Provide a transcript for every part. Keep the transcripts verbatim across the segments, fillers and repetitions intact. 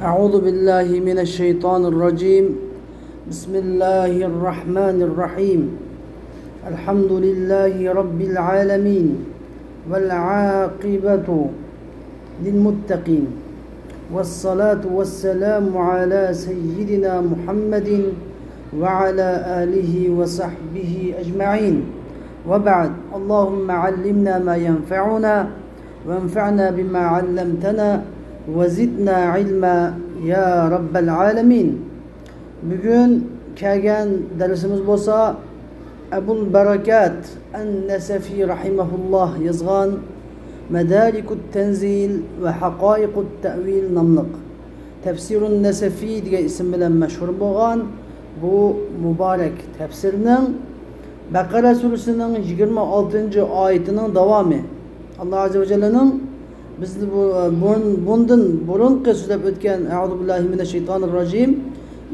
أعوذ بالله من الشيطان الرجيم. بسم الله الرحمن الرحيم. الحمد لله رب العالمين. والعاقبة للمتقين. والصلاة والسلام على سيدنا محمد وعلى آله وصحبه أجمعين. وبعد، اللهم علمنا ما ينفعنا وانفعنا بما علمتنا وزدنا علما يا رب العالمين. بۈگۈن كەلگەن دەرسىمىز بولسا ئەبۇل بەرىكات ئەن-نەسەفى رەھىمەھۇللاھ يازغان مەدارىكۇت تەنزىل ۋە ھەقائىقۇت تەئۋىل ناملىق تەپسىرۇن نەسەفى دېگەن ئىسىم بىلەن مەشھۇر بولغان بۇ مۇبارەك تەپسىرنىڭ بەقەرە سۈرىسىنىڭ يىگىرمە ئالتىنچى ئايىتىنىڭ داۋامى. ئاللاھ ئەززە ۋە جەللىنىڭ بىز بۇ، بۇرۇن، بۇندىن بۇرۇنقى سۆزلەپ ئۆتكەن، أعوذ بالله من الشيطان الرجيم.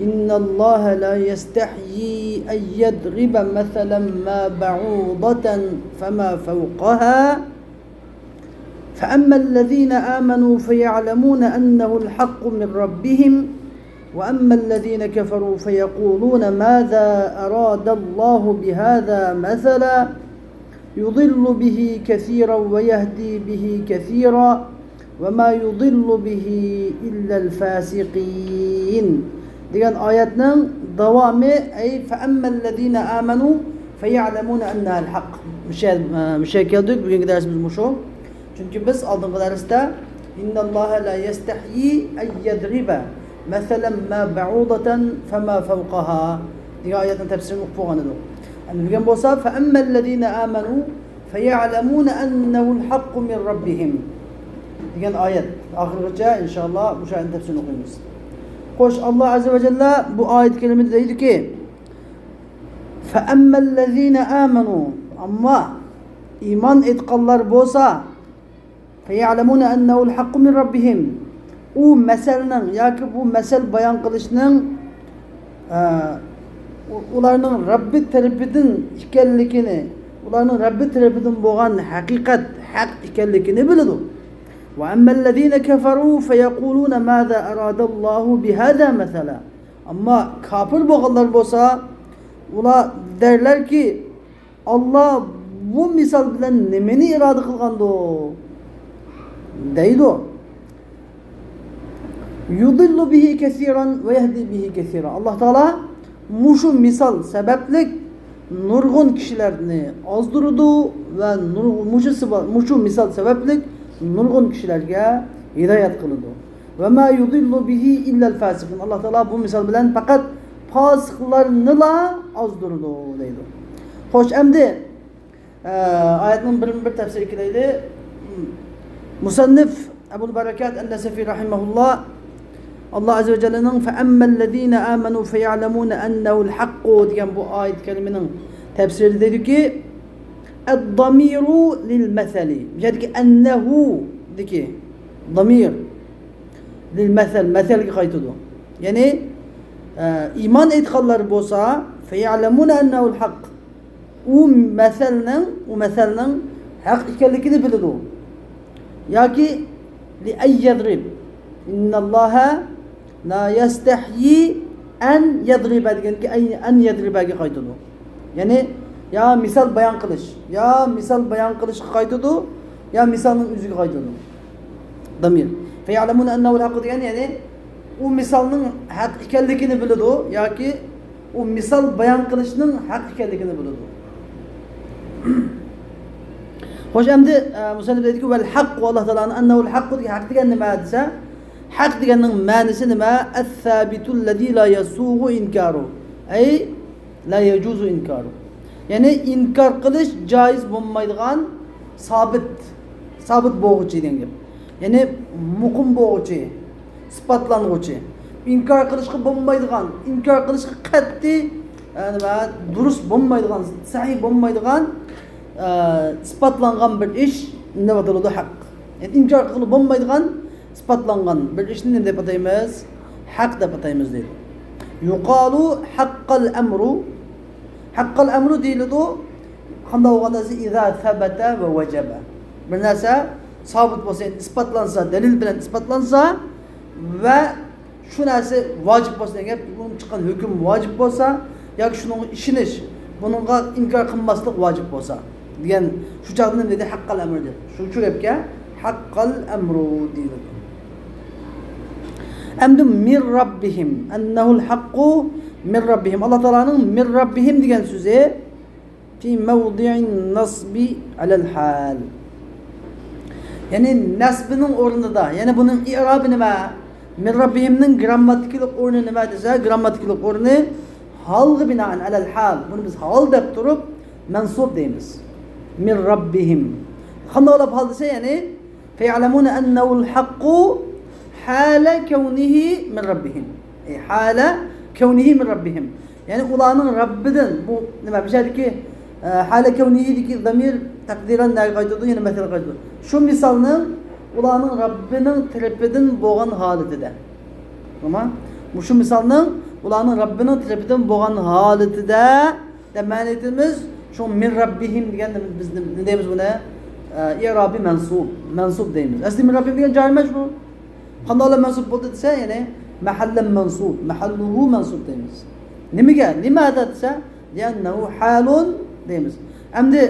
إن الله لا يستحيي أن يضرب مثلا ما بعوضة فما فوقها فأما الذين آمنوا فيعلمون أنه الحق من ربهم وأما الذين كفروا فيقولون ماذا أراد الله بهذا مثلا يضل به كثيرا ويهدي به كثيرا وما يضل به إلا الفاسقين دېگەن ئايەتنىڭ داۋامى، ئەي فەئەممەللەزىنە ئامەنۇ فەيەئلەمۇنە ئەننەھەل ھەق. مۇشۇ يەر، مۇشۇ يەرگە كەلدۇق. بۈگۈنكى دەرسىمىز مۇشۇ. چۈنكى بىز ئالدىنقى دەرستە إن الله لا يستحيي أن يضرب مثلا ما بعوضة فما فوقها دېگەن ئايەتنىڭ تەپسىرىنى ئوقۇپ بولغان ئىدۇق. ئەمدى بۈگۈن بولسا فەئەممەللەزىنە ئامەنۇ فەيەئلەمۇنە ئەننەھۇل ھەققۇ مىن رەببىھىم دېگەن ئايەت. ئاخىرغىچە ئىنشائاللا مۇشۇ ئايەتنىڭ تەپسىرىنى ئوقۇيمىز. خوش، ئاللاھ ئەززە ۋە جەللە بۇ ئايەت كەرىمىدە دەيدۇكى، فەئەممەللەزىنە ئامەنۇ، ئەمما ئىمان ئېيتقانلار بولسا، فَيَعْلَمُونَ أَنَّهُ الْحَقُّ مِنْ رَبِّهِمْ. ئۇ مەسەلنىڭ ياكى بۇ مەسەل بايان قىلىشنىڭ، ئە، ئۇ-، ئۇلارنىڭ رەببى تەرىپىدىن ئىكەنلىكىنى، ئۇلارنىڭ رەببى تەرىپىدىن بولغان ھەقىقەت، ھەق ئىكەنلىكىنى بىلىدۇ. وَأَمَّا الَّذِينَ كَفَرُوا فَيَقُولُونَ مَاذَا أَرَادَ اللَّهُ بِهَذَا مَثَلًا. ئەمما كاپىر بولغانلار بولسا، ئۇلار دەرلەركى، ئاللا بۇ مىسال بىلەن نېمىنى ئىرادە قىلغاندۇ؟ دەيدۇ. يُضِلُّ بِهِ كَثِيرًا وَيَهْدِي بِهِ كَثِيرًا. ئاللا تائالا مۇشۇ مىسال سەۋەبلىك نۇرغۇن كىشىلەرنى ئازدۇرىدۇ ۋە نۇر-، مۇشۇ سىبا-، مۇشۇ مىسال سەۋەبلىك نۇرغۇن كىشىلەرگە ھىدايەت قىلىدۇ. وَمَا يُضِلُّ بِهِ إِلَّا الْفَاسِقِينَ. ئاللا تائالا بۇ مىسال بىلەن پەقەت پاسىقلارنىلا ئازدۇرىدۇ دەيدۇ. خوش، ئەمدى، ئە، ئايەتنىڭ بىرمۇ بىر تەپسىرى كېلەيلى. مۇسەننىف ئەبۇل بەرىكات ئەن-نەسەفى رەھىمەھۇللا، ئاللا ئەززە ۋە جەللەنىڭ فَأَمَّا الَّذِينَ آمَنُوا فَيَعْلَمُونَ أَنَّهُ الْحَقُّ دېگەن بۇ ئايەت كەرىمىنىڭ تەپسىرىدە دەيدۇكى، الضمير للمثل. بۇ يەردىكى أَنَّهُ دىكى ضمير للمثل، مەسەلگە قايتىدۇ. يەنى، ئە، ئىمان ئېيتقانلار بولسا، فَيَعْلَمُونَ أَنَّهُ الْحَقُّ. ئۇ مەسەلنىڭ، ئۇ مەسەلنىڭ ھەق ئىكەنلىكىنى بىلىدۇ. ياكى لِأَنْ يَضْرِبَ. إِنَّ اللَّهَ لَا يَسْتَحْيِي أَنْ يَضْرِبَ دېگەنكى، أَنْ، أَنْ يَضْرِبَگە قايتىدۇ. يەنى يا مىسال بايان قىلىش، يا مىسال بايان قىلىشقا قايتىدۇ، يا مىسالنىڭ ئۆزىگە قايتىدۇ. ضمير. فَيَعْلَمُونَ أَنَّهُ الْحَقُّ دېگەن، يەنى ئۇ مىسالنىڭ ھەق ئىكەنلىكىنى بىلىدۇ ياكى ئۇ مىسال بايان قىلىشنىڭ ھەق ئىكەنلىكىنى بىلىدۇ. خوش، ئەمدى، ئە، مۇسەننىف دەيدىكى، وَالْحَقُّ، ئاللا تائالانىڭ أَنَّهُ الْحَقُّ دېگەن ھەق دېگەن نېمە دېسە، ھەق دېگەننىڭ مەنىسى نېمە؟ الثَّابِتُ الَّذِي لَا يَسُوغُ إِنْكَارُهُ. أي لَا يَجُوزُ إِنْكَارُهُ. يەنى ئىنكار قىلىش جائىز بولمايدىغان سابىت، سابىت بولغۇچى دېگەن گەپ. يەنى مۇقىم بولغۇچى، ئىسپاتلانغۇچى. ئىنكار قىلىشقا بولمايدىغان، ئىنكار قىلىشقا قەتئىي، ئە، نېمە، دۇرۇس بولمايدىغان، سەھىھ بولمايدىغان، ئە، ئىسپاتلانغان بىر ئىش نېمە دەپ ئاتىلىدۇ؟ ھەق. يەنى ئىنكار قىلغىلى بولمايدىغان ئىسپاتلانغان بىر ئىشنى نېمە دەپ ئاتايمىز؟ ھەق دەپ ئاتايمىز دەيدۇ. يُقَالُ حَقَّ الْأَمْرُ. حَقَّ الْأَمْرُ دېيىلىدۇ. قانداق بولغاندا دېسە، إِذَا ثَبَتَ وَوَجَبَ. بىر نەرسە سابىت بولسا، يەنى ئىسپاتلانسا، دەلىل بىلەن ئىسپاتلانسا ۋە شۇ نەرسە ۋاجىپ بولسا دېگەن گەپ، بۇنىڭ چىققان ھۆكۈم ۋاجىپ بولسا ياكى شۇنىڭغا ئىشىنىش، بۇنىڭغا ئىنكار قىلماسلىق ۋاجىپ بولسا دېگەن، شۇ چاغدا نېمە دېدى؟ ھەققەل ئەمر دېدى. شۇ، شۇ گەپكە ھەققەل ئەمرۇ دېيىلىدۇ. ئەمدى مىر رەببىھىم، ئەننەھۇل ھەققۇ مىر رەببىھىم. ئاللا تائالانىڭ مىر رەببىھىم دېگەن سۆزى في موضع النصب على الحال. يەنى نەسبىنىڭ ئورنىدا، يەنى بۇنىڭ ئىئرابى نېمە؟ مىن رەببىھىمنىڭ گىرامماتىكىلىق ئورنى نېمە دېسە، گىرامماتىكىلىق ئورنى ھالغا بىنائەن، ئەلەل ھال. بۇنى بىز ھال دەپ تۇرۇپ مەنسۇب دەيمىز. مىن رەببىھىم. قانداق بولۇپ ھال دېسە، يەنى فيعلمون أنه الحق حال كونه من ربهم. ئەي، حال كونه من ربهم. يەنى ئۇلارنىڭ رەببىدىن، بۇ نېمە، بۇ يەردىكى، ئە، ھالە كەۋنىھىدىكى زامىر تەقدىرەن نەگە قايتىدۇ؟ يەنە مەسەلگە قايتىدۇ. شۇ مىسالنىڭ ئۇلارنىڭ رەببىنىڭ تەرىپىدىن بولغان ھالىتىدە. تامام. مۇشۇ مىسالنىڭ ئۇلارنىڭ رەببىنىڭ تەرىپىدىن بولغان ھالىتىدە دەپ مەنە ئېيتىمىز. شۇ مىن رەببىھىم دېگەندە بىز نېمە دەيمىز بۇنى؟ ئە، ئىئرابى مەنسۇب، مەنسۇب دەيمىز. ئەسلى مىن رەببىھىم دېگەن جارى مەجرۇر. قانداق بىلەن مەنسۇب بولدى دېسە، يەنى مەھەللەن مەنسۇب، مەھەللۇھۇ مەنسۇب دەيمىز. نېمىگە؟ لىماذا دېسە، لىئەننەھۇ ھالۇن دەيمىز. ئەمدى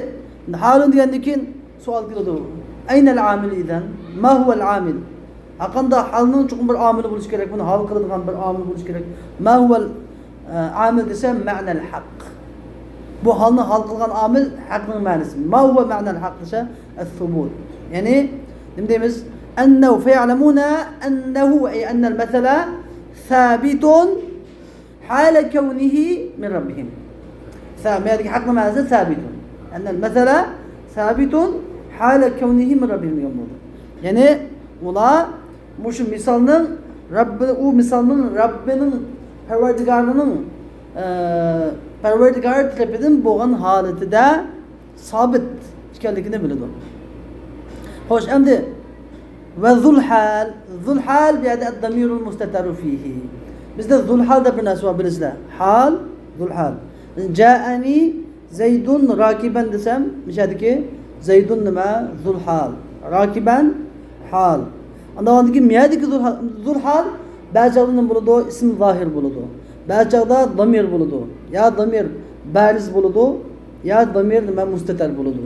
ھالۇن دېگەندىن كېيىن سوئال كېلىدۇ. ئەينەل ئامىل ئىزەن؟ ما ھۇۋەل ئامىل؟ ھەرقانداق ھالنىڭ چوقۇم بىر ئامىلى بولۇشى كېرەك. بۇنى ھال قىلىدىغان بىر ئامىل بولۇشى كېرەك. ما ھۇۋەل، ئە، ئامىل دېسە، مەنەل ھەق. بۇ ھالنى ھال قىلغان ئامىل ھەقنىڭ مەنىسى. ما ھۇۋە مەنەل ھەق دېسە، ئەسسۇبۇت. يەنى نېمە دەيمىز؟ ئەننەھۇ، فيعلمون أنه، أي أن المثل ثابت حال كونه من ربهم. سا-، مەدىكى ھەقنىڭ مەنىسى سابىتۇن. ئەننەل مەسەلە سابىتۇن ھالە كەۋنىھى مىن رەببىھىم دېگەن بولدى. يەنى ئۇلار مۇشۇ مىسالنىڭ رەببى، ئۇ مىسالنىڭ رەببىنىڭ، پەرۋەردىگارىنىڭ، ئە، پەرۋەردىگارى تەرىپىدىن بولغان ھالىتىدە سابىت ئىكەنلىكىنى بىلىدۇ. خوش، ئەمدى ۋە زۇلھال. زۇلھال بۇ يەردە ئەددامىرۇل مۇستەتەرۇ فىھى. بىزدە زۇلھال دەپ بىر نەرسە بار، بىلىسىلەر. ھال، زۇلھال. جائەنى زەيدۇن راكىبەن دېسەم، مىشەدىكى زەيدۇن نېمە؟ زۇلھال. راكىبەن ھال. ئاندىن كېيىن مىيەدىكى زۇلھال، زۇلھال بەزى چاغدا نېمە بولىدۇ؟ ئىسىم زاھىر بولىدۇ. بەزى چاغدا زامىر بولىدۇ. يا زامىر بارىز بولىدۇ، يا زامىر نېمە؟ مۇستەتەر بولىدۇ.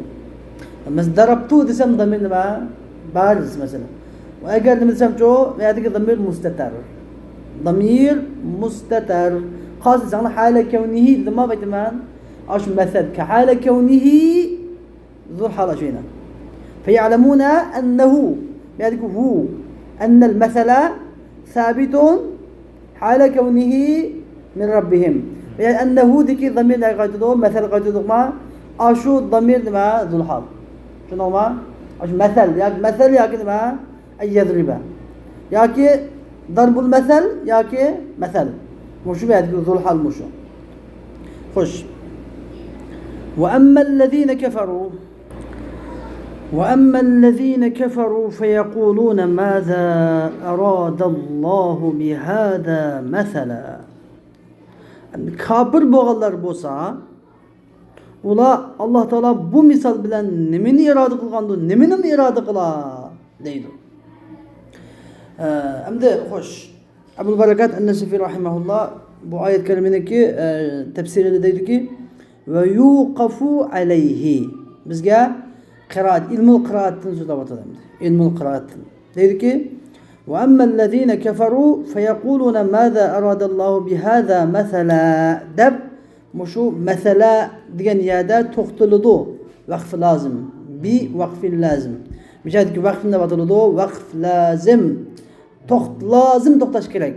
مەسىلەن، دەرەبتۇ دېسەم، زامىر نېمە؟ بارىز، مەسىلەن. ئەگەر نېمە دېسەمچۇ، بۇ يەردىكى زامىر مۇستەتەر. زامىر مۇستەتەر. قالسا ساڭا ھالە كەۋنىھى دېدىم، ئاۋايتىمەن. ئاشۇ مەسەل، كە ھالە كەۋنىھى زۇلھال ئاشۇ يەنە. فيعلمون أنه، بۇ يەردىكى ھۇ، أن المثل ثابت حال كونه من ربهم. يەنى ئەننەھۇدىكى زامىر نەگە قايتىدۇ؟ مەسەلگە قايتىدۇقما؟ ئاشۇ زامىر نېمە؟ زۇلھال. چۈشەندىڭما؟ ئاشۇ مەسەل ياكى مەسەل ياكى نېمە؟ ئەن يەزرىبە. ياكى داربۇل مەسەل ياكى مەسەل. مۇشۇ بۇ يەردىكى زۇلھال مۇشۇ. خوش. وأما الذين كفروا وأما الذين كفروا فيقولون ماذا أراد الله بهذا مثلا. كاپىر بولغانلار بولسا، ئۇلار، ئاللا تائالا بۇ مىسال بىلەن نېمىنى ئىرادە قىلغاندۇ، نېمىنىمۇ ئىرادە قىلا دەيدۇ. ئە، ئەمدى خوش، ئەبۇل بەرىكات ئەن-نەسىفى رەھىمەھۇللا بۇ ئايەت كەرىمىنىڭكى، ئە، تەپسىرىدە دەيدۇكى، ۋە يۇقەفۇ ئەلەيھى. بىزگە قىرائەت، ئىلمۇل قىرائەتتىن سۆزلەۋاتىدۇ ئەمدى. ئىلمۇل قىرائەتتىن. دەيدۇكى، ۋە ئەممەللەزىنە كەفەرۇ فەيەقۇلۇنە مازا ئەرادەللاھۇ بىھازا مەسەلە دەپ، مۇشۇ مەسەلە دېگەن يەردە توختىلىدۇ. ۋەقفى لازىم. بى وقف لازم. مۇشۇ يەردىكى ۋەقفنى دەپ ئاتىلىدۇ. ۋەقف لازىم. توخت-، لازىم توختاش كېرەك.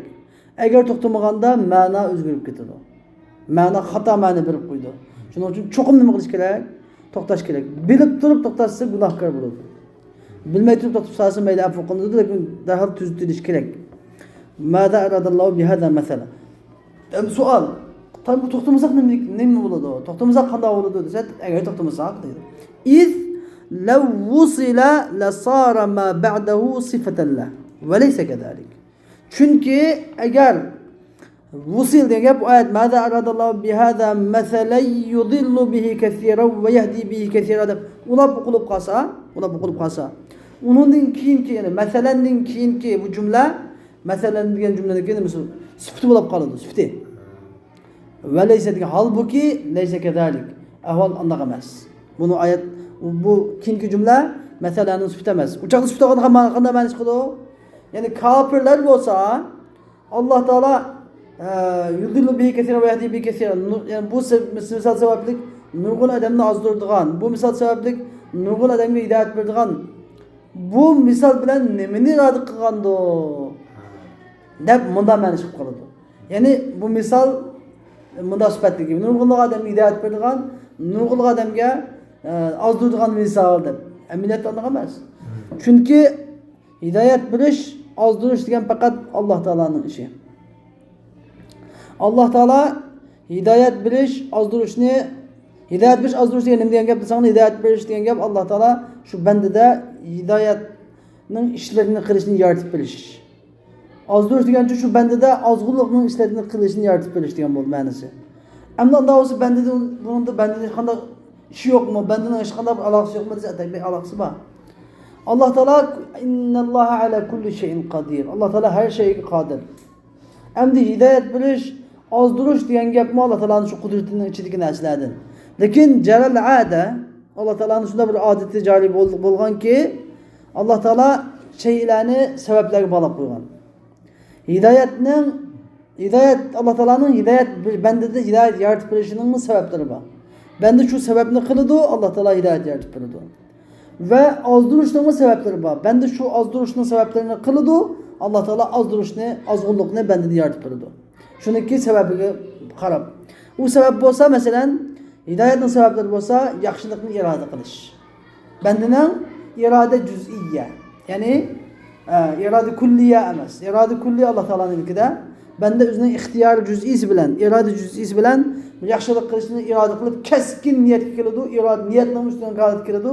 ئەگەر توختىمىغاندا مەنا ئۆزگىرىپ كېتىدۇ. مەنا خاتا مەنا بېرىپ قويىدۇ. شۇنىڭ ئۈچۈن چوقۇم نېمە قىلىش كېرەك؟ توختاش كېرەك. بىلىپ تۇرۇپ توختاتسا گۇناھكار بولىدۇ. بىلمەي تۇرۇپ توختىتىپ سالسا مەيلى ئەپۇ قىلىنىدۇ، لېكىن دەرھال تۈزىتىلىش كېرەك. مازا ئەرادەللاھۇ بىھازا مەسەلە. ئەمدى سوئال، تام-، توختىمىساق نېمە، نېمە بولىدۇ؟ توختىمىساق قانداق بولىدۇ دېسە، ئەگەر توختىمىساق دەيدۇ. ئىز لەۋ ۋۇسىلە لەسارە ما بەئدەھۇ سىفەتەن لەھ. ۋەلەيسە كەزالىك. چۈنكى ئەگەر ۋۇسىل دېگەن گەپ، بۇ ئايەت، مازا ئەرادەللاھۇ بىھازا مەسەلەن يۇزىللۇ بىھى كەسىرەن ۋە يەھدى بىھى كەسىرا دەپ ئۇلاپ ئوقۇلۇپ قالسا، ئۇلاپ ئوقۇلۇپ قالسا، ئۇنىڭدىن كېيىنكى، يەنى مەسەلەندىن كېيىنكى بۇ جۈملە مەسەلەن دېگەن جۈملىنىڭكى نېمىسى؟ سۈپىتى بولۇپ قالىدۇ، سۈپىتى. ۋە لەيسە دېگەن، ھالبۇكى، لەيسە كەزالىك. ئەھۋال ئانداق ئەمەس. بۇنى ئايەت، بۇ كېيىنكى جۈملە مەسەلەنىڭ سۈپىتى ئەمەس. ئۇ چاغدا سۈپىتى قانداق، قانداق مەنە چىقىدۇ؟ يەنى كاپىرلار بولسا، ئاللا تائالا، ئە، يۇزىللۇ بىھى كەسىرەن ۋە يەھدى بىھى كەسىرەن. نۇ-، يەنى بۇ سە-، مىسال سەۋەبلىك نۇرغۇن ئادەمنى ئازدۇرىدىغان، بۇ مىسال سەۋەبلىك نۇرغۇن ئادەمگە ھىدايەت بېرىدىغان، بۇ مىسال بىلەن نېمىنى ئىرادە قىلغاندۇ؟ دەپ مۇنداق مەنە چىقىپ قالىدۇ. يەنى بۇ مىسال مۇنداق سۈپەتلىك، نۇرغۇنلىغان ئادەمگە ھىدايەت بېرىدىغان، نۇرغۇنلىغان ئادەمگە، ئە، ئازدۇرىدىغان مىسال دەپ. ئەمەلىيەتتە ئۇنداق ئەمەس. چۈنكى ھىدايەت بېرىش، ئازدۇرۇش دېگەن پەقەت ئاللا تائالانىڭ ئىشى. ئاللا تائالا ھىدايەت بېرىش، ئازدۇرۇشنى، ھىدايەت بېرىش، ئازدۇرۇش دېگەن نېمە دېگەن گەپ دېسەڭلار، ھىدايەت بېرىش دېگەن گەپ ئاللا تائالا شۇ بەندىدە ھىدايەتنىڭ ئىشلىرىنى قىلىشنى يارىتىپ بېرىش. ئازدۇرۇش دېگەنچە شۇ بەندىدە ئازغۇنلۇقنىڭ ئىشلىرىنى قىلىشنى يارىتىپ بېرىش دېگەن بولىدۇ مەنىسى. ئەمدى ئۇنداق بولسا بەندىدە، بۇنىڭدا بەندىدە ھېچقانداق ئىشى يوقمۇ؟ بەندىنىڭ ھېچقانداق بىر ئالاقىسى يوقمۇ دېسە، ئەلۋەتتە ئالاقىسى بار. ئاللا تائالا، ئىنناللاھە ئەلا كۇللى شەيئىن قادىر. ئاللا تائالا ھەر شەيگە قادىر. ئەمدى ھىدايەت بېرىش، ئازدۇرۇش دېگەن گەپمۇ ئاللا تائالانىڭ شۇ قۇدرىتىنىڭ ئىچىدىكى نەرسىلەردىن. لېكىن جەرەل ئادە، ئاللا تائالانىڭ شۇنداق بىر ئادىتى جارى بول-، بولغانكى، ئاللا تائالا شەيئىلەرنى سەۋەبلەرگە باغلاپ قويغان. ھىدايەتنىڭ، ھىدايەت، ئاللا تائالانىڭ ھىدايەت، بىر بەندىدە ھىدايەت يارىتىپ بېرىشىنىڭمۇ سەۋەبلىرى بار. بەندە شۇ سەۋەبنى قىلىدۇ، ئاللا تائالا ھىدايەت يارىتىپ بېرىدۇ. ۋە ئازدۇرۇشنىڭمۇ سەۋەبلىرى بار. بەندە شۇ ئازدۇرۇشنىڭ سەۋەبلىرىنى قىلىدۇ، ئاللا تائالا ئازدۇرۇشنى، ئازغۇنلۇقنى بەندىدە يارىتىپ بېرىدۇ. شۇنىڭكى سەۋەبىگە قاراپ. ئۇ سەۋەب بولسا، مەسىلەن، ھىدايەتنىڭ سەۋەبلىرى بولسا، ياخشىلىقنى ئىرادە قىلىش. بەندىنىڭ ئىرادە جۈزئىيە، يەنى، ئە، ئىرادە كۈللىيە ئەمەس. ئىرادە كۈللىي ئاللا تائالانىڭكىدە، بەندە ئۆزىنىڭ ئىختىيارى جۈزئىيسى بىلەن، ئىرادە جۈزئىيسى بىلەن بىر ياخشىلىق قىلىشنى ئىرادە قىلىپ، كەسكىن نىيەتكە كېلىدۇ، ئىرادە، نىيەتنىڭ ئۈستىدىن ھالەتكە كېلىدۇ.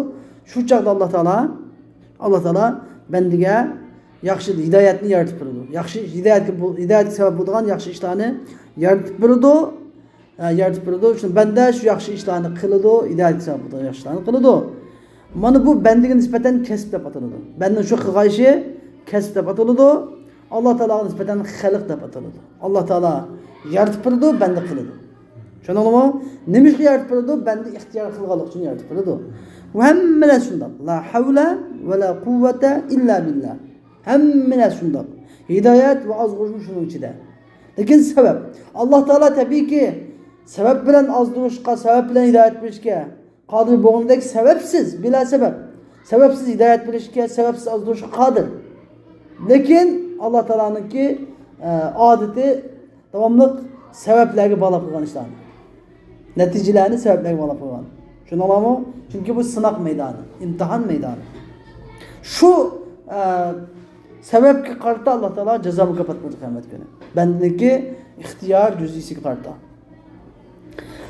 شۇ چاغدا ئاللا تائالا، ئاللا تائالا بەندىگە ياخشى ھىدايەتنى يارىتىپ بېرىدۇ. ياخشى ھىدايەتكە بۇ، ھىدايەتكە سەۋەب بولىدىغان ياخشى ئىشلارنى يارىتىپ بېرىدۇ. ئە، يارىتىپ بېرىدۇ. شۇ بەندە شۇ ياخشى ئىشلارنى قىلىدۇ، ھىدايەتكە سەۋەب بولىدىغان ياخشى ئىشلارنى قىلىدۇ. مانا بۇ بەندىگە نىسبەتەن كەسىپ دەپ ئاتىلىدۇ. بەندىنىڭ شۇ قىلغان ئىشى كەسىپ دەپ ئاتىلىدۇ. ئاللا تائالاغا نىسبەتەن خەلق دەپ ئاتىلىدۇ. ئاللا تائالا يارىتىپ بېرىدۇ، بەندە قىلىدۇ. چۈشەندىڭلارمۇ؟ نېمە ئىشقا يارىتىپ بېرىدۇ؟ بەندە ئىختىيار قىلغانلىقى ئۈچۈن يارىتىپ بېرىدۇ. بۇ ھەممە نەرسە شۇنداق. لا ھەۋلە ۋە لا قۇۋۋەتە ئىللا بىللا. ھەممە نەرسە شۇنداق. ھىدايەت ۋە ئازغۇرۇشمۇ شۇنىڭ ئىچىدە. لېكىن سەۋەب. ئاللا تائالا تەبىئىيكى سەۋەب بىلەن ئازدۇرۇشقا، سەۋەب بىلەن ھىدايەت بېرىشكە قادىر بولغىنىدەك سەۋەبسىز، بىلا سەۋەب، سەۋەبسىز ھىدايەت بېرىشكە، سەۋەبسىز ئازدۇرۇشقا قادىر. لېكىن ئاللا تائالانىڭكى، ئە، ئادىتى داۋاملىق سەۋەبلەرگە باغلاپ قويغان ئىشلارنى. نەتىجىلەرنى سەۋەبلەرگە باغلاپ قويغان. چۈشەندىڭلارمۇ؟ چۈنكى بۇ سىناق مەيدانى، ئىمتىھان مەيدانى. شۇ، ئە، سەۋەبكە قارىتا ئاللا تائالا جازا مۇكاپات بېرىدۇ قىيامەت كۈنى. بەندىنىڭكى ئىختىيار جۈزئىيسىگە قارىتا.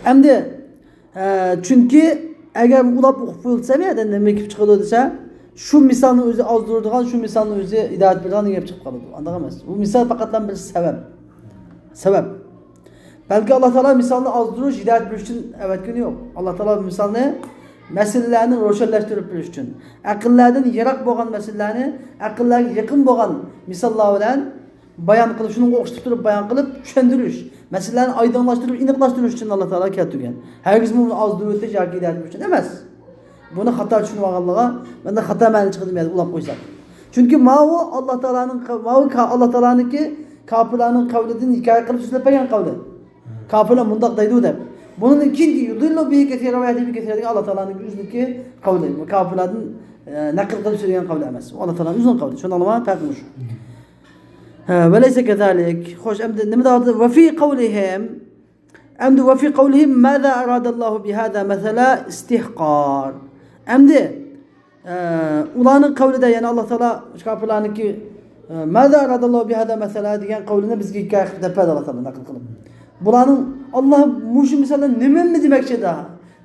ئەمدى، ئە، چۈنكى ئەگەر ئۇلاپ ئوقۇپ قويۇلسا، بۇ يەردە نېمە كېلىپ چىقىدۇ دېسە، شۇ مىسالنىڭ ئۆزى ئازدۇرىدىغان، شۇ مىسالنىڭ ئۆزى ھىدايەت بېرىدىغان دېگەن گەپ چىقىپ قالىدۇ. ئانداق ئەمەس. بۇ مىسال پەقەتلا بىر سەۋەب. سەۋەب. بەلكى ئاللا تائالا مىسالنى ئازدۇرۇش، ھىدايەت بېرىش ئۈچۈن ئەۋەتكىنى يوق. ئاللا تائالا مىسالنى مەسىلىلەرنى روشەنلەشتۈرۈپ بېرىش ئۈچۈن، ئەقىللەردىن يىراق بولغان مەسىلىلەرنى ئەقىللەرگە يېقىن بولغان مىساللار بىلەن بايان قىلىپ، شۇنىڭغا ئوخشىتىپ تۇرۇپ بايان قىلىپ، چۈشەندۈرۈش، مەسىلىلەرنى ئايدىڭلاشتۇرۇپ، ئېنىقلاشتۇرۇش ئۈچۈن ئاللا تائالا كەلتۈرگەن. ھەرگىزمۇ ئۇنى ئازدۇرۇۋېتىش ياكى ھىدايەت بېرىش ئۈچۈن ئەمەس. بۇنى خاتا چۈشىنىۋالغانلارغا مەندە خاتا مەنە چىقىدۇ، مەن ئۇلاپ قويسام. چۈنكى ماۋۇ ئاللا تائالانىڭ، ماۋۇ كا-، ئاللا تائالانىڭكى كاپىرلارنىڭ قەۋلىدىن ھېكايە قىلىپ سۆزلەپ بەرگەن قەۋلى. كاپىرلار مۇنداق دەيدۇ دەپ. بۇنىڭدىن كېيىنكى يۇدىللۇ بىھى كەسىرەن ۋە يەھدى بىھى كەسىرەن دېگەن ئاللا تائالانىڭكى ئۆزىنىڭكى قەۋلى. كاپىرلاردىن، ئە، نەقىل قىلىپ سۆزلىگەن قەۋلى ئەمەس. ئۇ ئاللا تائالانىڭ ئۆزىنىڭ قەۋلى. چۈشەندىڭلارمۇ؟ پەرقى مۇشۇ. ھە، ۋە لەيسە كەزالىك. خوش، ئەمدى نېمە دەۋاتىدۇ؟ ۋە فى قەۋلىھىم. ئەمدى ۋە فى قەۋلىھىم ماذا ئاراداللاھۇ بىھازا مەسەلە ئىستىھقار. ئەمدى، ئە، ئۇلارنىڭ قەۋلىدە، يەنى ئاللا تائالا شۇ كاپىرلارنىڭكى، ئە، ماذا ئاراداللاھۇ بىھازا مەسەلە دېگەن قەۋلىنى بىزگە ھېكايە قىلىپ دەپ بەردى ئاللا تائالا نەقىل قىلىپ. بۇلارنىڭ، ئاللا مۇشۇ مىسالدا نېمىنى دېمەكچىدە؟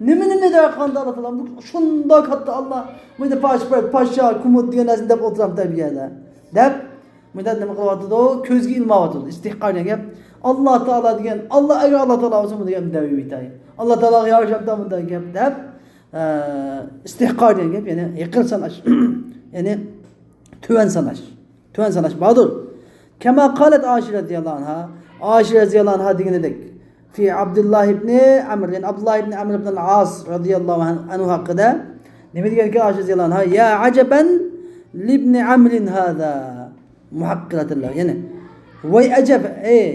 نېمىنى، نېمىنى دەۋاتقاندا ئاللا تائالا؟ بۇ شۇنداق كاتتا ئاللا، بۇ يەردە پاش-، پاشا، كومۇت دېگەن نەرسىنى دەپ ئولتۇرامتى بۇ يەردە؟ دەپ، مۇنداق نېمە قىلىۋاتىدۇ؟ كۆزگە ئىلماۋاتىدۇ. ئىستىھقار دېگەن گەپ. ئاللا تائالا دېگەن، ئاللا، ئەگەر ئاللا تائالا بولسا، بۇنى دەپ ئېيتاي. ئاللا تائالاغا يارىشامدا بۇنداق گەپ دەپ، ئە، ئىستىھقار دېگەن گەپ، يەنى ھېقىر ساناش. يەنى تۆۋەن ساناش. تۆۋەن ساناش باردۇر. كما قالت عائشة رضي الله عنها، ئائىشە رەزىياللاھۇ ئەنھا دېگىنىدەك، في عبد الله بن عمرو، يەنى ئابدۇللا ئىبن ئەمر ئىبن ئاس رەزىياللاھۇ ئەنھۇ ھەققىدە نېمە دېگەنكەن ئائىشە رەزىياللاھۇ ئەنھا؟ يا عجبا لابن عمرو هذا محقرة له، يەنى ۋاي ئەجەب، ئەي،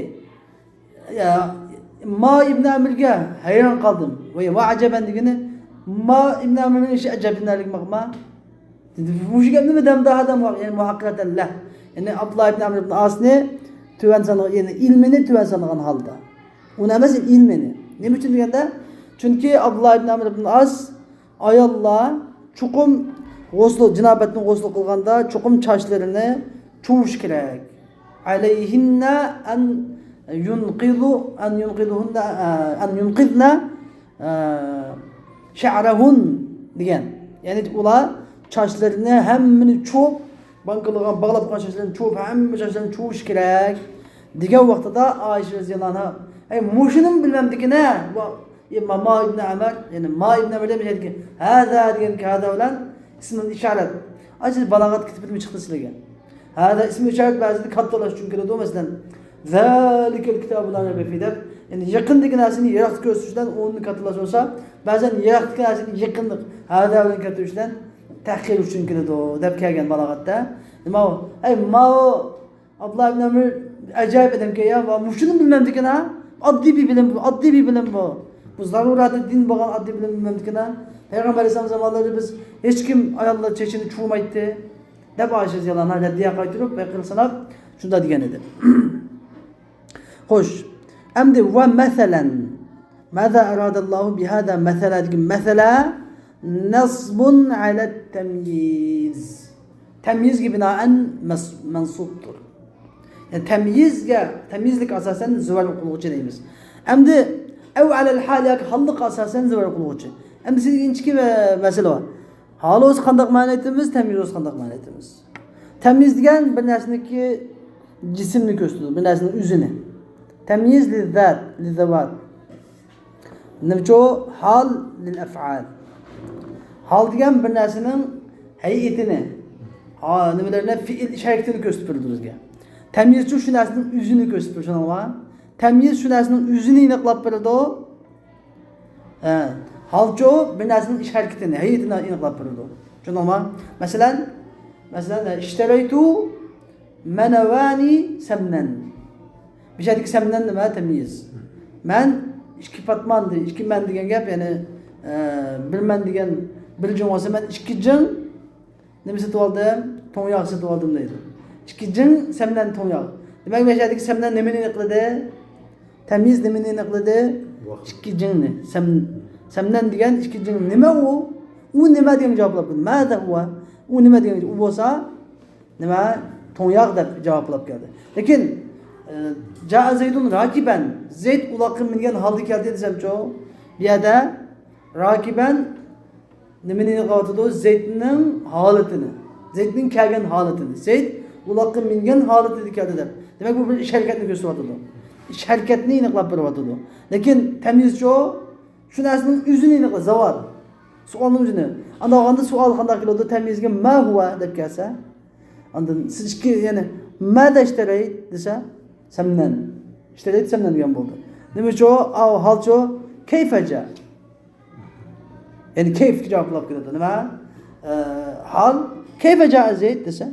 يا، ما ئىبن ئەمرگە ھەيران قالدىم. ۋاي، ۋا ئەجەبەن دېگىنى، ما ئىبن ئەمرنىڭ ئىشى ئەجەبلىنەرلىك ماقما. مۇشۇ گەپنىمۇ دەمدا ئادەم، يەنى مۇھەققىرەتەن لەھ. يەنى ئابدۇللا ئىبن ئەمر ئىبن ئاسنى تۆۋەن سانىغان، يەنى ئىلمىنى تۆۋەن سانىغان ھالدا. ئۇنى ئەمەس، ئىلمىنى. نېمە ئۈچۈن دېگەندە، چۈنكى ئابدۇللا ئىبن ئەمر ئىبن ئاس ئاياللار چوقۇم غۇسل، جىنابەتتىن غۇسل قىلغاندا چوقۇم چاچلىرىنى چۇۋۇش كېرەك. عليهن أن ينقض، أن ينقضهن، أن ينقضن شعرهن دېگەن. يەنى ئۇلار چاچلىرىنى ھەممىنى چۇۋۇپ، بانكىلىغان، باغلاپ قويغان چاچلىرىنى چۇۋۇپ، ھەممە چاچلىرىنى چۇۋۇش كېرەك دېگەن ۋاقتىدا ئائىشە رەزىياللاھۇ ئەنھا، ئەي، مۇشۇنىمۇ بىلمەمدىكىنە، ۋا-، ئە، ما، ما ئىبن ئەمر، يەنى ما ئىبن ئەمر دېمەيدىكى، ھازا دېگەن ھازا بىلەن ئىسمىل ئىشارەت. ئاجىز بالاغەت كىتابىدىمۇ چىقتى سىلەرگە. ھازا ئىسمىل ئىشارەت بەزىدە كاتتىلاش ئۈچۈن كېلىدۇ، مەسىلەن، زالىكەل كىتابۇ لا رەيبە فىھ دەپ، يەنى يېقىندىكى نەرسىنى يىراقتا كۆرسىتىش بىلەن ئۇنى كاتتىلاش بولسا، بەزەن يىراقتىكى نەرسىنى يېقىنلىق، ھازا بىلەن كەلتۈرۈش بىلەن تەھقىر ئۈچۈن كېلىدۇ دەپ كەلگەن بالاغەتتە. ماۋۇ، ئەي، ماۋۇ ئابدۇللا ئىبن ئەمر ئەجايىپ ئادەمكەن يا، ۋا مۇشۇنى بىلمەمدىكىن ھە؟ ئاددىي بىر بىلىم بۇ، ئاددىي بىر بىلىم بۇ. بۇ زارۇراتى دىن بولغان ئاددىي بىلىم بىلمەمدىكىن ھە؟ پەيغەمبەر ئەلەيھىسسالام زامانلىرىدا بىز ھېچكىم ئاياللار چېچىنى چۇۋۇمايتتى دەپ ئائىشە رەزىياللاھۇ ئەنھا رەددىيە قايتۇرۇپ، بەكرى ساناپ شۇنداق دېگەن ئىدى. خوش. ئەمدى ۋە مەسەلەن. ماذا أراد الله بهذا مثلا دېگەن مەسەلە نەسبۇن ئەلە تەميىز. تەميىزگە بىنائەن مەس-، مەنسۇبتۇر. يەنى تەميىزگە، تەميىزلىك ئاساسەن زىۋەر قىلغۇچى دەيمىز. ئەمدى ئەۋ ئەلەل ھال ياكى ھاللىق ئاساسەن زىۋەر قىلغۇچى. ئەمدى سىزگە ئىنچىكە مە-، مەسىلە بار. ھال بولسا قانداق مەنە ئېيتىمىز، تەميىز بولسا قانداق مەنە ئېيتىمىز؟ تەميىز دېگەن بىر نەرسىنىڭكى جىسىمنى كۆرسىتىدۇ، بىر نەرسىنىڭ ئۆزىنى. تەميىز لىززات، لىززاۋات. نېمىچۇ؟ ھال لىل ئەفئال. ھال دېگەن بىر نەرسىنىڭ ھەيئىتىنى، ھا، نېمىلەرنى، پېئىل ئىش ھەرىكىتىنى كۆرسىتىپ بېرىدۇ بىزگە. تەميىزچۇ شۇ نەرسىنىڭ ئۆزىنى كۆرسىتىپ بېرىدۇ، شۇنىڭغا. تەميىز شۇ نەرسىنىڭ ئۆزىنى ئېنىقلاپ بېرىدۇ. ھە، ھالچۇ بىر نەرسىنىڭ ئىش ھەرىكىتىنى، ھەيئىتىنى ئېنىقلاپ بېرىدۇ. چۈشەندىڭىزمۇ؟ مەسىلەن، مەسىلەن، اشتريت منوان سمنا. بۇ يەردىكى سەمنەن نېمە؟ تەميىز. مەن ئىككى پاتمان دېدى، ئىككى مەن دېگەن گەپ، يەنى، ئە، بىر مەن دېگەن، بىر جىڭ بولسا، مەن ئىككى جىڭ نېمە سېتىۋالدىم؟ تۇڭياغ سېتىۋالدىم دەيدۇ. ئىككى جىڭ سەمنەن تۇڭياغ. دېمەك، مەشەدىكى سەمنەن نېمىنى ئېنىقلىدى؟ تەميىز نېمىنى ئېنىقلىدى؟ ۋاقىت. ئىككى جىڭنى. سەم-، سەمنەن دېگەن ئىككى جىڭ. نېمە ئۇ؟ ئۇ نېمە دېگەن جاۋابلاپ كەلدى. ماذا هو؟ ئۇ نېمە دېگەن؟ ئۇ بولسا نېمە؟ تۇڭياغ دەپ جاۋابلاپ كەلدى. لېكىن، ئە، جاء زيد راكبا. زەيد ئۇلاققا مىنگەن ھالدا كەلدى دېسەمچۇ؟ بۇ يەردە راكبا نېمىنى ئېنىقلاۋاتىدۇ؟ زەيدنىڭ ھالىتىنى. زەيدنىڭ كەلگەن ھالىتىنى. زەيد ئۇلاققا مىنگەن ھالىتىدە كەلدى دەپ. دېمەك، بۇ بىر ئىش ھەرىكەتنى كۆرسىتىۋاتىدۇ. ئىش ھەرىكەتنى ئېنىقلاپ بېرىۋاتىدۇ. لېكىن تەميىزچۇ شۇ نەرسىنىڭ ئۆزىنى ئېنىقلايدۇ، زاۋال. سوئالنىڭ ئۆزىنى. ئانداق بولغاندا سوئال قانداق كېلىدۇ؟ تەميىزگە ما ھۇۋا دەپ كەلسە، ئاندىن سىز ئىككى، يەنى ماذا اشتريت دېسە، سەمنەن. اشتريت سەمنەن دېگەن بولدى. نېمىچۇ؟ ئاۋۇ ھالچۇ؟ كيف جاء؟ يەنى كيف جاۋابلاپ كېلىدۇ. نېمە؟ ئە، ھال. كيف جاء زيد دېسە،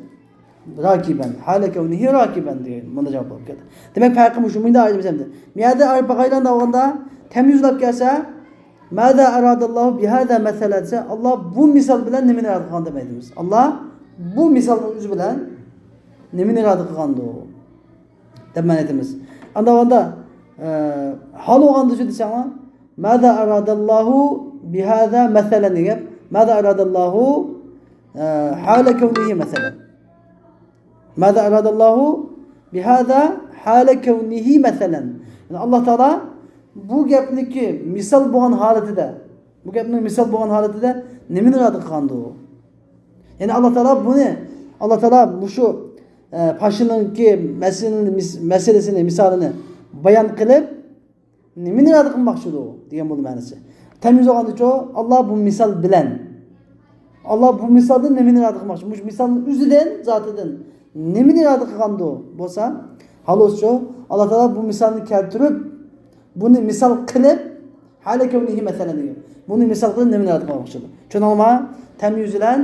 راكبا. حال كونه راكبا دېگەن. مۇندا جاۋابلاپ كەلدى. دېمەك، پەرقى مۇشۇ. مۇندا ئايرىم سەمدى. مۇ يەردە ئارپا قايلان دەۋالغاندا، تەميىزلەپ كەلسە، ماذا أراد الله بهذا مثلا دېسە، ئاللا بۇ مىسال بىلەن نېمىنى ئىرادە قىلغان دېمەيدۇ بىز. ئاللا بۇ مىسالنىڭ ئۆزى بىلەن نېمىنى ئىرادە قىلغاندۇ؟ دەپ مەنە ئېيتىمىز. ئانداق بولغاندا، ئە، ھال بولغاندا شۇ دېسەڭلار، ماذا أراد الله بهذا مثلا دېگەن گەپ. ماذا أراد الله، ئە، حال كونه مثلا. ماذا أراد الله بهذا حال كونه مثلا. يەنى ئاللا تائالا بۇ گەپنىڭكى مىسال بولغان ھالىتىدە، بۇ گەپنىڭ مىسال بولغان ھالىتىدە نېمىنى ئىرادە قىلغاندۇ؟ يەنى ئاللا تائالا بۇنى، ئاللا تائالا مۇشۇ، ئە، پاشىنىڭكى مەسىلىنى، مىس-، مەسىلىسىنى، مىسالىنى بايان قىلىپ، نېمىنى ئىرادە قىلماقچىدۇ دېگەن بولدى مەنىسى. تەميىز بولغاندىچۇ، ئاللا بۇ مىسال بىلەن، ئاللا بۇ مىسالدىن نېمىنى ئىرادە قىلماقچى؟ مۇشۇ مىسالنىڭ ئۆزىدىن، زاتىدىن نېمىنى ئىرادە قىلغاندۇ بولسا، ھالوسچۇ، ئاللا تائالا بۇ مىسالنى كەلتۈرۈپ، بۇنى مىسال قىلىپ، ھالە كەۋنىھى مەسەلەن دېگەن. بۇنى مىسال قىلىپ نېمىنى ئىرادە قىلغان ئوخشىدى؟ چۈشەندىڭىزمۇ؟ تەميىز بىلەن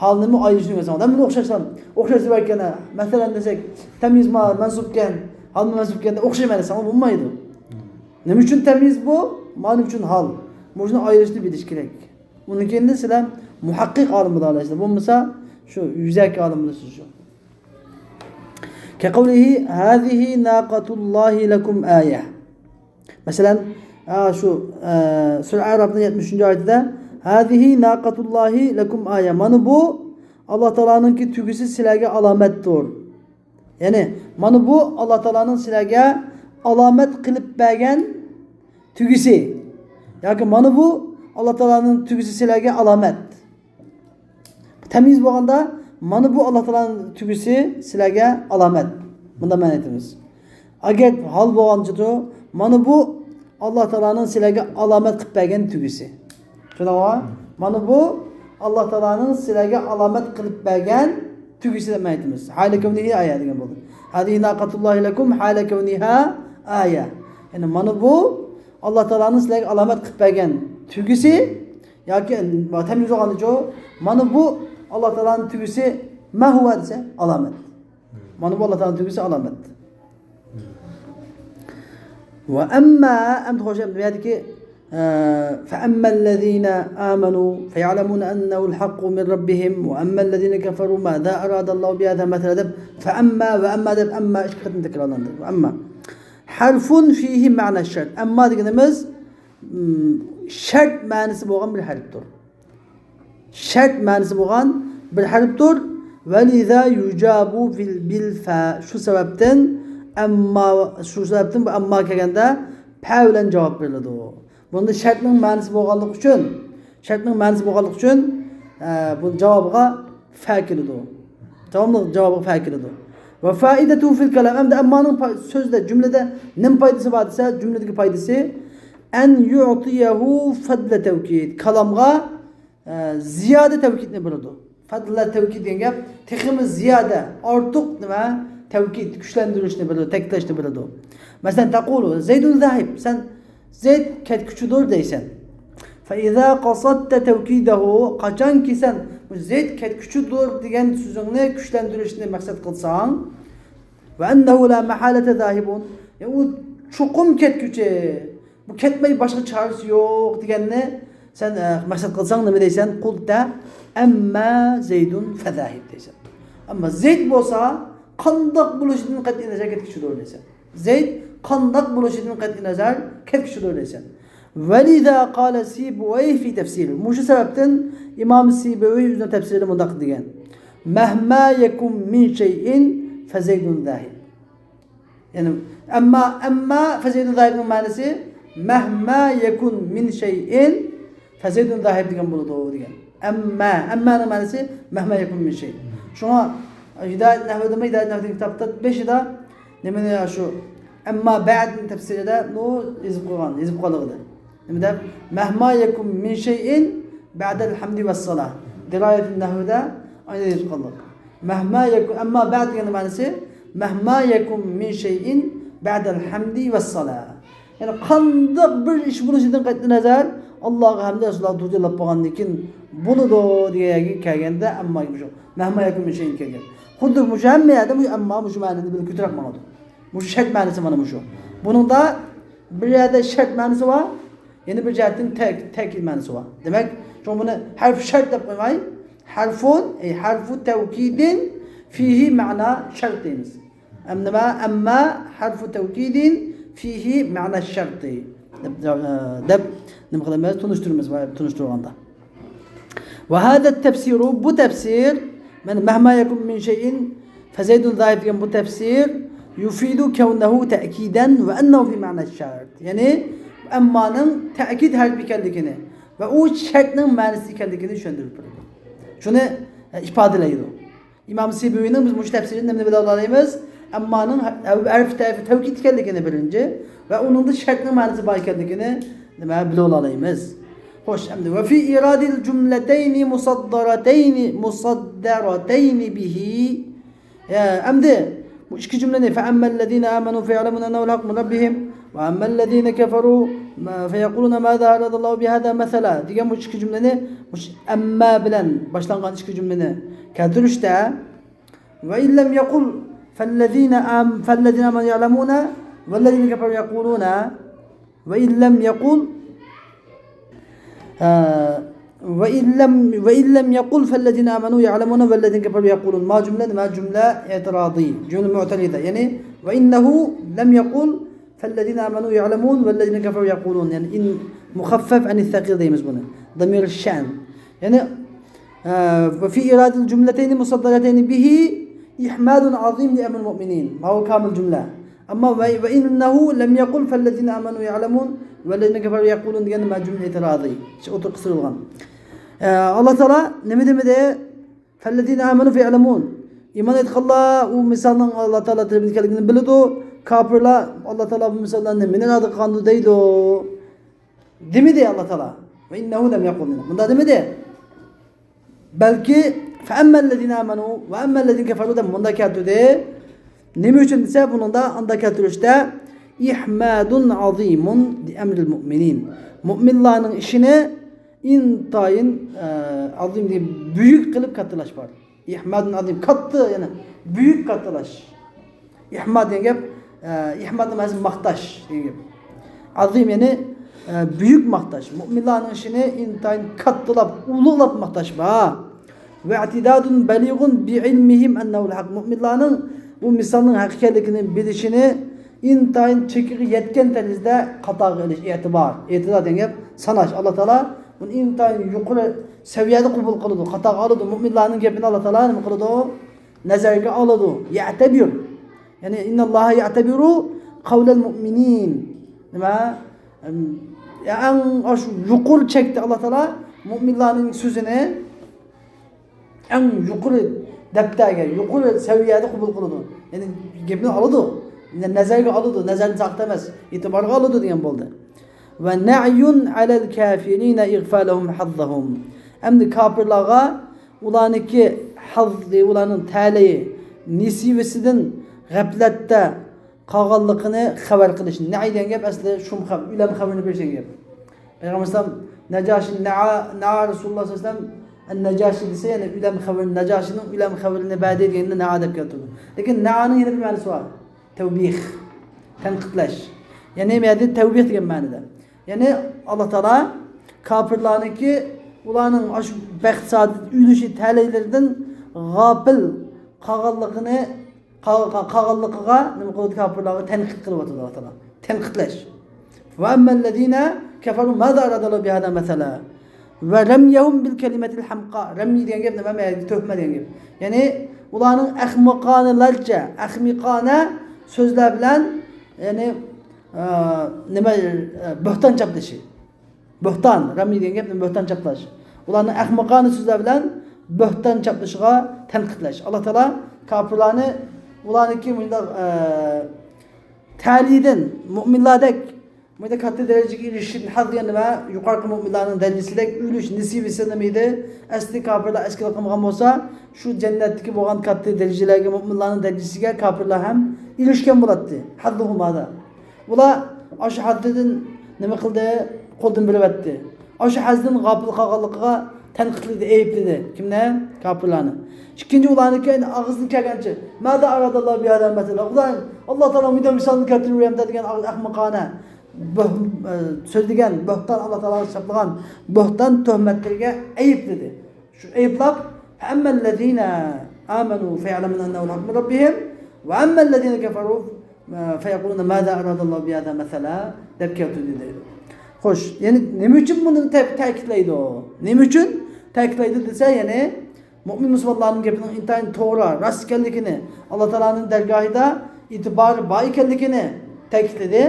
ھالنىمۇ ئايرىشنى مەسىلەن. ئادەم بۇنى ئوخشاشلا، ئوخشاش دېۋەركەن. مەسىلەن دېسەك، تەميىز ما-، مەنسۇبكەن، ھالمۇ مەنسۇبكەن دەپ ئوخشايمەن دېسەڭ بولمايدۇ. نېمە ئۈچۈن تەميىز بۇ؟ ما نېمە ئۈچۈن ھال؟ مۇشۇنى ئايرىشنى بىلىش كېرەك. ئۇنىڭ كېيىن سىلەر مۇھەققىق ئالىم بولالىسىلەر. بولمىسا شۇ يۈزەكى ئالىم بولىسىز شۇ. كقوله هذه ناقة الله لكم آية. مەسىلەن، ئا، شۇ، ئە، سۈرە ئەرەفنىڭ يەتمىش ئۈچىنچى ئايىتىدە، هذه ناقة الله لكم آية. مانا بۇ ئاللا تائالانىڭكى تۆگىسى سىلەرگە ئالامەتتۇر. يەنى، مانا بۇ ئاللا تائالانىڭ سىلەرگە ئالامەت قىلىپ بەرگەن تۆگىسى. ياكى مانا بۇ ئاللا تائالانىڭ تۆگىسى سىلەرگە ئالامەت. تەميىز بولغاندا، مانا بۇ ئاللا تائالانىڭ تۆگىسى سىلەرگە ئالامەت. بۇنداق مەنە ئېيتىمىز. ئەگەر ھال بولغانچىدۇ، مانا بۇ ئاللا تائالانىڭ سىلەرگە ئالامەت قىلىپ بەرگەن تۆگىسى. چۈشەندىڭىزمۇ؟ مانا بۇ ئاللا تائالانىڭ سىلەرگە ئالامەت قىلىپ بەرگەن تۆگىسى دەپ مەنە ئېيتىمىز. ھالە كەۋنىھى ئايە دېگەن بولدى. هذه ناقة الله لكم حال كونها آية. يەنى مانا بۇ ئاللا تائالانىڭ سىلەرگە ئالامەت قىلىپ بەرگەن تۆگىسى ياكى تەميىز بولغاندىچۇ، مانا بۇ ئاللا تائالانىڭ تۆگىسى، ما ھۇۋە دېسە، ئالامەت. مانا بۇ ئاللا تائالانىڭ تۆگىسى ئالامەت. ۋە ئەمما، ئەمدى خوش، ئەمدى بۇ يەردىكى، ئە، فەئەممەللەزىنە ئامەنۇ فەيەئلەمۇنە ئەننەھۇل ھەققۇ مىن رەببىھىم ۋە ئەممەللەزىنە كەفەرۇ مازا ئەرادەللاھۇ بىھازا مەسەلەن دەپ، فەئەمما ۋە ئەمما دەپ، ئەمما ئىككى قېتىم تەكرارلاندى. ۋە ئەمما. حرف فيه معنى الشرط. ئەمما دېگىنىمىز، م، شەرت مەنىسى بولغان بىر ھەرپتۇر. شەرت مەنىسى بولغان بىر ھەرپتۇر. ۋەلىزا يۇجابۇ بىل، بىل فە. شۇ سەۋەبتىن ئەمما، شۇ سەۋەبتىن بۇ ئەمما كەلگەندە پە بىلەن جاۋاب بېرىلىدۇ. بۇندا شەرتنىڭ مەنىسى بولغانلىقى ئۈچۈن، شەرتنىڭ مەنىسى بولغانلىقى ئۈچۈن، ئە، بۇ جاۋابىغا فە كېلىدۇ. داۋاملىق جاۋابىغا فە كېلىدۇ. ۋە فائىدەتۇ فىل كالام. ئەمدى ئەممانىڭ پا-، سۆزدە، جۈملىدە نېمە پايدىسى بار دېسە، جۈملىدىكى پايدىسى، ئەن يۇئتىيەھۇ فەدلە تەۋكىد. كالامغا، ئە، زىيادە تەۋكىدنى بېرىدۇ. فەدلە تەۋكىد دېگەن گەپ، تېخىمۇ زىيادە، ئارتۇق نېمە؟ تەۋكىد، كۈچلەندۈرۈشنى بېرىدۇ، تەكىتلەشنى بېرىدۇ. مەسىلەن، تەقۇلۇ، زەيدۇن زاھىب، سەن زەيد كەتكۈچىدۇر دەيسەن. فەئىزا قەسەدتە تەۋكىدەھۇ، قاچانكى سەن بۇ زەيد كەتكۈچىدۇر دېگەن سۆزۈڭنى كۈچلەندۈرۈشنى مەقسەت قىلساڭ، ۋە ئەننەھۇ لا مەھالەتە زاھىبۇن، يەنى ئۇ چوقۇم كەتكۈچى، بۇ كەتمەي باشقا چارىسى يوق دېگەننى سەن، ئە، مەقسەت قىلساڭ نېمە دەيسەن؟ قۇلتە ئەمما زەيدۇن فەزاھىب دەيسەن. ئەمما زەيد بولسا قانداق بولۇشىدىن قەتئىينەزەر كەتكۈچىدۇر دەيسەن. زەيد قانداق بولۇشىدىن قەتئىينەزەر كەتكۈچىدۇر دەيسەن. ۋەلىزا قالە سىبۇۋەيھ فى تەفسىرى. مۇشۇ سەۋەبتىن ئىمام سىبۇۋەيھ ئۆزىنىڭ تەپسىرىدە مۇنداق دېگەن. مەھما يەكۇن مىن شەيئىن فەزەيدۇن زاھىب. يەنى، ئەمما، ئەمما فەزەيدۇن زاھىبنىڭ مەنىسى، مەھما يەكۇن مىن شەيئىن فەزەيدۇن زاھىب دېگەن بولىدۇ، دېگەن. ئەمما، ئەممانىڭ مەنىسى، مەھما يەكۇن مىن شەي. شۇڭا، ھىدايەت نەھۋىدىمۇ، ھىدايەت نەھۋىدىكى كىتابتا بېشىدا، نېمىنى، شۇ، ئەمما بەئدنىڭ تەپسىرىدە، نۇ يېزىپ قويغان، يېزىپ قويغانلىقىدا. نېمە دەپ؟ مەھما يەكۇن مىن شەيئىن بەئدەل ھەمدى ۋەسسالا. دىرايەتۇن نەھۋىدە ئاينى يېزىپ قالدۇق. مەھما يەكۇن، ئەمما بەئد دېگەن مەنىسى، مەھما يەكۇن مىن شەيئىن بەئدەل ھەمدى ۋەسسالا. يەنى قانداق بىر ئىش بولۇشىدىن قەتئىينەزەر، ئاللاغا ھەمدە رەسۇلۇللاغا دۇرۇت يوللاپ بولغاندىن كېيىن بولىدۇ دېگەن يەرگە كەلگەندە، ئەمما مۇشۇ مەھما يەكۇن مىن شەيئىن كەلگەن. خۇددى مۇشۇ ھەممە يەردە مۇشۇ ئەمما مۇشۇ مەنىنى بىلەن كۆتۈرۈپ ماڭىدۇ. مۇشۇ شەرت مەنىسى مانا مۇشۇ. بۇنىڭدا بىر يەردە شەرت مەنىسى بار، يەنە بىر جەھەتتىن تەك-، تەكىت مەنىسى بار. دېمەك، شۇڭا بۇنى ھەرف شەرت دەپ قويماي، ھەرفۇن، ئەي ھەرفۇ تەۋكىدىن فىھى مەنا شەرت دەيمىز. ئەم نېمە؟ ئەمما ھەرفۇ تەۋكىدىن فىھى مەنا شەرتى دەپ، دەپ نېمە قىلىمىز؟ تونۇشتۇرىمىز، تونۇشتۇرغاندا. ۋە ھازا تەفسىرۇ، بۇ تەپسىر، مەن مەھما يەكۇن مىن شەيئىن فەزەيدۇن زاھىب دېگەن بۇ تەپسىر، يۇفىدۇ كەۋنەھۇ تەئكىدەن ۋە ئەننەھۇ فى مەنا شەرت. يەنى، ئەممانىڭ تەئكىد ھەرپى ئىكەنلىكىنى ۋە ئۇ شەرتنىڭ مەنىسى ئىكەنلىكىنى چۈشەندۈرۈپ بېرىدۇ. شۇنى، ئە، ئىپادىلەيدۇ. ئىمام سىبۇينىڭ بىز مۇشۇ تەپسىرىدىن نېمىنى بىلىۋالالايمىز؟ ئەممانىڭ ھە-، ھەرف تەۋكىد ئىكەنلىكىنى بىرىنچى ۋە ئۇنىڭدا شەرتنىڭ مەنىسى بار ئىكەنلىكىنى نېمە بىلىۋالالايمىز. خوش، ئەمدى ۋە فى ئىرادىل جۈملەتەينى مۇسەددەرەتەينى، مۇسەددەرەتەينى بىھى. ئەمدى بۇ ئىككى جۈملىنى، فەئەممەللەزىنە ئامەنۇ فەيەلەمۇنە ئەننەھۇل ھەققۇ مىن رەببىھىم ۋەئەممەللەزىنە كەفەرۇ فەيەقۇلۇنە مازا ئارادەللاھۇ بىھازا مەسەلا دېگەن بۇ ئىككى جۈملىنى، مۇشۇ ئەممە بىلەن باشلانغان ئىككى جۈملىنى كەلتۈرۈشتە، ۋەئىن لەم يەقۇل فەللەزىنە ئام-، فەللەزىنە ئامەنۇ يەئلەمۇنە ۋەللەزىنە كەفەرۇ يەقۇلۇنە، ۋەئىن لەم يەقۇل، ئە، ۋەئىن لەم، ۋەئىن لەم يەقۇل فەللەزىنە ئامەنۇ يەئلەمۇنە ۋەللەزىنە كەفەرۇ يەقۇلۇن. ما جۈملە، نېمە جۈملە؟ ئېتىرازىي، جۈملە مۇئتەرىزە. يەنى، ۋەئىننەھۇ لەم يەقۇل فەللەزىنە ئامەنۇ يەئلەمۇن ۋەللەزىنە كەفەرۇ يەقۇلۇن. يەنى، ئىن مۇخەففەف ئەنىس سەقىل دەيمىز بۇنى. ضمير الشأن. يەنى، ئە، وفي إيراد الجملتين المصدرتين به إحماد عظيم لأمر المؤمنين. ما هو كامل جملة. ئەمما ۋە، ۋەئىننەھۇ لەم يەقۇل فەللەزىنە ئامەنۇ يەئلەمۇن ۋەللەزىنە كەفەرۇ يەقۇلۇن دېگەن نېمە جۈملە ئېتىرازىي. شۇ ئوتتۇرىغا قىستۇرۇلغان. ئە، ئاللا تائالا نېمە دېمىدى؟ فەللەزىنە ئامەنۇ فەيەئلەمۇن. ئىمان ئېيتقانلار ئۇ مىسالنىڭ ئاللا تائالا تەرىپىدىن كەلگىنىنى بىلىدۇ. كاپىرلار ئاللا تائالا بۇ مىساللارنى مېنى ئىرادە قىلغاندۇ دەيدۇ. دېمىدى ئاللا تائالا. ۋەئىننەھۇ لەم يەقۇل. مۇنداق دېمىدى. بەلكى فەئەممەللەزىنە ئامەنۇ ۋەئەممەللەزىنە كەفەرۇ دەپ مۇنداق كەلتۈردى. نېمە ئۈچۈن دېسە، بۇنىڭدا ئاندا كەلتۈرۈشتە ئىھمادۇن ئازىمۇن لىئەمرىل مۇئمىنىن. مۇئمىنلارنىڭ ئىشىنى ئىنتايىن، ئە، ئازىم دېگەن بۈيۈك قىلىپ كاتتىلاش بار. ئىھمادۇن ئازىم، كاتتا، يەنى بۈيۈك كاتتىلاش. ئىھماد دېگەن گەپ، ئە، ئىھماد مەنىسى ماختاش دېگەن گەپ. ئازىم، يەنى، ئە، بۈيۈك ماختاش. مۇئمىنلارنىڭ ئىشىنى ئىنتايىن كاتتىلاپ، ئۇلۇغلاپ ماختاش بار. ۋەئتىدادۇن بەلىغۇن بىئىلمىھىم ئەننەھۇل ھەق. مۇئمىنلارنىڭ بۇ مىسالنىڭ ھەق ئىكەنلىكىنى بىلىشىنى ئىنتايىن چېكىگە يەتكەن دەرىجىدە قاتارغا ئېلىش، ئېتىبار. ئېتىداد دېگەن گەپ ساناش. ئاللا تائالا بۇنى ئىنتايىن يۇقىرى سەۋىيەدە قوبۇل قىلىدۇ، قاتارغا ئالىدۇ. مۇئمىنلارنىڭ گېپىنى ئاللا تائالا نېمە قىلىدۇ؟ نەزەرگە ئالىدۇ. يەتەبىر. يەنى، ئىنناللاھە يەتەبىرۇ قەۋلەل مۇئمىنىن. نېمە؟ ئەم، ئەڭ ئاشۇ يۇقىرى چەكتە ئاللا تائالا مۇئمىنلارنىڭ سۆزىنى ئەڭ يۇقىرى دەپتەرگە، يۇقىرى سەۋىيەدە قوبۇل قىلىدۇ. يەنى گېپىنى ئالىدۇ. نە-، نەزەرگە ئالىدۇ. نەزەردىن ساقىت ئەمەس. ئېتىبارغا ئالىدۇ دېگەن بولدى. ۋە نەئيۇن ئەلەل كافىرىنە ئىغفالەھۇم ھەززەھۇم. ئەمدى كاپىرلارغا ئۇلارنىڭكى ھەززى، ئۇلارنىڭ تەلىيى، نېسىۋىسىدىن غەپلەتتە قالغانلىقىنى خەۋەر قىلىش. نەئي دېگەن گەپ ئەسلى شۇم خەۋ-، ئۆلۈم خەۋىرىنى بېرىش دېگەن گەپ. پەيغەمبەر ئەلەيھىسسالام نەجاشى نەئا، نەئا رەسۇلۇللاھ سەللەللاھۇ ئەلەيھى ۋەسەللەم ئەن نەجاشى دېسە، يەنى ئۆلۈم خەۋىرىنى، نەجاشىنىڭ ئۆلۈم خەۋىرىنى بەردى دېگەندە نەئا دەپ كەلتۈردى. لېكىن نەئانىڭ يەنە بىر مەنىسى بار. تەۋبىخ، تەنقىدلەش. يەنى بۇ يەردە تەۋبىخ دېگەن مەنىدە. يەنى ئاللا تائالا كاپىرلارنىڭكى ئۇلارنىڭ ئاشۇ بەخت سائادەت ئۆلۈشى تەلەيلىرىدىن غاپىل قالغانلىقىنى، قال-، قال-، قالغانلىقىغا نېمە قىلىۋاتىدۇ؟ كاپىرلارغا تەنقىد قىلىۋاتىدۇ ئاللا تائالا. تەنقىدلەش. ۋە ئەممەللەزىنە كەفەرۇ مازا ئارادەللاھۇ بىھازا مەسەلە. ۋە رەميەھۇم بىل كەلىمەتىل ھەمقا. رەمي دېگەن گەپ نېمە؟ تۆھمە دېگەن گەپ. يەنى ئۇلارنىڭ ئەخمىقانىلەرچە، ئەخمىقانە سۆزلەر بىلەن، يەنى، ئە، نېمە، ئە، بۆھتان چاپلىشى. بۆھتان، رەمي دېگەن گەپ بۆھتان چاپلاش. ئۇلارنىڭ ئەخمىقانە سۆزلەر بىلەن بۆھتان چاپلىشىغا تەنقىدلەش. ئاللا تائالا كاپىرلارنى، ئۇلارنىڭكى مۇشۇنداق، ئە، تەلىيىدىن، مۇئمىنلاردەك مۇنداق كاتتا دەرىجىگە ئېرىشىشتىن ھەز دېگەن نېمە؟ يۇقىرىقى مۇئمىنلارنىڭ دەرىجىسىدەك ئۆلۈش نېسىۋىسى نېمە ئىدى؟ ئەسلى كاپىرلار ئەسكىلىك قىلمىغان بولسا، شۇ جەننەتتىكى بولغان كاتتا دەرىجىلەرگە، مۇئمىنلارنىڭ دەرىجىسىگە كاپىرلار ھەم ئېرىشكەن بولاتتى. ھەززۇھۇم ھازا. ئۇلار ئاشۇ ھەززىدىن نېمە قىلدى؟ قولدىن بېرىۋەتتى. ئاشۇ ھەززىدىن غاپىل قالغانلىقىغا تەنقىدلىدى، ئەيىبلىدى. كىمنى؟ كاپىرلارنى. ئىككىنچى، ئۇلارنىڭكى ئەينى ئاغزىدىن كەلگەنچە، مازا ئارادەللاھۇ بىھازا مەسەلە. خۇدايىم، ئاللا تائالا مۇنداق مىسالنى كەلتۈرۈۋەرمىدى دېگەن ئاغ-، ئەخمىقانە بۆھ-، ئە، سۆزلىگەن، بۆھتان، ئاللا تائالاغا چاپلىغان بۆھتان تۆھمەتلىرىگە ئەيىبلىدى. شۇ ئەيىبلاپ، فەئەممەللەزىنە ئامەنۇ فەيەئلەمۇنە ئەننەھۇل ھەققۇ مىن رەببىھىم ۋە ئەممەللەزىنە كەفەرۇ، ئە، فەيەقۇلۇنە مازا ئارادەللاھۇ بىھازا مەسەلە دەپ كەلتۈردى دەيدۇ. خوش، يەنى نېمە ئۈچۈن بۇنى تە-، تەكىتلەيدۇ؟ نېمە ئۈچۈن تەكىتلەيدۇ دېسە، يەنى مۇئمىن مۇسۇلمانلارنىڭ گېپىنىڭ ئىنتايىن توغرا، راست ئىكەنلىكىنى، ئاللا تائالانىڭ دەرگاھىدا ئېتىبارى بار ئىكەنلىكىنى تەكىتلىدى.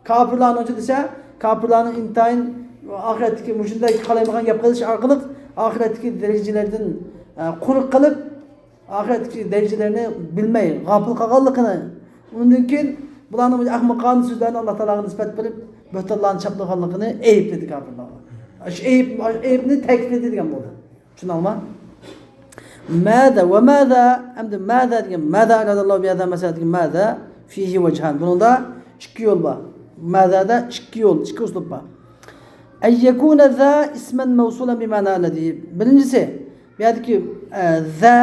كاپىرلارنىڭچە دېسە، كاپىرلارنىڭ ئىنتايىن ئاخىرەتتىكى مۇشۇنداق قالايمىقان گەپ قىلىش ئارقىلىق ئاخىرەتتىكى دەرىجىلەردىن، ئە، قۇرۇق قېلىپ، ئاخىرەتتىكى دەرىجىلەرنى بىلمەي، غاپىل قالغانلىقىنى، ئۇنىڭدىن كېيىن بۇلارنىڭ ئەخمىقانە سۆزلەرنى ئاللا تائالاغا نىسبەت بېرىپ، بۆھتانلارنى چاپلىغانلىقىنى ئەيىبلىدى كاپىرلارغا. شۇ ئەيىب، ئەيىبنى تەكىتلىدى دېگەن بولدى. چۈشىنىڭلارمۇ؟ ماذا، وماذا، ئەمدى ماذا دېگەن، ماذا أراد الله بهذا مثلا دېگەن ماذا فيه وجهان. بۇنىڭدا ئىككى يول بار. ماذادا ئىككى يول، ئىككى ئۇسلۇب بار. أن يكون ذا اسما موصولا بمعنى الذي. بىرىنچىسى، بۇ يەردىكى، ئە، ذا،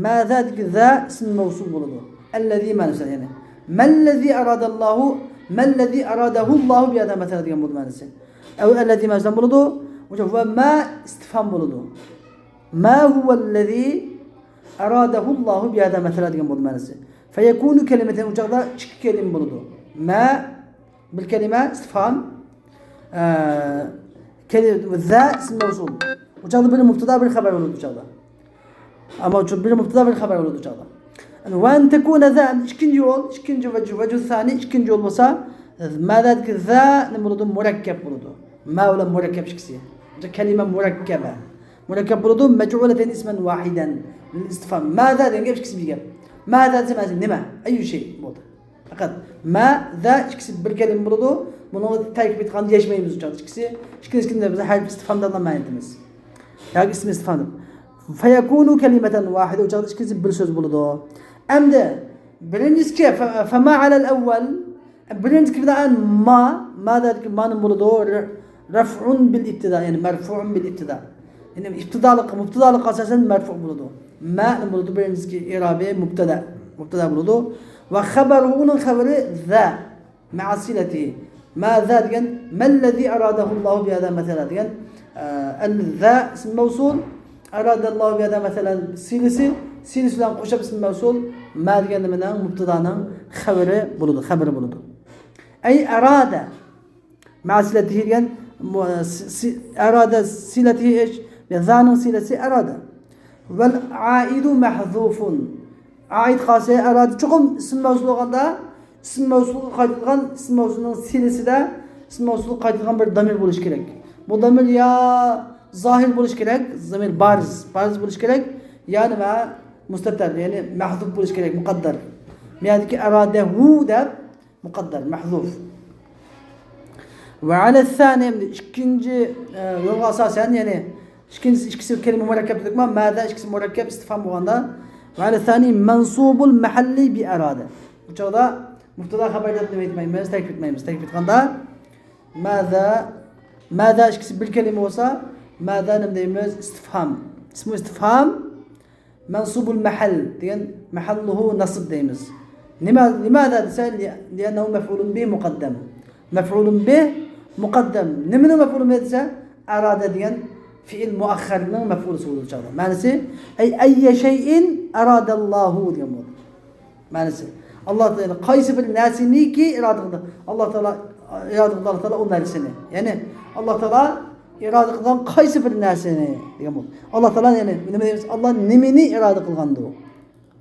ماذادىكى ذا ئىسم مەۋسۇل بولىدۇ. الذي مەنىسى، يەنى. ما الذي أراد الله، ما الذي أراده الله بهذا مثلا دېگەن بولىدۇ مەنىسى. ئەۋ الذي مەنىسى بولىدۇ. ۋە ما ئىستىفھام بولىدۇ. ما هو الذي أراده الله بهذا مثلا دېگەن بولىدۇ مەنىسى. فيكون كلمتين، ئۇ چاغدا ئىككى كەلىمە بولىدۇ. ما بىر كەلىمە ئىستىفھام، ئە، كەلىمە ذا ئىسم مەۋسۇل. ئۇ چاغدا بىر مۇبتادا، بىر خەۋەر بولىدۇ ئۇ چاغدا. ئەمما شۇ بىر مۇبتادا، بىر خەۋەر بولىدۇ ئۇ چاغدا. يەنى وأن تكون ذا، ئىككىنچى يول، ئىككىنچى ۋەجۇ، ۋەجۇ سانى، ئىككىنچى يول بولسا، ماذادىكى ذا نېمە بولىدۇ؟ مۇرەككەپ بولىدۇ. ما بىلەن مۇرەككەپ ئىككىسى. كەلىمە مۇرەككەبە. مۇرەككەپ بولىدۇ. مەجئۇلەتەينى ئىسمەن ۋاھىدەن لىل ئىستىفھام. ماذا دېگەن گەپ ئىككىسى بىر گەپ. ماذا دېسە مەنىسى نېمە؟ ئەييۇ شەي بولدى. پەقەت ما، ذا ئىككىسى بىر كەلىمە بولىدۇ. بۇنىڭغا تەركىب ئېيتقاندا يەشمەيمىز ئۇ چاغدا ئىككىسى. ئىككىنچىسىنى بىز ھەرپ ئىستىفھامدا مەنە ئېيتىمىز. ياكى ئىسمى ئىستىفھام دەپ. فيكون كلمة واحدة، ئۇ چاغدا ئىككىسى بىر سۆز بولىدۇ. ئەمدى بىرىنچىسى ف-، فما على الأول، بىرىنچىسى بىلەن ما، ما دېدىكى ما نېمە بولىدۇ؟ ر-، رفع بالابتداء، يەنى مرفوع بالابتداء. يەنى ئىبتىدالىق، مۇبتىدالىققا ئاساسەن مەرفۇ بولىدۇ. ما نېمە بولىدۇ؟ بىرىنچىسى ئىرابى مۇبتەدا، مۇبتەدا بولىدۇ. ۋە خەبەرۇ، ئۇنىڭ خەۋىرى ذا. مع صلته. ماذا دېگەن، ما الذي أراده الله بهذا مثلا دېگەن، ئە، ال ذا ئىسم مەۋسۇل، أراد الله بهذا مثلا سىلىسى، سىلىسى بىلەن قوشۇپ ئىسم مەۋسۇل، ما دېگەن نېمىنىڭ، مۇبتادانىڭ خەۋىرى بولىدۇ، خەبىرى بولىدۇ. أي أراد. مع صلته دېگەن، مۇ-، سى-، سى-، أراد صلته ئىش، ذانىڭ سىلىسى أراد. والعائد محذوف. ئائىد قالسا، ئەرادە چوقۇم ئىسىم مەۋسۇل بولغاندا، ئىسىم مەۋسۇلغا قايتىدىغان، ئىسىم مەۋسۇلنىڭ سىلىسىدە ئىسىم مەۋسۇلغا قايتىدىغان بىر دامىر بولۇشى كېرەك. بۇ دامىر يا زاھىر بولۇشى كېرەك، زامىر بارىز، بارىز بولۇشى كېرەك، يا نېمە، مۇستەتىر، يەنى مەھزۇپ بولۇشى كېرەك، مۇقەددەر. بۇ يەردىكى ئەرادەھۇ دەپ مۇقەددەر، مەھزۇف. ۋە ئەلەسسانى، ئىككىنچى، ئە، يولغا ئاساسەن، يەنى ئىككىنچىسى، ئىككىسى كەلىمە مۇرەككەپ دېدۇقما، ماذا ئىككىسى مۇرەككەپ ئىستىفھام بولغاندا، ۋە ئەلەسسانى مەنسۇبۇل مەھەللى بى ئەرادە. بۇ چاغدا مۇبتادا خەبەر دەپ نېمە ئېيتمايمىز، تەركىب ئېيتمايمىز. تەركىب ئېيتقاندا، ماذا، ماذا ئىككىسى بىر كەلىمە بولسا، ماذا نېمە دەيمىز؟ ئىستىفھام. ئىسمۇ ئىستىفھام. مەنسۇبۇل مەھەل دېگەن مەھەللۇھۇ نەسب دەيمىز. نېمە، لىماذا دېسە، لىئەننەھۇ مەفئۇلۇن بىھ مۇقەددەم. مەفئۇلۇن بىھ مۇقەددەم. نېمىنىڭ مەفئۇلى بىھ دېسە، ئەرادە دېگەن فېئىل مۇئەخخەرنىڭ مەفئۇلى بولىدۇ چاغدا. مەنىسى، ئەي ئەييە شەيئىن ئەرادەللاھۇ دېگەن بولىدۇ. مەنىسى، ئاللا تائالا قايسى بىر نەرسىنىكى ئىرادە قىلدى. ئاللا تائالا ئىرادە قىلدى، ئاللا تائالا ئۇ نەرسىنى. يەنى، ئاللا تائالا ئىرادە قىلغان قايسى بىر نەرسىنى دېگەن بولىدۇ. ئاللا تائالا، يەنى، نېمە دەيمىز؟ ئاللا نېمىنى ئىرادە قىلغاندۇ؟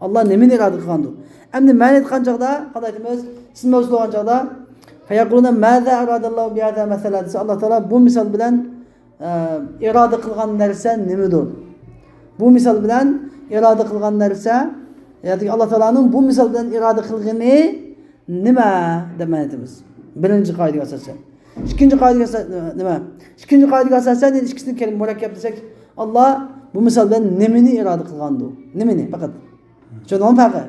ئاللا نېمىنى ئىرادە قىلغاندۇ؟ ئەمدى مەنە ئېيتقان چاغدا قانداق ئېيتىمىز؟ ئىسىم مەۋسۇل بولغان چاغدا، فيقولون ماذا أراد الله بهذا مثلا دېسە، ئاللا تائالا بۇ مىسال بىلەن ئە، ئىرادە قىلغان نەرسە نېمىدۇر؟ بۇ مىسال بىلەن ئىرادە قىلغان نەرسە، يەنى ئاللا تائالانىڭ بۇ مىسال بىلەن ئىرادە قىلغىنى نېمە دەپ مەنە ئېيتىمىز. بىرىنچى قائىدىگە ئاساسەن. ئىككىنچى قائىدىگە ئاساسەن، نېمە؟ ئىككىنچى قائىدىگە ئاساسەن، يەنى ئىككىسىنى كەلىمە مۇرەككەپ دېسەك، ئاللا بۇ مىسال بىلەن نېمىنى ئىرادە قىلغاندۇ؟ نېمىنى پەقەت؟ چۈشەندىڭمۇ پەقەت؟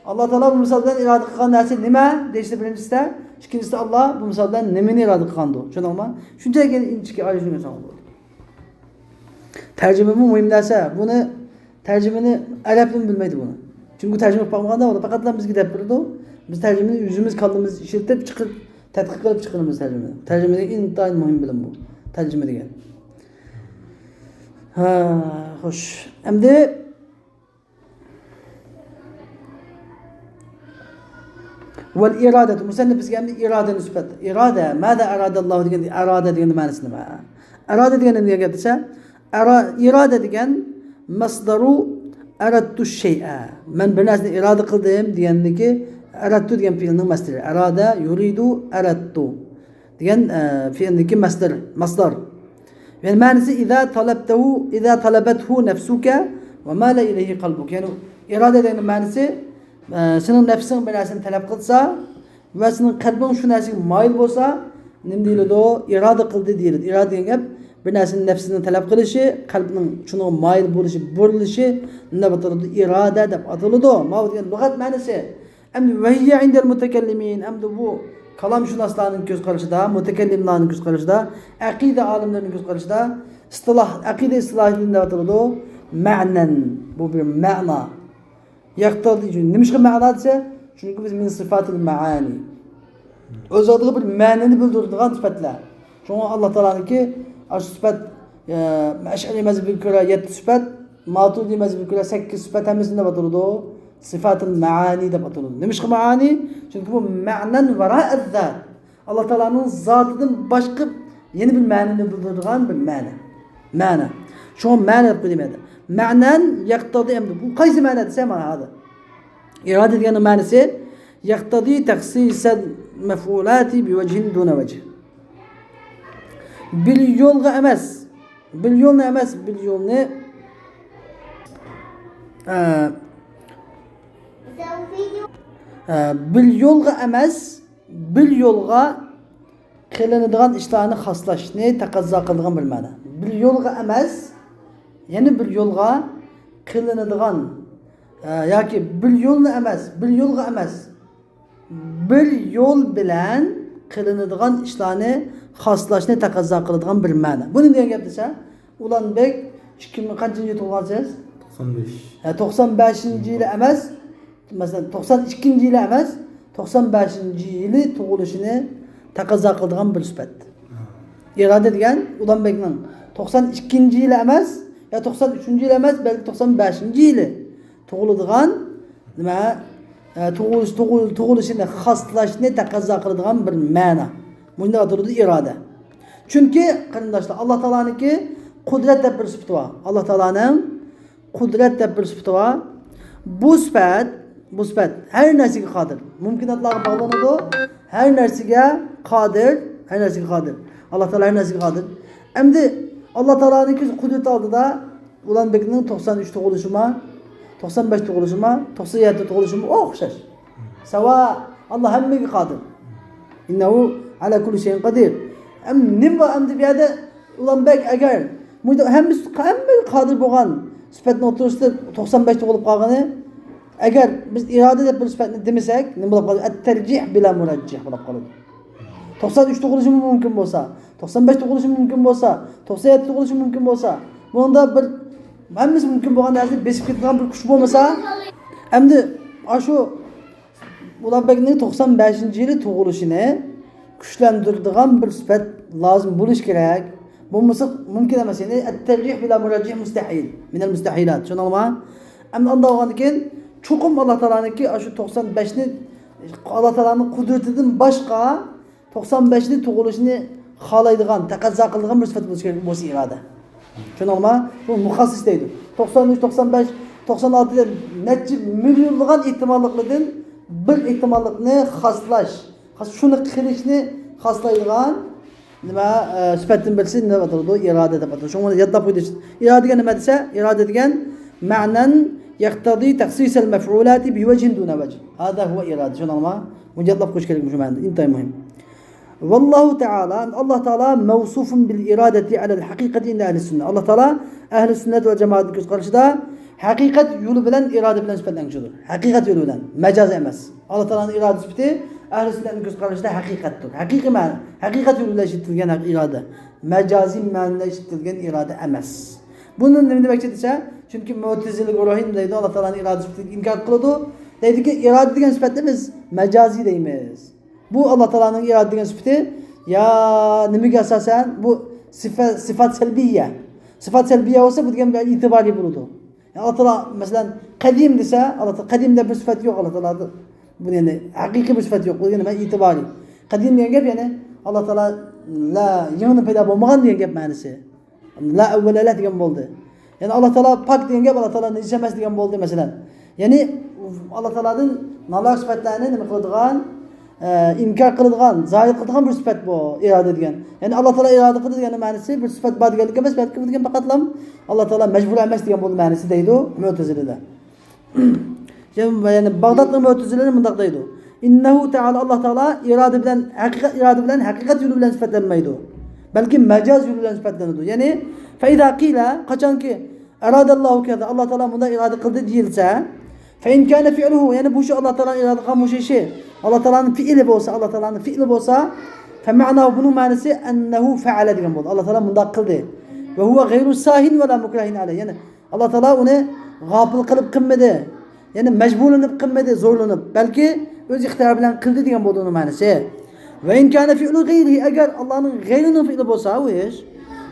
ئاللا تائالا بۇ مىسال بىلەن ئىرادە قىلغان نەرسە نېمە دېيىشتە بىرىنچىسىدە، ئىككىنچىسىدە ئاللا بۇ مىسال بىلەن نېمىنى ئىرادە قىلغاندۇ؟ چۈشەندىڭمۇ؟ شۇنچىلىك ئىنچىكە ئايرىشىپ يازساڭ بولىدۇ. تەرجىمىمۇ مۇھىم نەرسە. بۇنى تەرجىمىنى ئەرەبمۇ بىلمەيدۇ بۇنى. چۈنكى تەرجىمە قىلىپ باقمىغاندا ئۇنى پەقەتلا بىزگە دەپ بېرىدۇ. بىز تەرجىمىنى ئۆزىمىز كاللىمىزدا ئىشلىتىپ چىقىپ، تەتقىق قىلىپ چىقىرىمىز تەرجىمىنى. تەرجىمىدىكى ئىنتايىن مۇھىم بىلىم بۇ. تەرجىمە دېگەن. ھە، خوش. ئەمدى ۋەل ئىرادەتۇ. مۇسەننىپ بىزگە ئەمدى ئىرادىنى سۈپەت. ئىرادە، ماذا ئەرادەللاھۇ دېگەندە، ئەرادە دېگەندە مەنىسى نېمە؟ ئەرادە دېگەندە نېمە گەپ دېسە، ئەرا-، ئىرادە دېگەن مەسدەرۇ ئەرەدتۇ شەيئە. مەن بىر نەرسىنى ئىرادە قىلدىم دېگەندىكى ئەرەدتۇ دېگەن پېئىلنىڭ مەسدىرى. ئەرادە يۇرىدۇ ئەرەدتۇ دېگەن، ئە، پېئىلدىكى مەسدەر، مەسدەر. يەنى مەنىسى، ئىزا تەلەبتەھۇ، ئىزا تەلەبەتھۇ نەفسۇكە ۋە مالە ئىلەيھى قەلبۇك. يەنى ئىرادە دېگەن مەنىسى، ئە، سېنىڭ نەپسىڭ بىر نەرسىنى تەلەپ قىلسا ۋە سېنىڭ قەلبىڭ شۇ نەرسىگە مايىل بولسا، نېمە دېيىلىدۇ؟ ئىرادە قىلدى دېيىلىدۇ. ئىرادە دېگەن گەپ بىر نەرسىنى نەپسىنىڭ تەلەپ قىلىشى، قەلبنىڭ شۇنىڭغا مايىل بولۇشى، بۇرۇلۇشى نېمە دەپ ئاتىلىدۇ؟ ئىرادە دەپ ئاتىلىدۇ. ماۋۇ دېگەن لۇغەت مەنىسى. ئەمدى ۋەھىيە ئىندەل مۇتەكەللىمىن، ئەمدى بۇ كالامشۇناسلارنىڭ كۆز قارىشىدا، مۇتەكەللىملارنىڭ كۆز قارىشىدا، ئەقىدە ئالىملىرىنىڭ كۆز قارىشىدا، ئىستىلاھ، ئەقىدە ئىستىلاھىدا نېمە دەپ ئاتىلىدۇ؟ مەنەن، بۇ بىر مەنا. يەقتەزى، نېمىشقا مەنا دېسە، چۈنكى بىز مىن سىفاتىل مەئانى. ئۆز ئالدىغا بىر مەنىنى بىلدۈرىدىغان سۈپەتلەر. شۇڭا ئاللا تائالانىڭكى ئاشۇ سۈپەت، ئە، ئەشئەرىي مەزھىپىگە كۆرە يەتتە سۈپەت، ماتۇرىدىي مەزھىپىگە كۆرە سەككىز سۈپەت ھەممىسى نېمە دەپ ئاتىلىدۇ؟ سىفاتىل مەئانى دەپ ئاتىلىدۇ. نېمىشقا مەئانى؟ چۈنكى بۇ مەنەن ۋەرائەز زات. ئاللا تائالانىڭ زاتىدىن باشقا يەنە بىر مەنىنى بىلدۈرىدىغان بىر مەنە. مەنە. شۇڭا مەنە دەپ قويدۇم يەنە. مەنەن يەقتەزى ئەمدى. بۇ قايسى مەنە دېسە، مانا ھازىر. ئىرادە دېگەننىڭ مەنىسى يەقتەزى تەخسىسەل مەفئۇلاتى بىۋەجھىن دۇنە ۋەجھ. بىر يولغا ئەمەس. بىر يولنى ئەمەس، بىر يولنى، ئە، ئە، بىر يولغا ئەمەس، بىر يولغا قىلىنىدىغان ئىشلارنى خاسلاشنى تەقەززا قىلىدىغان بىر مەنە. بىر يولغا ئەمەس، يەنە بىر يولغا قىلىنىدىغان، ئە، ياكى بىر يولنى ئەمەس، بىر يولغا ئەمەس، بىر يول بىلەن قىلىنىدىغان ئىشلارنى خاسلاشنى تەقەززا قىلىدىغان بىر مەنە. بۇنى دېگەن گەپ دېسە، ئۇلانبېك ئىككى مىڭ قانچىنچى يىلى تۇغۇلغانسىز؟ توقسان بەش. ھە، توقسان بەشىنچى يىلى ئەمەس، مەسىلەن، توقسان ئىككىنچى يىلى ئەمەس، توقسان بەشىنچى يىلى تۇغۇلۇشىنى تەقەززا قىلىدىغان بىر سۈپەت. ئىرادە دېگەن ئۇلانبېكنىڭ توقسان ئىككىنچى يىلى ئەمەس، يا توقسان ئۈچىنچى يىلى ئەمەس، بەلكى توقسان بەشىنچى يىلى تۇغۇلىدىغان، نېمە، ئە، تۇغۇلۇش، تۇغۇل-، تۇغۇلۇشىنى خاسلاشنى تەقەززا قىلىدىغان بىر مەنە. بۇنى دەپ ئاتىلىدۇ ئىرادە. چۈنكى، قېرىنداشلار، ئاللا تائالانىڭكى قۇدرەت دەپ بىر سۈپىتى بار. ئاللا تائالانىڭ قۇدرەت دەپ بىر سۈپىتى بار. بۇ سۈپەت، بۇ سۈپەت ھەر نەرسىگە قادىر. مۇمكىناتلارغا باغلىنىدۇ. ھەر نەرسىگە قادىر، ھەر نەرسىگە قادىر. ئاللا تائالا ھەر نەرسىگە قادىر. ئەمدى ئاللا تائالانىڭكى قۇدرىتى ئالدىدا ئۇلانبېكنىڭ توقسان ئۈچ تۇغۇلۇشىمۇ، توقسان بەش تۇغۇلۇشىمۇ، توقسان يەتتە تۇغۇلۇشىمۇ ئوخشاش. ساۋا، ئاللا ھەممىگە قادىر. ئىننەھۇ ئەلا كۇللى شەيئىن قەدىر. ئەم، نېمە بار ئەمدى بۇ يەردە؟ ئۇلانبېك ئەگەر بۇ ھەممىسى، ھەممىگە قادىر بولغان سۈپەتنىڭ ئوتتۇرىسىدا توقسان بەش تۇغۇلۇپ قالغىنى، ئەگەر بىز ئىرادە دەپ بىر سۈپەتنى دېمىسەك، نېمە بولۇپ قالىدۇ؟ ئەت-تەرجىھ بىلا مۇرەججىھ بولۇپ قالىدۇ. توقسان ئۈچ تۇغۇلۇشىمۇ مۇمكىن بولسا، توقسان بەش تۇغۇلۇشىمۇ مۇمكىن بولسا، توقسان يەتتە تۇغۇلۇشىمۇ مۇمكىن بولسا، بۇنىڭدا بىر ھەممىسى مۇمكىن بولغان نەرسىنى بېسىپ كېتىدىغان بىر كۈچ بولمىسا، ئەمدى ئاشۇ ئۇلانبېكنىڭ توقسان بەشىنچى يىلى تۇغۇلۇشىنى كۈچلەندۈرىدىغان بىر سۈپەت لازىم بولۇشى كېرەك. بولمىسا مۇمكىن ئەمەس. يەنى ئەت-تەرجىھ بىلا مۇرەججىھ مۇستەھىل. مىنەل مۇستەھىلات. چۈشەندىڭلارمۇ؟ ئەمدى ئانداق بولغاندىن كېيىن چوقۇم ئاللا تائالانىڭكى ئاشۇ توقسان بەشنى ئاللا تائالانىڭ قۇدرىتىدىن باشقا توقسان بەشنى تۇغۇلۇشىنى خالايدىغان، تەقەززا قىلىدىغان بىر سۈپەت بولۇشى كېرەك، بولسا ئىرادە. چۈشەندىڭلارمۇ؟ بۇ مۇخەسسىس دەيدۇ. توقسان ئۈچ، توقسان بەش، توقسان ئالتە دەپ نەچچە مىليونلىغان ئېھتىماللىقلاردىن بىر ئېھتىماللىقنى خاسلاش، خاس-، شۇنى قىلىشنى خاسلايدىغان نېمە، ئە، سۈپەتتىن بىرسى نېمە ئاتىلىدۇ؟ ئىرادە دەپ ئاتىلىدۇ. شۇڭا يادلاپ قويدى. ئىرادە دېگەن نېمە دېسە، ئىرادە دېگەن مەنەن يەقتەزى تەخسىسەل مەفئۇلاتى بىۋەجھىن دۇنە ۋەجھ. ھازا ھۇۋە ئىرادە. چۈشەندىڭلارمۇ؟ بۇنى يادلاپ قويۇش كېرەك مۇشۇ مەنىدە. ئىنتايىن مۇھىم. ۋاللاھۇ تائالا، ئاللا تائالا مەۋسۇفۇن بىل ئىرادەتى ئەلەل ھەقىقەتى ئىندە ئەھلىس سۈننە. ئاللا تائالا ئەھلى سۈننەت ۋە جامائەتنىڭ كۆز قارىشىدا ھەقىقەت يولى بىلەن ئىرادە بىلەن سۈپەتلەنگۈچىدۇر. ھەقىقەت يولى بىلەن، مەجازى ئەمەس. ئاللا تائالانىڭ ئىرادە سۈپىتى ئەھلى سۈننەتنىڭ كۆز قارىشىدا ھەقىقەتتۇر. ھەقىقىي مەنە، ھەقىقەت يولى بىلەن ئىشلىتىلگەن ھەق-، ئىرادە. مەجازىي مەنىدە ئىشلىتىلگەن ئىرادە ئەمەس. بۇنى نېمە دېمەكچى دېسە، چۈنكى مۇئتەزىلە گۇرۇھى نېمە دەيدۇ؟ ئاللا تائالانىڭ ئىرادە سۈپىتىنى ئىنكار قىلىدۇ. دەيدۇكى، ئىرادە دېگەن سۈپەتنى بىز مەجازىي دەيمىز. بۇ ئاللا تائالانىڭ ئىرادە دېگەن سۈپىتى يا نېمىگە ئاساسەن؟ بۇ سىفە-، سىفات سەلبىيە. سىفات سەلبىيە بولسا، بۇ دېگەن بىر ئېتىبارى بولىدۇ. يا ئاللا تائالا، مەسىلەن، قەدىم دېسە، ئاللا تائالا قەدىم دەپ بىر سۈپەت يوق ئاللا تائالادا. بۇ يەنى ھەقىقىي بىر سۈپەت يوق. بۇ دېگەن نېمە؟ ئېتىبارى. قەدىم دېگەن گەپ، يەنى ئاللا تائالا لا، يېڭىدىن پەيدا بولمىغان دېگەن گەپ مەنىسى. لا ئەۋۋەلە لەھ دېگەن بولدى. يەنى ئاللا تائالا پاك دېگەن گەپ، ئاللا تائالا نىجىس ئەمەس دېگەن بولدى، مەسىلەن. يەنى ئاللا تائالادىن نالايىق سۈپەتلەرنى نېمە قىلىدىغان، ئە، ئىنكار قىلىدىغان، زاھىر قىلىدىغان بىر سۈپەت بۇ ئىرادە دېگەن. يەنى ئاللا تائالا ئىرادە قىلدى دېگەن مەنىسى بىر سۈپەت بار دېگەنلىك ئەمەس، بەلكى بۇ دېگەن پەقەتلا ئاللا تائالا مەجبۇر ئەمەس دېگەن بولدى مەنىسى دەيدۇ مۇئتەزىلىلەر. يەنى باغدادنىڭ مۇئتەزىلىلىرى مۇنداق دەيدۇ. ئىننەھۇ تائالا، ئاللا تائالا ئىرادە بىلەن، ھەقىقەت، ئىرادە بىلەن ھەقىقەت يولى بىلەن سۈپەتلەنمەيدۇ. بەلكى مەجاز يولى بىلەن سۈپەتلىنىدۇ. يەنى، فإذا قيل، قاچانكى، أراد الله كذا، ئاللا تائالا مۇنداق ئىرادە قىلدى دېيىلسە، فإن كان فعله، يەنى بۇ شۇ ئاللا تائالا ئىرادە قىلغان مۇشۇ ئىشى، ئاللا تائالانىڭ پېئىلى بولسا، ئاللا تائالانىڭ پېئىلى بولسا، فمعناه، بۇنىڭ مەنىسى أنه فعل دېگەن بولىدۇ. ئاللا تائالا مۇنداق قىلدى. وهو غير ساهٍ ولا مكره عليه. يەنى ئاللا تائالا ئۇنى غاپىل قىلىپ قىلمىدى. يەنى مەجبۇرلىنىپ قىلمىدى، زورلىنىپ. بەلكى ئۆز ئىختىيارى بىلەن قىلدى دېگەن بولىدۇ ئۇنىڭ مەنىسى. وإن كان فعل غيره، ئەگەر ئاللانىڭ غەيرىنىڭ پېئىلى بولسا ئۇ ئىش،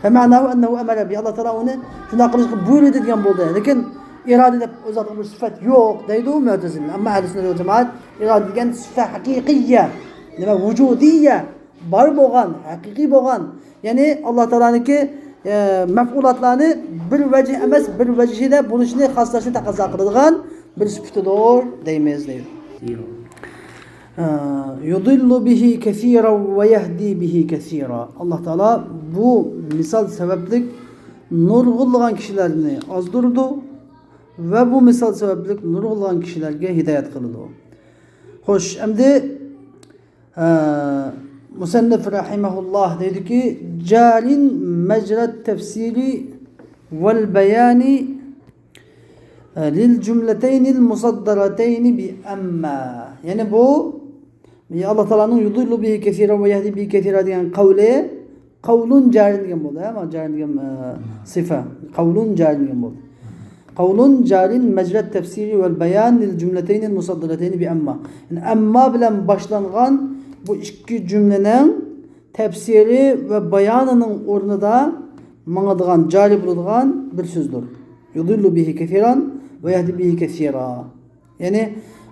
فمعناه أنه أمر به، ئاللا تائالا ئۇنى شۇنداق قىلىشقا بۇيرۇدى دېگەن بولدى. لېكىن ئىرادە دەپ ئۆز زاتىغا بىر سۈپەت يوق دەيدۇ مۆتەزىلە. ئەمما ئەھلى سۈننەت ۋەل جامائەت ئىرادە دېگەن سۈپەت ھەقىقىيە، نېمە، ۋۇجۇدىيە، بار بولغان، ھەقىقىي بولغان، يەنى ئاللا تائالانىڭكى، ئە، مەفئۇلاتلارنى بىر ۋەجىھ ئەمەس، بىر ۋەجىھىدە بولۇشنى خاسلاشنى تەقەززا قىلىدىغان بىر سۈپىتىدۇر دەيمىز، دەيدۇ. ئە، يضل به كثيرا ويهدي به كثيرا. ئاللا تائالا بۇ مىسال سەۋەبلىك نۇرغۇنلىغان كىشىلەرنى ئازدۇرىدۇ ۋە بۇ مىسال سەۋەبلىك نۇرغۇنلىغان كىشىلەرگە ھىدايەت قىلىدۇ. خوش، ئەمدى ئە، مۇسەننىف رەھىمەھۇللاھ دەيدۇكى، جارىن مەجرەت تەفسىرى ۋەل بەيانى، ئە، لىل جۈملەتەينىل مۇسەددەرەتەينى بى ئەمما. يەنى بۇ، ئاللا تائالانىڭ يۇدىللۇ بىھى كەسىرا ۋە يەھدى بىھى كەسىرا دېگەن قەۋلى، قەۋلۇن جارىن دېگەن بولدى، ھە؟ مانا جارىن دېگەن، ئە، سىفە. قەۋلۇن جارىن دېگەن بولدى. قەۋلۇن جارىن مەجرەت تەفسىرى ۋەل بەيان لىل جۈملەتەينىل مۇسەددەرەتەينى بى ئەمما. يەنى ئەمما بىلەن باشلانغان بۇ ئىككى جۈملىنىڭ تەپسىرى ۋە بايانىنىڭ ئورنىدا ماڭىدىغان، جارى بولىدىغان بىر سۆزدۇر. يۇدىللۇ بىھى كەسىران ۋە يەھدى بىھى كەسىرا. يەنى،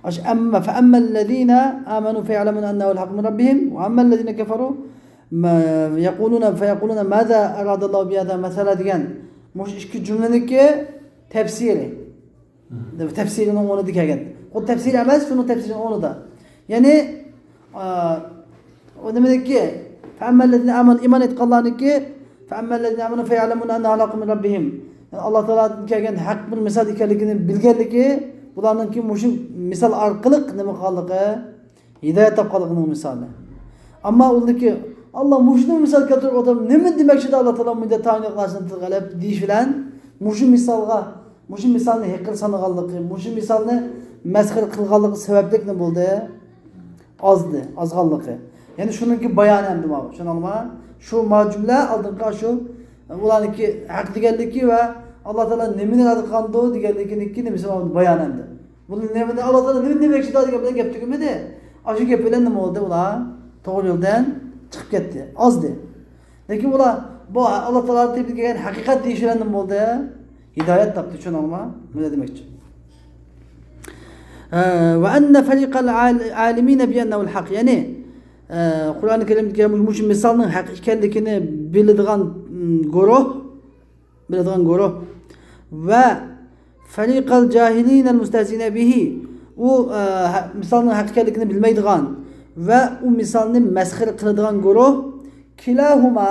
ئاشۇ ئەمما، فەئەممەللەزىنە ئامەنۇ فەيەلەمۇنە ئەننەھۇل ھەققۇ مىن رەببىھىم ۋە ئەممەللەزىنە كەفەرۇ مە-، يەقۇلۇنە، فەيەقۇلۇنە مازا ئەرادەللاھۇ بىھازا مەسەلە دېگەن مۇشۇ ئىككى جۈملىنىڭكى تەپسىرى. مم. تەپسىرىنىڭ ئورنىدا كەلگەن. بۇ تەپسىر ئەمەس، شۇنىڭ تەپسىرىنىڭ ئورنىدا. يەنى، ئا، ئۇ نېمىنىڭكى؟ فەئەممەللەزىنە ئامەنۇ، ئىمان ئېيتقانلارنىڭكى، فەئەممەللەزىنە ئامەنۇ فەيەلەمۇنە ئەننەھۇل ھەققۇ مىن رەببىھىم. يەنى ئاللا تائالادىن كەلگەن ھەق بىر مىسال ئىكەنلىكىنى بىلگەنلىكى، بۇلارنىڭكى مۇشۇ مىسال ئارقىلىق نېمە قىلغانلىقى؟ ھىدايەت تاپقانلىقىنىڭ مىسالى. ئەمما ئۇندىكى، ئاللا مۇشۇنى مىسال كەلتۈرۈپ ئولتۇرۇپ، نېمە دېمەكچىدى ئاللا تائالا مۇنداق تايىنلىق نەرسىنى تىلغا ئېلىپ دېيىش بىلەن، مۇشۇ مىسالغا، مۇشۇ مىسالنى ھېقىر سانىغانلىقى، مۇشۇ مىسالنى مەسخىرە قىلغانلىقى سەۋەبلىك نېمە بولدى؟ ئازدى، ئازغانلىقى. يەنى شۇنىڭكى بايانى ئەمدى ماۋۇ. چۈشەندىڭلارمۇ؟ شۇ ما جۈملە ئالدىنقى شۇ، ئۇلارنىڭكى ھەق دېگەنلىكى ۋە ئاللا تائالا نېمىنى ئىرادە قىلغاندۇ دېگەنلىكىنىڭكى نېمىسى ماۋۇ بايانى ئەمدى. بۇنى نېمىنى، ئاللا تائالا نېمە دېمەكچىدۇ دېگەن بىلەن گەپ تۈگىمىدى. ئاشۇ گەپ بىلەن نېمە بولدى؟ ئۇلار توغرا يولدىن چىقىپ كەتتى. ئازدى. لېكىن ئۇلار بۇ ئاللا تائالا تېپىپ كەلگەن ھەقىقەت دېيىش بىلەن نېمە بولدى؟ ھىدايەت تاپتى، چۈشەندىڭلارمۇ؟ مۇنداق دېمەكچى. ئە، ۋە ئەننە فەرىقەل ئال-، ئالىمىنە بىئەننەھۇل ھەق. يەنى، ئە، قۇرئانى كەرىمدىكى مۇشۇ مىسالنىڭ ھەق ئىكەنلىكىنى بىلىدىغان، م، گۇرۇھ، بىلىدىغان گۇرۇھ ۋە فەرىقەل جاھىلىنەل مۇستەھزىئىنە بىھى، ئۇ، ئە، ھە-، مىسالنىڭ ھەق ئىكەنلىكىنى بىلمەيدىغان ۋە ئۇ مىسالنى مەسخىرە قىلىدىغان گۇرۇھ، كىلاھۇما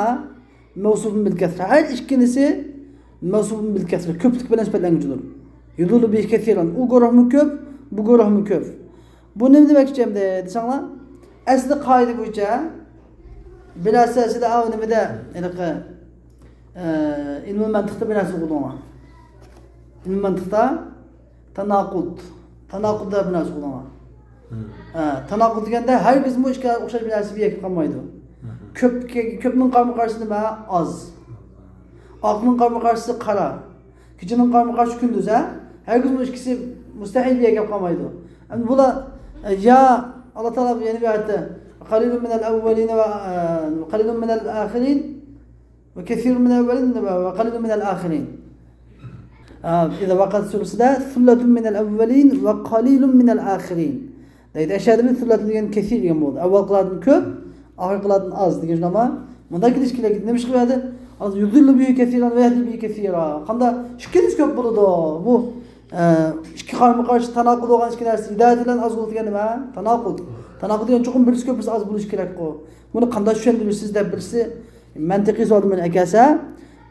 مەۋسۇفۇن بىل كەسرە. ھەر ئىككىلىسى مەۋسۇفۇن بىل كەسرە، كۆپلۈك بىلەن سۈپەتلەنگۈچىدۇر. يۇدىللۇ بىھى كەسىرەن، ئۇ گۇرۇھمۇ كۆپ، بۇ گۇرۇھمۇ كۆپ. بۇ نېمە دېمەكچى ئەمدى دېسەڭلار؟ ئەسلى قائىدە بويىچە بىر نەرسە ئەسلىدە ئاۋۇ نېمىدە، ھېلىقى، ئە، ئىلمىي مەنتىقتا بىر نەرسە ئوقۇدۇڭلار. ئىلمىي مەنتىقتا تاناقۇد. تاناقۇد دەپ بىر نەرسە ئوقۇدۇڭلار. مم. ئە، تاناقۇد دېگەندە ھەرگىزمۇ ئىككى ئوخشاش بىر نەرسە بىر يەككە قالمايدۇ. مم. كۆپ، كۆپنىڭ قارىمۇ قارشىسى نېمە؟ ئاز. ئاقنىڭ قارىمۇ قارشىسى قارا. كېچىنىڭ قارىمۇ قارشى كۈندۈز، ھە؟ ھەرگىزمۇ ئىككىسى مۇستەھىل بىر يەككە قالمايدۇ. ئەمدى بۇلار، ئە، يا ئاللا تائالا يەنە بىر ئايەتتە، قەلىلۇن مىنەل ئەۋۋەلىنە ۋە، ئە، قەلىلۇن مىنەل ئاخىرىن ۋە كەسىرۇن مىنەل ئەۋۋەلىن ۋە، ۋە قەلىلۇن مىنەل ئاخىرىن. ئە، ئىزا ۋەقەت سۈرىسىدە، سۇللەتۇن مىنەل ئەۋۋەلىن ۋە قەلىلۇن مىنەل ئاخىرىن. دەيدۇ، ئەشەددۇ مىن سۇللەتىن دېگەن كەسىر دېگەن بولدى. ئاۋۋالقىلاردىن كۆپ، ئاخىرقىلاردىن ئاز دېگەن شۇنداقمۇ؟ مۇنداق كېلىش كېرەك. نېمىشقا بۇ يەردە يۇدىللۇ بىھى كەسىرەن ۋە يەھدى بىھى كەسىرا؟ قانداق ئىككىلىسى كۆپ بولىدۇ؟ بۇ، ئە، ئىككى قارىمۇ قارشى تاناقۇد بولغان ئىككى نەرسە ھىدايەت بىلەن ئاز بولىدۇ دېگەن نېمە؟ تاناقۇد. تاناقۇد دېگەن چوقۇم بىرسى كۆپ، بىرسى ئاز بولۇشى كېرەكقۇ. بۇنى قانداق چۈشەندۈرىسىز دەپ بىرسى مەنتىقىي سوئال بىلەن ئەكەلسە،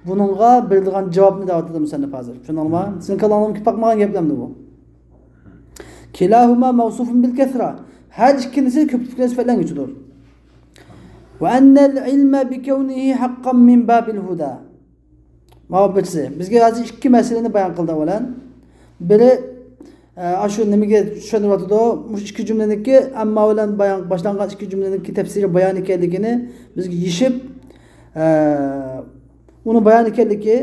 بۇنىڭغا بېرىدىغان جاۋابنى دەۋاتىدۇ مۇسەننىپ ھازىر. چۈشەندىڭلارمۇ؟ سىزنىڭ كاللىڭىزغا كىرىپ باقمىغان گەپلەرمۇ بۇ؟ كىلاھۇما مەۋسۇفۇن بىل كەسرا. ھەر ئىككىلىسى كۆپلۈك بىلەن سۈپەتلەنگۈچىدۇر. وأن العلم بكونه حقا من باب الهدى. ماۋۇ بىرسى. بىزگە ھازىر ئىككى مەسىلىنى بايان قىلدى ئەۋۋەلەن. بىرى، ئە، ئاشۇ نېمىگە چۈشەندۈرۈۋاتىدۇ؟ مۇشۇ ئىككى جۈملىنىڭكى، ئەمما بىلەن بايان، باشلانغان ئىككى جۈملىنىڭكى تەپسىرى بايان ئىكەنلىكىنى بىزگە يېشىپ، ئە، ئۇنى بايان ئىكەنلىكى،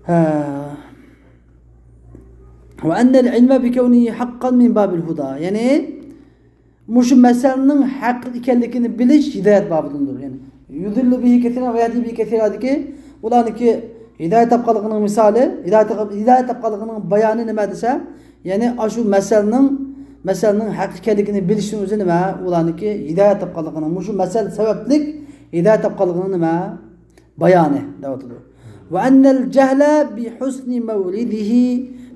ھە. وأن العلم بكونه حقا من باب الهدى. يەنى، مۇشۇ مەسەلنىڭ ھەق ئىكەنلىكىنى بىلىش ھىدايەت بابىدىندۇر. يەنى، يضل به كثيرا ويهدي به كثيرا دېدىكى، ئۇلارنىڭكى ھىدايەت تاپقانلىقىنىڭ مىسالى، ھىدايەت تاپ-، ھىدايەت تاپقانلىقىنىڭ بايانى نېمە دېسە، يەنى ئاشۇ مەسەلنىڭ، مەسەلنىڭ ھەق ئىكەنلىكىنى بىلىشنىڭ ئۆزى نېمە؟ ئۇلارنىڭكى ھىدايەت تاپقانلىقىنىڭ، مۇشۇ مەسەل سەۋەبلىك ھىدايەت تاپقانلىقىنىڭ نېمە؟ بايانى دەۋاتىدۇ. وأن الجهل بحسن مورده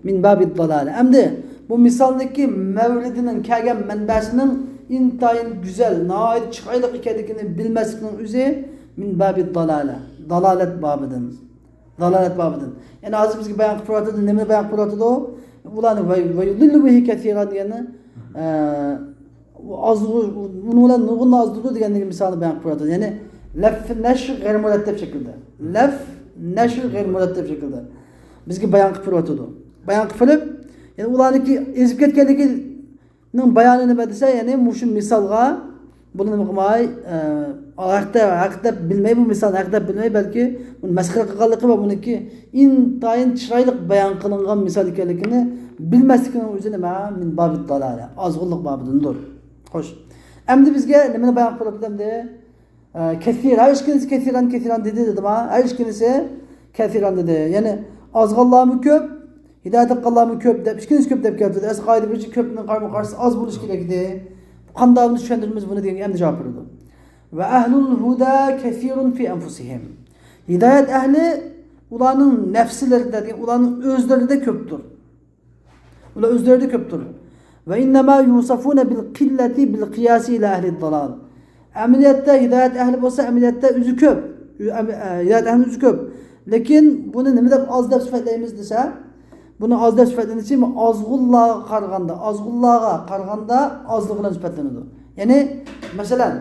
من باب الضلالة. ئەمدى بۇ مىسالدىكى مەۋرىدىنىڭ، كەلگەن مەنبەسىنىڭ ئىنتايىن گۈزەل، ناھايىتى چىرايلىق ئىكەنلىكىنى بىلمەسلىكنىڭ ئۆزى من باب الضلالة، دالالەت بابىدىن. دالالەت بابىدىن. يەنى ھازىر بىزگە بايان قىلىپ تۇرۇۋاتىدۇ، نېمىنى بايان قىلىپ تۇرۇۋاتىدۇ؟ ئۇلارنى ۋە، ويضل به كثيرا دېگەننى، ئە، ئاز، ئۇنىڭ بىلەن نۇرغۇننى ئازدۇرىدۇ دېگەندىكى مىسالنى بايان قىلىپ تۇرۇۋاتىدۇ. يەنى لەف نەشر غەير مۇرەتتەپ شەكىلدە. لەف نەشر غەير مۇرەتتەپ شەكىلدە بىزگە بايان قىلىپ تۇرۇۋاتىدۇ. بايان قىلىپ تۇرۇپ، يەنى ئۇلارنىڭكى ئېزىپ كەتكەنلىكى نىڭ بايانى نېمە دېسە، يەنى مۇشۇ مىسالغا، بۇنى نېمە قىلماي، ئە، ھەق دەپ، ھەق دەپ بىلمەي، بۇ مىسالنى ھەق دەپ بىلمەي، بەلكى بۇنى مەسخىرە قىلغانلىقى ۋە بۇنىڭكى ئىنتايىن چىرايلىق بايان قىلىنغان مىسال ئىكەنلىكىنى بىلمەسلىكىنىڭ ئۆزى نېمە؟ من باب الضلالة، ئازغۇنلۇق بابىدىندۇر. خوش. ئەمدى بىزگە نېمىنى بايان قىلىپ ئەمدى؟ ئە، كەسىر، ھەر ئىككىلىسى كەسىرەن، كەسىرەن دېدى، دېدىما؟ ھەر ئىككىلىسى كەسىرەن دېدى. يەنى ئازغانلارمۇ كۆپ، ھىدايەت تاپقانلارمۇ كۆپ دەپ، ئىككىلىسى كۆپ دەپ كەلتۈردى. ئەسلى قائىدە بويىچە كۆپنىڭ قارىمۇ قارشىسى ئاز بولۇشى كېرەك ئىدى. بۇ قانداق بۇنى چۈشەندۈرىمىز بۇنى دېگەنگە ئەمدى جاۋاب بېرىدۇ. وأهل الهدى كثير في أنفسهم. ھىدايەت ئەھلى ئۇلارنىڭ نەپسلىرىدە، دېگەن ئۇلارنىڭ ئۆزلىرىدە كۆپتۇر. ئۇلار ئۆزلىرىدە كۆپتۇر. وإنما يوصفون بالقلة بالقياس على أهل الضلال. ئەمەلىيەتتە ھىدايەت ئەھلى بولسا، ئەمەلىيەتتە ئۆزى كۆپ. ئەم-، ئە، ھىدايەت ئەھلى ئۆزى كۆپ. لېكىن بۇنى نېمە دەپ ئاز دەپ سۈپەتلەيمىز دېسە، بۇنى ئاز دەپ سۈپەتلىنىشى ئازغۇنلارغا قارىغاندا، ئازغۇنلارغا قارىغاندا ئازلىقى بىلەن سۈپەتلىنىدۇ. يەنى، مەسىلەن،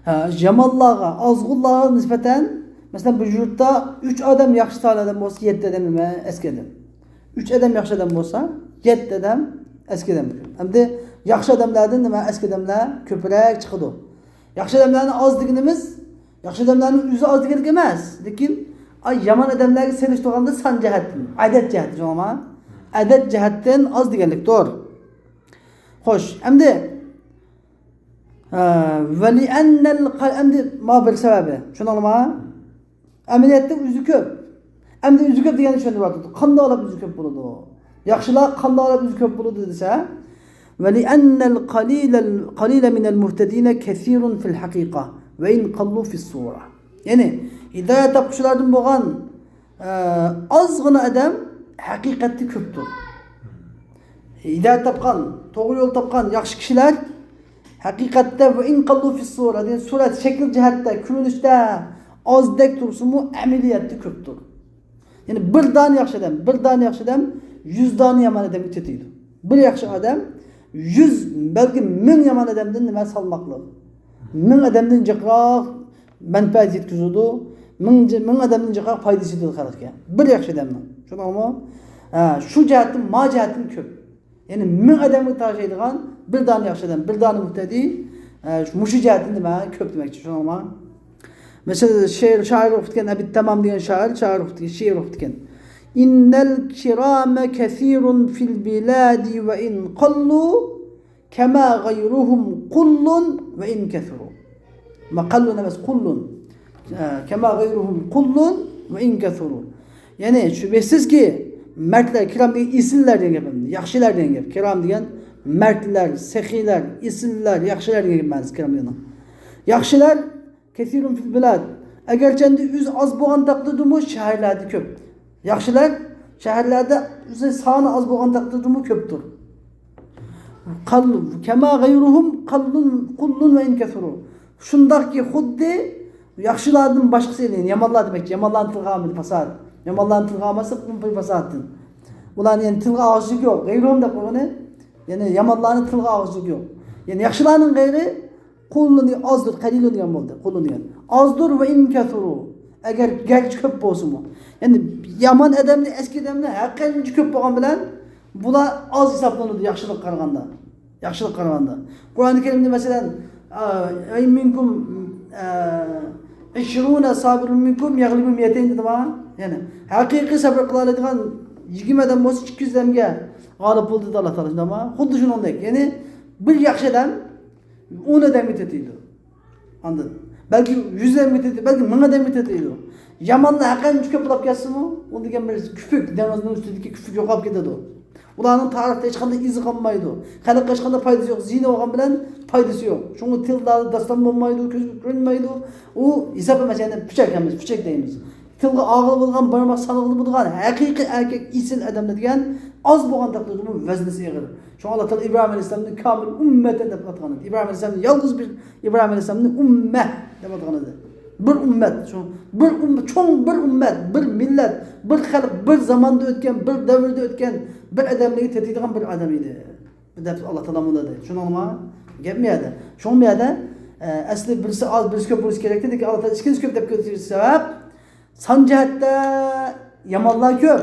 ھە، يامانلارغا، ئازغۇنلارغا نىسبەتەن، مەسىلەن، بىر يۇرتتا ئۈچ ئادەم ياخشى سالىھ ئادەم بولسا، يەتتە ئادەم نېمە؟ ئەسكى ئادەم. ئۈچ ئادەم ياخشى ئادەم بولسا، يەتتە ئادەم ئەسكى ئادەم. ئەمدى ياخشى ئادەملەردىن نېمە؟ ئەسكى ئادەملەر كۆپرەك چىقىدۇ. ياخشى ئادەملەرنى ئاز دېگىنىمىز، ياخشى ئادەملەرنىڭ ئۆزى ئاز دېگەنلىك ئەمەس، لېكىن، ئاي، يامان ئادەملەرگە سېلىشتۇرغاندا سان جەھەتتىن، ئەدەد جەھەتتىن، شۇڭلاشقا ئەدەد جەھەتتىن ئاز دېگەنلىكتۇر. خوش، ئەمدى، ھە، ولأن الق-، ئەمدى ماۋۇ بىر سەۋەبى، چۈشەندىڭلارمۇ؟ ئەمەلىيەتتە ئۆزى كۆپ. ئەمدى ئۆزى كۆپ دېگەننى چۈشەندۈرۈۋاتىدۇ. قانداقلاپ ئۆزى كۆپ بولىدۇ؟ ياخشىلار قانداقلاپ ئۆزى كۆپ بولىدۇ دېسە، ولأن القليل، القليل من المهتدين كثير في الحقيقة وإن قلوا في الصورة. يەنى، ھىدايەت تاپقۇچىلاردىن بولغان، ئە، ئازغىنا ئادەم ھەقىقەتتە كۆپتۇر. ھىدايەت تاپقان، توغرا يول تاپقان ياخشى كىشىلەر ھەقىقەتتە، وإن قلوا في الصورة، يەنى سۈرەت، شەكىل جەھەتتە، كۆرۈنۈشتە ئازدەك تۇرسىمۇ، ئەمەلىيەتتە كۆپتۇر. يەنى بىر دانە ياخشى ئادەم، بىر دانە ياخشى ئادەم يۈز دانە يامان ئادەمگە تېتىيدۇ. بىر ياخشى ئادەم يۈز، بەلكى مىڭ يامان ئادەمدىن نېمە سالماقلىق. مىڭ ئادەمدىن جىقراق مەنپەئەت يەتكۈزىدۇ. مىڭ، مىڭ ئادەمدىن جىقراق پايدىسى يېتىدۇ خەلققە. بىر ياخشى ئادەمنىڭ. چۈشەندىڭلارمۇ؟ ھە، شۇ جەھەتتىن، ما جەھەتتىن كۆپ. يەنى مىڭ ئادەمگە تاشلايدىغان بىر دانە ياخشى ئادەم، بىر دانە مۇھتەدى، ئە، مۇشۇ جەھەتتىن نېمە؟ كۆپ دېمەكچى، چۈشەندىڭلارمۇ؟ مەسىلەن، شېئىر، شائىر ئوقۇپ كەتكەن، ئەبىد تامام دېگەن شائىر، شائىر ئوقۇپ كەتكەن، شېئىر ئوقۇپ كەتكەن. إن الكرام كثير في البلاد وإن قلوا كما غيرهم قل وإن كثروا. ما قل ئەمەس، قل. ئە، كما غيرهم قل وإن كثروا. يەنى، شۈبھىسىزكى، مەردلەر، كىرام دېگەن ئېسىللەر دېگەن گەپ، ياخشىلار دېگەن گەپ. كىرام دېگەن مەردلەر، سېخىيلار، ئېسىللار، ياخشىلار دېگەن گەپ مەنىسى كىرام دېگەننىڭ. ياخشىلار كثير في البلاد. ئەگەرچە ئەمدى ئۆزى ئاز بولغان تەقدىردىمۇ شەھەرلەردە كۆپ. ياخشىلار شەھەرلەردە ئۆزى سانى ئاز بولغان تەقدىردىمۇ كۆپتۇر. قل، كما غيرهم قل، قل وإن كثروا. شۇنداقكى، خۇددى ياخشىلاردىن باشقىسى، يەنى يامانلار دېمەكچى، يامانلارنى تىلغا ئالمىدى، فاساد. يامانلارنى تىلغا ئالماسلىق، بۇ فاسادتىن. ئۇلارنى يەنى تىلغا ئالغۇچىلىك يوق. غەيرۇھۇم دەپ قويغىنى، يەنى يامانلارنى تىلغا ئالغۇچىلىك يوق. يەنى ياخشىلارنىڭ غەيرى قۇلۇنى ئازدۇر، قەلىلۇن دېگەن بولدى. قۇلۇن دېگەن. ئازدۇر، ۋە ئىن كەسۇرۇ. ئەگەر گەرچە كۆپ بولسىمۇ. يەنى يامان ئادەمنى، ئەسكى ئادەمنى ھەققانچە كۆپ بولغان بىلەن بۇلار ئاز ھېسابلىنىدۇ ياخشىلىققا قارىغاندا. ياخشىلىققا قارىغاندا. قۇرئانى كەرىمدە مەسىلەن، ئا، ئىن مىنكۇم، ئا، ئىشرۇنە سابىرۇن مىنكۇم يەغلىبۇ مىئەتەين دېدىما؟ يەنى ھەقىقىي سەبر قىلالايدىغان يىگىرمە ئادەم بولسا ئىككى يۈز ئادەمگە غالىب بولىدۇ دېدى ئاللا تائالا، شۇنداقما؟ خۇددى شۇنىڭدەك. يەنى بىر ياخشى ئادەم ئون ئادەمگە تېتىيدۇ. ئاندىن بەلكى يۈز ئادەمگە تېتىيدۇ، بەلكى مىڭ ئادەمگە تېتىيدۇ. يامانلار ھەققانچە كۆپ بولاپ كەتسىمۇ، ئۇ دېگەن بىر كۈپۈك، دېڭىزنىڭ ئۈستىدىكى كۈپۈك يوقاپ كېتىدۇ. ئۇلارنىڭ تارىختا ھېچقانداق ئىزى قالمايدۇ. خەلققە ھېچقانداق پايدىسى يوق. زىيىنى بولغان بىلەن پايدىسى يوق. شۇڭا تىلدا داستان بولمايدۇ، كۆزگە كۆرۈنمەيدۇ. ئۇ ھېساب ئەمەس، يەنى پۈچەك ئەمەس، پۈچەك دەيمىز. تىلغا ئالغىلى بولىدىغان، بارماق سانىغىلى بولىدىغان ھەقىقىي ئەركەك، ئېسىل ئادەملەر دېگەن ئاز بولغان تەقدىردىمۇ ۋەزنىسى ئېغىر. شۇڭا ئاللا تائالا ئىبراھىم ئەلەيھىسسالامنى كامىل ئۈممەتەن دەپ ئاتىغان ئىدى. ئىبراھىم ئەلەيھىسسالامنى يالغۇز بىر، ئىبراھىم ئەلەيھىسسالامنى ئۈممە دەپ ئاتىغان ئىدى. بىر ئۈممەت، شۇ بىر ئۈممەت، چوڭ بىر ئۈممەت، بىر مىللەت، بىر خەلق، بىر زاماندا ئۆتكەن، بىر دەۋردە ئۆتكەن بىر ئادەملەرگە تېتىيدىغان بىر ئادەم ئىدى. دەپ ئاللا تائالا مۇنداق دەيدۇ. چۈشەندىڭلارمۇ؟ گەپ بۇ يەردە. شۇڭا بۇ يەردە، ئە، ئەسلى بىرسى ئاز، بىرسى كۆپ بولۇشى كېرەكتى، لېكىن ئاللا تائالا ئىككىنچىسى كۆپ دەپ كۆرسەتكەن سەۋەب، سان جەھەتتە يامانلار كۆپ،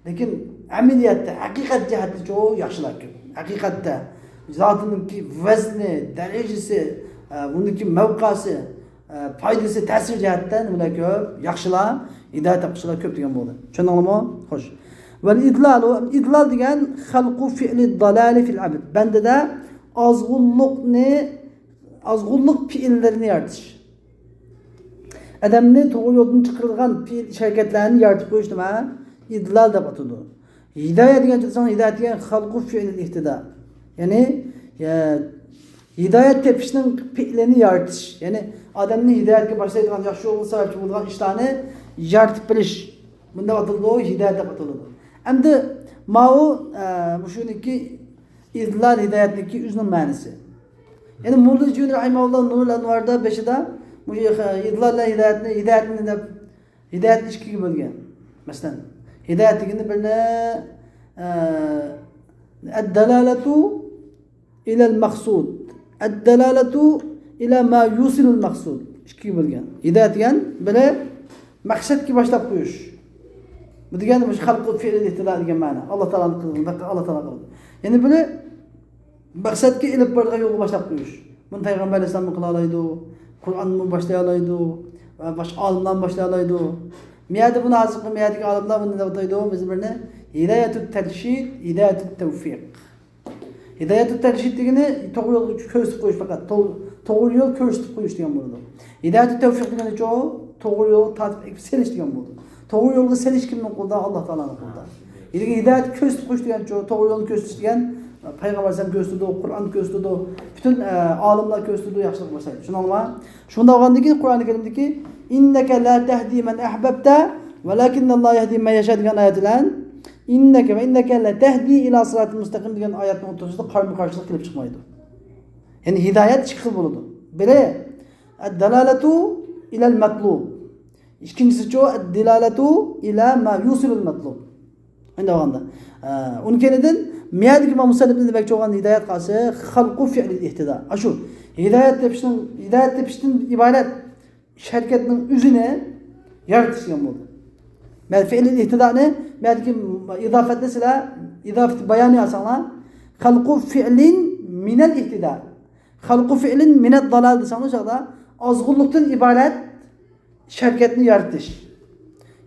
لېكىن ئەمەلىيەتتە، ھەقىقەت جەھەتتىچۇ ياخشىلار كۆپ. ھەقىقەتتە زاتىنىڭكى ۋەزنى، دەرىجىسى، ئە، بۇنىڭكى مەۋقەسى، ئە، پايدىسى، تەسىر جەھەتتە نېمىلەر كۆپ؟ ياخشىلار، ھىدايەت تاپقۇچىلار كۆپ دېگەن بولدى. چۈشەندىڭلارمۇ؟ خوش. ۋەل ئىدلالۇ، ئىدلال دېگەن خەلقۇ فىئلى دالالى فىل ئەبد. بەندىدە ئازغۇنلۇقنى، ئازغۇنلۇق پېئىللىرىنى يارىتىش. ئادەمنى توغرا يولدىن چىقىرىدىغان پېئىل، ئىش ھەرىكەتلەرنى يارىتىپ قويۇش نېمە؟ ئىدلال دەپ ئاتىلىدۇ. ھىدايە دېگەن چاغدا، ھىدايەت دېگەن خەلقۇ فىئلىل ئىھتىدا. يەنى، يە، ھىدايەت تېپىشنىڭ پېئىلىنى يارىتىش. يەنى ئادەمنى ھىدايەتكە باشلايدىغان، ياخشى يولغا سەۋەبچى بولىدىغان ئىشلارنى يارىتىپ بېرىش. بۇنداق ئاتىلىدۇ، ھىدايەت دەپ ئاتىلىدۇ. ئەمدى ماۋۇ، ئە، مۇشۇنىڭكى ئىدلال ھىدايەتنىڭكى ئۆزىنىڭ مەنىسى. يەنى موللا جۇنى رەھىمەھۇللا نۇرۇل ئەنۋاردا بېشىدا مۇشۇ ئىدلال بىلەن ھىدايەتنى، ھىدايەتنى دەپ ھىدايەتنى ئىككىگە بۆلگەن. مەسىلەن، ھىدايەت دېگىنى بىرنى، ئە، ئەددالالەتۇ ئىلەل مەقسۇد، ئەددالالەتۇ ئىلە ما يۇسىلۇل مەقسۇد. ئىككىگە بۆلگەن. ھىدايەت دېگەن بىرى مەقسەتكە باشلاپ قويۇش. بۇ دېگەن مۇشۇ خەلقۇ فىئلىل ئىھتىدا دېگەن مەنە. ئاللا تائالانىڭ قىلغىنى، بەك ئاللا تائالا قىلدى. يەنە بىرى مەقسەتكە ئېلىپ بارىدىغان يولغا باشلاپ قويۇش. بۇنى پەيغەمبەر ئەلەيھىسسالاممۇ قىلالايدۇ، قۇرئانمۇ باشلايالايدۇ ۋە باشقا ئالىملارمۇ باشلايالايدۇ. مىيەدە بۇنى ھازىرقى مىيەدىكى ئالىملار بۇنى دەپ ئاتايدۇ، بىز بىرنى ھىدايەتۇت تەرشىد، ھىدايەتۇت تەۋفىق. ھىدايەتۇت تەرشىد دېگىنى توغرا يولغا كۆرسىتىپ قويۇش پەقەت، تو-، توغرا يول كۆرسىتىپ قويۇش دېگەن بولىدۇ. ھىدايەتۇت تەۋفىق دېگىنىچۇ؟ توغرا يولغا تارتىپ ئېلىپ سېلىش دېگەن بولىدۇ. توغرا يولغا سېلىش كىمنىڭ قولىدا؟ ئاللا تائالانىڭ قولىدا. لېكىن ھىدايەت كۆرسىتىپ قويۇش دېگەنچۇ؟ توغرا يولنى كۆرسىتىش دېگەن، پەيغەمبەر ئەلەيھىسسالام كۆرسىتىدۇ، قۇرئان كۆرسىتىدۇ، پۈتۈن، ئە، ئالىملار كۆرسىتىدۇ، ياخشىلىق باشلايدۇ. شۇنداقمۇ؟ شۇنداق بولغاندىن كېيىن قۇرئانى كەرىمدىكى «ئىننەكە لا تەھدى مەن ئەھبەبتە ۋەلاكىننەللاھە يەھدى مەن يەشا» دېگەن ئايەت بىلەن «ئىننەكە ۋە ئىننەكە لا تەھدى ئىلا سىراتىن مۇستەقىم» دېگەن ئايەتنىڭ ئوتتۇرىسىدا قارىمۇ قارشىلىق كېلىپ چىقمايدۇ. يەنى ھىدايەت ئىككى خىل بولىدۇ. بىرى، ئەددالالەتۇ ئىلەل مەتلۇب. ئىككىنچىسىچۇ؟ ئەددىلالەتۇ ئىلە ما يۇسىلۇل مەتلۇب. ئەمدى بولغاندا، ئە، ئۇنىڭ كەينىدىن مىيەدىكى مۇسەننىپنى دېمەكچى بولغان ھىدايەت قالسا، خەلقۇ فىئلىل ئىھتىدا. ئاشۇ ھىدايەت تېپىشنىڭ، ھىدايەت تېپىشتىن ئىبارەت ئىش ھەرىكەتنىڭ ئۆزىنى يارىتىش دېگەن بولدى. مەن فىئلىل ئىھتىدانى، مەندىكى ئىزافەتنى سىلەر، ئىزافەت بايانى ئالساڭلار، خەلقۇ فىئلىن مىنەل ئىھتىدا. خەلقۇ فىئلىن مىنەد دالال دېسەڭلار، ئۇ چاغدا ئازغۇنلۇقتىن ئىبارەت ئىش ھەرىكەتنى يارىتىش.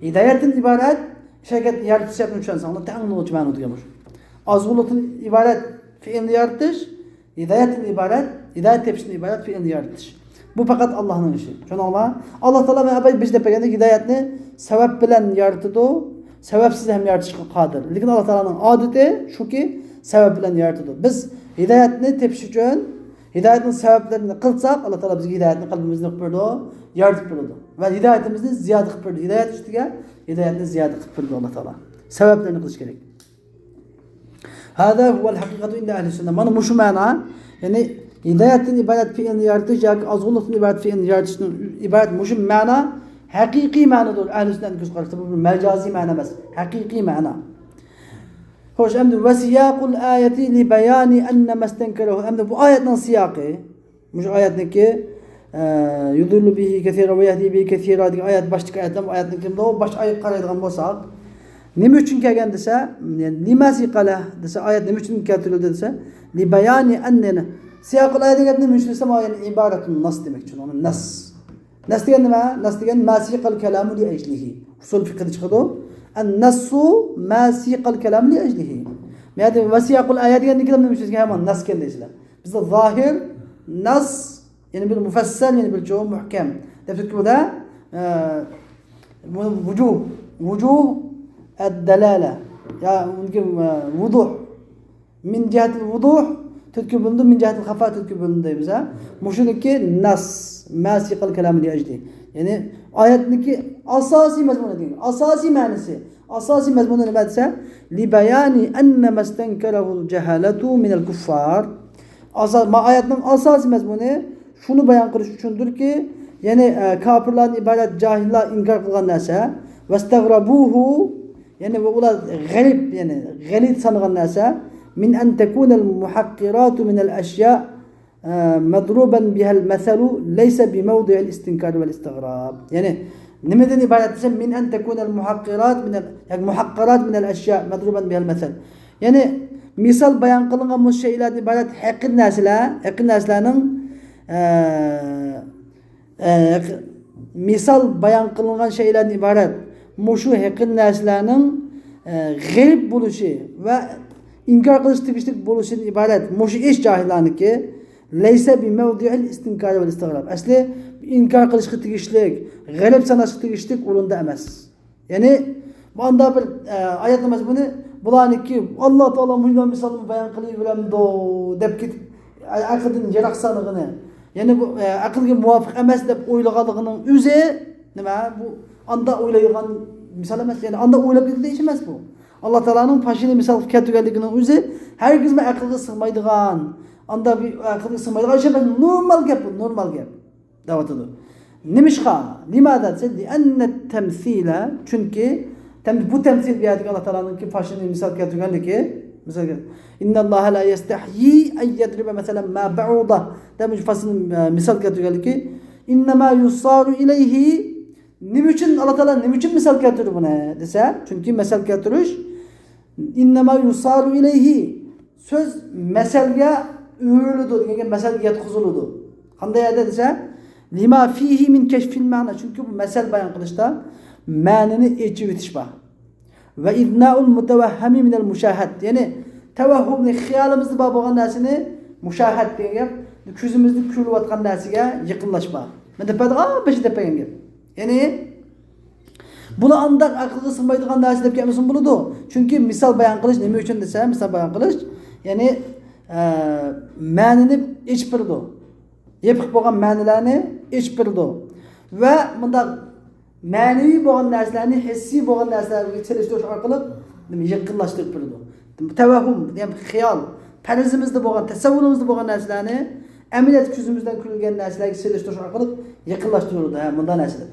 ھىدايەتتىن ئىبارەت ئىش ھەرىكەتنى يارىتىش دەپ چۈشەنسەڭلار، تەڭ ئاڭلىغۇچى مەنىدە بولۇش. ئازغۇنلۇقتىن ئىبارەت فېئىلنى يارىتىش، ھىدايەتتىن ئىبارەت، ھىدايەت تېپىشتىن ئىبارەت فېئىلنى يارىتىش. بۇ پەقەت ئاللانىڭ ئىشى. چۈشەندىڭلارمۇ؟ ئاللا تائالا مانا بىز دەپ بەرگەندەك ھىدايەتنى سەۋەب بىلەن يارىتىدۇ، سەۋەبسىز ھەم يارىتىشقا قادىر. لېكىن ئاللا تائالانىڭ ئادىتى شۇكى، سەۋەب بىلەن يارىتىدۇ. بىز ھىدايەتنى تېپىش ئۈچۈن ھىدايەتنىڭ سەۋەبلىرىنى قىلساق، ئاللا تائالا بىزگە ھىدايەتنى قەلبىمىزدە قىلىپ بېرىدۇ، يارىتىپ بېرىدۇ. ۋە ھىدايەتىمىزنى زىيادە قىلىپ بېرىدۇ. ھىدايەت ئۈستىگە ھىدايەتنى زىيادە قىلىپ بېرىدۇ ئاللا تائالا. سەۋەبلەرنى قىلىش كېرەك. ھازا ھۇۋەل ھەقىقەتۇ ئىندە ئەھلى سۈننە. مانا مۇشۇ مەنا، يەنى ھىدايەتتىن ئىبارەت پېئىلنى يارىتىش ياكى ئازغۇنلۇقتىن ئىبارەت پېئىلنى يارىتىشتىن ئىبارەت مۇشۇ مەنا ھەقىقىي مەنىدۇر. ئەھلى سۈننەتنىڭ كۆز قارىشىدا بۇ بىر مەجازىي مەنا ئەمەس، ھەقىقىي مەنا. خوش، ئەمدى ۋەسىياقۇل ئايەتى لىبەيانى ئەننە مەستەنكەرەھۇ. ئەمدى بۇ ئايەتنىڭ سىياقى، مۇشۇ ئايەتنىڭكى، ئە، يۇدىللۇ بىھى كەسىرا ۋە يەھدى بىھى كەسىرا دېگەن ئايەت، باشتىكى ئايەتلەر، بۇ ئايەتنىڭكى بۇ باشقا ئايەتقا قارايدىغان بولساق، نېمە ئۈچۈن كەلگەن دېسە، يەنى لىما سىقەلە دېسە، ئايەت نېمە ئۈچۈن كەلتۈرۈلدى دېسە، لىبەيانى ئەننە، يەنى سىياقۇل ئايەت دېگەن نېمە ئۈچۈن دېسە، مانا يەنى ئىبارەتۇن نەس دېمەكچى، ئۇنى نەس. نەس دېگەن نېمە؟ نەس دېگەن ما سىقەل كەلامۇ لىئەجلىھى. ئۇسۇل فىقھىدا چىقىدۇ. ئەن نەسسۇ ما سىقەل كەلامۇ لىئەجلىھى. ما يەردە ۋەسىياقۇل ئايە دېگەندىن كېيىن نېمە ئۈچۈن كەلگەن؟ ھەمان نەس كەلدى دېسىلە. بىزدە زاھىر، نەس، يەنى بىر مۇفەسسەل، يەنى بىر چوڭ مۇھكەم. دەپ تۈرتكە بۇدا، ئە، بۇ ۋۇجۇھ، ۋۇجۇھ ئەد-دەلالە. يا، ئۇنىڭكى، ئە، ۋۇدۇھ. مىن جىھەتىل ۋۇدۇھ تۈرتكە بۆلۈنىدۇ، مىن جىھەتىل خەفا تۈرتكە بۆلۈنىدۇ دەيمىز، ھە. مۇشۇنىڭكى نەس، ما سىقەل كەلامۇ لىئەجلىھى. يەنى ئايەتنىڭكى ئاساسىي مەزمۇنى دېگەن، ئاساسىي مەنىسى. ئاساسىي مەزمۇنى نېمە دېسە، لىبەيانى ئەننە مەستەنكەرەھۇل جەھالەتۇ مىنەل كۇففار. ئاسا-، ما ئايەتنىڭ ئاساسىي مەزمۇنى شۇنى بايان قىلىش ئۈچۈندۇركى، يەنى، ئە، كاپىرلاردىن ئىبارەت جاھىللار ئىنكار قىلغان نەرسە، ۋەستەغرەبۇھۇ، يەنى ۋە ئۇلار غەرىب، يەنى غەلىتە سانىغان نەرسە، مىن ئەن تەكۇنەل مۇھەققىراتۇ مىنەل ئەشيا، ئە، مەدرۇبەن بىھەل مەسەلۇ لەيسە بىمەۋدىئىل ئىستىنكار ۋەل ئىستىغراب. يەنى نېمىدىن ئىبارەت دېسە، مىن ئەن تەكۇنەل مۇھەققىرات مىنەل، ياكى مۇھەققىرات مىنەل ئەشيا مەدرۇبەن بىھەل مەسەل. يەنى مىسال بايان قىلىنغان مۇشۇ شەيئىلەردىن ئىبارەت ھەقىر نەرسىلەر، ھەقىر نەرسىلەرنىڭ، ئە، ئە، مىسال بايان قىلىنغان شەيئىلەردىن ئىبارەت مۇشۇ ھەقىر نەرسىلەرنىڭ، ئە، غەرىب بولۇشى ۋە ئىنكار قىلىش تېگىشلىك بولۇشىدىن ئىبارەت مۇشۇ ئىش جاھىللارنىڭكى، لەيسە بىمەۋدىئىل ئىستىنكار ۋەل ئىستىغراب. ئەسلى ئىنكار قىلىشقا تېگىشلىك، غەرىب ساناشقا تېگىشلىك ئورۇندا ئەمەس. يەنى، بۇ ئاندا بىر، ئە، ئايەتنىڭ مەزمۇنى، بۇلارنىڭكى، ئاللا تائالا مۇشۇنداق مىسالنى بايان قىلىۋېرەمدۇ دەپ كېتىپ، ئە، ئەقىلدىن يىراق سانىغىنى، يەنى بۇ، ئە، ئەقىلگە مۇۋاپىق ئەمەس دەپ ئويلىغانلىقىنىڭ ئۆزى، نېمە، بۇ ئاندا ئويلايدىغان مىسال ئەمەس، يەنى ئاندا ئويلاپ كېتىدىغان ئىش ئەمەس بۇ. ئاللا تائالانىڭ پاشىنى مىسال قىلىپ كەلتۈرگەنلىكىنىڭ ئۆزى ھەرگىزمۇ ئەقىلگە سىغمايدىغان، ئاندا بىر ئەقىلگە سىغمايدىغان ئىش ئەمەس، نورمال گەپ بۇ، نورمال گەپ. دەۋاتىدۇ. نېمىشقا؟ لىمادا دېسە، لىئەننە تەمسىلە، چۈنكى تەم-، بۇ تەمسىل بۇ يەردىكى ئاللا تائالانىڭكى پاشىنى مىسال كەلتۈرگەنلىكى، مىسال كەل-، ئىنناللاھە لا يەستەھيى ئەن يەدرىبە مەسەلەن ما بەئۇدە دەپ مۇشۇ پاشىنى، ئە، مىسال كەلتۈرگەنلىكى، ئىننەما يۇسارۇ ئىلەيھى، نېمە ئۈچۈن ئاللا تائالا نېمە ئۈچۈن مىسال كەلتۈردى بۇنى دېسە، چۈنكى مىسال كەلتۈرۈش، ئىننەما يۇسارۇ ئىلەيھى، سۆز مەسەلگە ئۆرۈلىدۇ دېگەن گەپ، مەسەلگە ياتقۇزۇلىدۇ. قانداق يەردە دېسە، لىما فىھى مىن كەشفىل مەنا، چۈنكى بۇ مەسەل بايان قىلىشتا مەنىنى ئېچىۋېتىش بار. ۋە ئىزنائۇل مۇتەۋەھھەمى مىنەل مۇشاھەد، يەنى تەۋەھھۇمنى، خىيالىمىزدا بار بولغان نەرسىنى، مۇشاھەد دېگەن گەپ، كۆزىمىزدە كۆرۈلۈۋاتقان نەرسىگە يېقىنلاش بار. مەن دەپ بەردىم، ئا، بېشى دەپ بەرگەن گەپ. يەنى، بۇلار ئانداق ئەقىلگە سىغمايدىغان نەرسە دەپ كەلمىسىمۇ بولىدۇ. چۈنكى مىسال بايان قىلىش نېمە ئۈچۈن دېسە، مىسال بايان قىلىش، يەنى، ئە، مەنىنى ئېچىپ بېرىدۇ. يېپىق بولغان مەنىلەرنى ئېچىپ بېرىدۇ. ۋە مۇنداق مەنىۋى بولغان نەرسىلەرنى ھېسسىي بولغان نەرسىلەرگە سېلىشتۇرۇش ئارقىلىق نېمە، يېقىنلاشتۇرۇپ بېرىدۇ. تەۋەھھۇم، يەنى خىيال، پەرىزىمىزدە بولغان، تەسەۋۋۇرىمىزدا بولغان نەرسىلەرنى ئەمەلىيەت كۆزىمىزدىن كۆرۈلگەن نەرسىلەرگە سېلىشتۇرۇش ئارقىلىق يېقىنلاشتۇرۇلىدۇ، ھە، مۇنداق نەرسىلەر.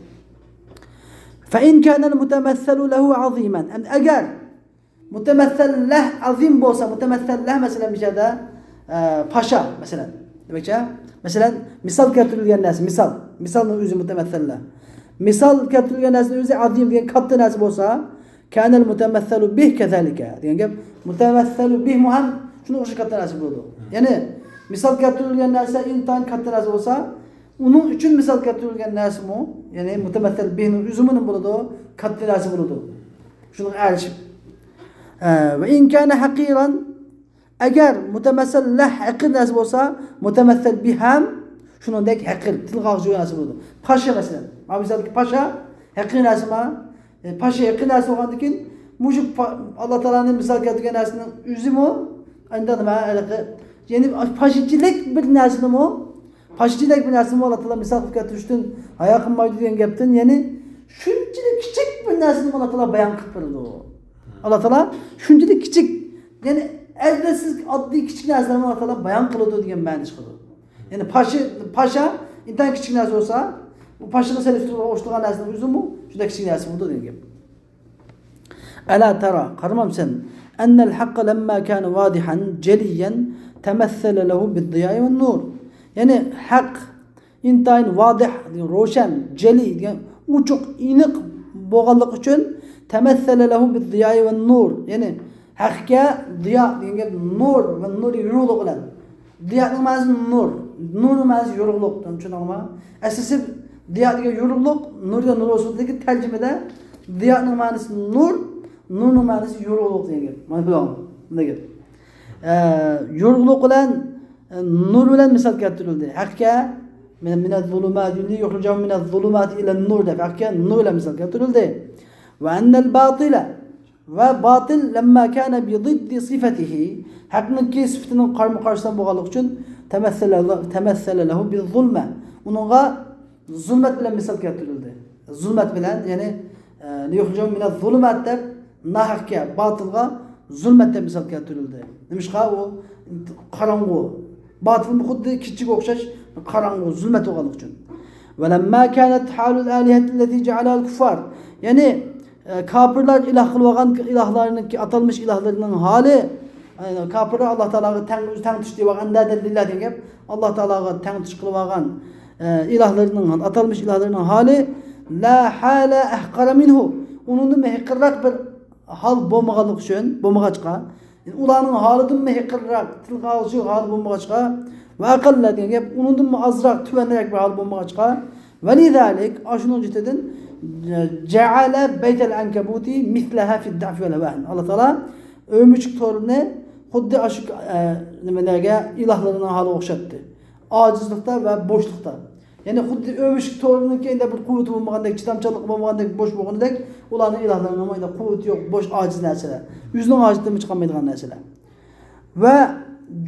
فَإِنْ كَانَ الْمُتَمَثَّلُ لَهُ عَظِيمًا. ئەمدى ئەگەر مۇتەمەسسەللەھ ئازىم بولسا، مۇتەمەسسەللەھ، مەسىلەن، بۇ يەردە، ئە، پاشا، مەسىلەن. دېمەكچى، مەسىلەن، مىسال كەلتۈرۈلگەن نەرسە، مىسال. مىسالنىڭ ئۆزى مۇتەمەسسەللەھ. مىسال كەلتۈرۈلگەن نەرسىنىڭ ئۆزى ئازىم دېگەن كاتتا نەرسە بولسا، كانەل مۇتەمەسسەلۇ بىھ كەزالىكە دېگەن گەپ. مۇتەمەسسەلۇ بىھمۇ ھەم شۇنىڭغا ئوخشاش كاتتا نەرسە بولىدۇ. يەنى مىسال كەلتۈرۈلگەن نەرسە ئىنتايىن كاتتا نەرسە بولسا، ئۇنىڭ ئۈچۈن مىسال كەلتۈرۈلگەن نەرسىمۇ، يەنى مۇتەمەسسەل بىھنىڭ ئۆزىمۇ نېمە بولىدۇ؟ كاتتا نەرسە بولىدۇ. شۇنىڭغا ئەگىشىپ. ھە، ۋە ئىن كانە ھەقىرەن، ئەگەر مۇتەمەسسەللەھ ھەقىر نەرسە بولسا، مۇتەمەسسەل بىھ ھەم شۇنىڭدەك ھەقىر، تىلغا ئالغۇچى نەرسە بولىدۇ. پاشا مەسىلەن. مانا مىسالدىكى پاشا ھەقىر نەرسىمۇ؟ ئە، پاشا ھەقىر نەرسە بولغاندىن كېيىن، مۇشۇ پا-، ئاللا تائالانىڭ مىسال كەلتۈرگەن نەرسىنىڭ ئۆزىمۇ، ئەندى نېمە، ھېلىقى، يەنى پاشىچىلىك بىر نەرسىنىمۇ، پاشىچىلىك بىر نەرسىنىمۇ ئاللا تائالا مىسال قىلىپ كەلتۈرۈشتىن ھايا قىلمايدۇ دېگەن گەپتىن، يەنى شۇنچىلىك كىچىك بىر نەرسىنىمۇ ئاللا تائالا بايان قىلىپ بېرىدۇ. ئاللا تائالا شۇنچىلىك كىچىك، يەنى ئەلۋەتسىز ئاددىي كىچىك نەرسىلەرنى ئاللا تائالا بايان قىلىدۇ دېگەن مەنىنى چىقىدۇ. يەنى پاشا، پاشا ئىنتايىن كىچىك نەرسە بولسا، بۇ پاشىغا سېلىشتۇرغىلى ئوخشىتىدىغان نەرسىنىڭ ئۆزىمۇ شۇنداق كىچىك نەرسە بولىدۇ دېگەن گەپ. ئەلا تەرا، قارىمامسەن؟ أن الحق لما كان واضحا جليا تمثل له بالضياء والنور. يەنى ھەق ئىنتايىن ۋادىھ، روشەن، جەلىي دېگەن ئوچۇق، ئېنىق بولغانلىقى ئۈچۈن تەمەسسەلە لەھۇ بىززىيائى ۋە نۇر. يەنى ھەقكە زىيا دېگەن گەپ نۇر ۋە نۇر، يورۇقلۇق بىلەن. زىيانىڭ مەنىسى نۇر. نۇرنىڭ مەنىسى يورۇقلۇق. چۈشەندىڭلارمۇ؟ ئەسلىسى زىيا دېگەن يورۇقلۇق، نۇر دېگەن نۇر بولسا، لېكىن تەرجىمىدە زىيانىڭ مەنىسى نۇر، نۇرنىڭ مەنىسى يورۇقلۇق دېگەن گەپ. مانا بۇ، بۇنداق گەپ. ئە، يورۇقلۇق بىلەن، ئە، نۇر بىلەن مىسال كەلتۈرۈلدى. ھەقكە، مىنە، مىنەز زۇلۇمات، يۇخرىجەھۇم مىنەز زۇلۇمات ئىلەن نۇر دەپ، ھەقكە نۇر بىلەن مىسال كەلتۈرۈلدى. ۋە ئەننەل باتىلە، ۋە باتىل لەمما كانە بىزىددى سىفەتىھى، ھەقنىڭكى سىپىتىنىڭ قارمۇ قارشىسىدا بولغانلىقى ئۈچۈن تەمەسسەلە، تەمەسسەلە لەھۇ بىززۇلمە، ئۇنىڭغا زۇلمەت بىلەن مىسال كەلتۈرۈلدى. زۇلمەت بىلەن، يەنى، ئە، لىيۇخرىجەھۇم مىنەز زۇلۇمات دەپ، ناھەقكە، باتىلغا زۇلمەت دەپ مىسال كەلتۈرۈلدى. نېمىشقا؟ ئۇ قاراڭغۇ. باتىلمۇ خۇددى كېچىگە ئوخشاش قاراڭغۇ، زۇلمەت بولغانلىقى ئۈچۈن. ولما كانت حال الآلهة التي جعلها الكفار. يەنى، ئە، كاپىرلار ئىلاھ قىلىۋالغان ئىلاھلارنىڭكى، ئاتالمىش ئىلاھلىرىنىڭ ھالى، ئە، كاپىرلار ئاللا تائالاغا تەڭ، تەڭ تۇتۇش دەيۋالغان، ئەندادە لىللا دېگەن گەپ، ئاللا تائالاغا تەڭ تۇتۇش قىلىۋالغان، ئە، ئىلاھلىرىنىڭ، ئاتالمىش ئىلاھلىرىنىڭ ھالى، لا ھالە ئەھقەرە مىنھۇ، ئۇنىڭدىنمۇ ھېقىرراق بىر ھال بولمىغانلىقى ئۈچۈن، بولمىغاچقا، ئۇلارنىڭ ھالىدىنمۇ ھېقىرراق، تىلغا ئالغۇسىز ھال بولمىغاچقا، ۋە ئەقەللە دېگەن گەپ، ئۇنىڭدىنمۇ ئازراق، تۆۋەنرەك بىر ھال بولمىغاچقا، ۋەلىزالىك، ئاشۇنىڭ جېتىدىن، جەئەلە بەيتەل ئەنكەبۇتى مىسلەھا فىد دەئفى ۋەل ھەۋەن. ئاللا تائالا ئۆمۈچۈك تورىنى خۇددى ئاشۇ، ئە، نېمىلەرگە، ئىلاھلىرىنىڭ ھالىغا ئوخشاتتى. ئاجىزلىقتا ۋە بوشلۇقتا. يەنى خۇددى ئۆمۈچۈك تورىنىڭكى ئەندە بىر قۇۋۋىتى بولمىغاندەك، چىدامچانلىقى بولمىغاندەك، بوش بولغىنىدەك، ئۇلارنىڭ ئىلاھلىرىنىڭمۇ ئەندە قۇۋۋىتى يوق، بوش، ئاجىز نەرسىلەر. ئۆزىنىڭ ھاجىتىدىنمۇ چىقالمايدىغان نەرسىلەر. ۋە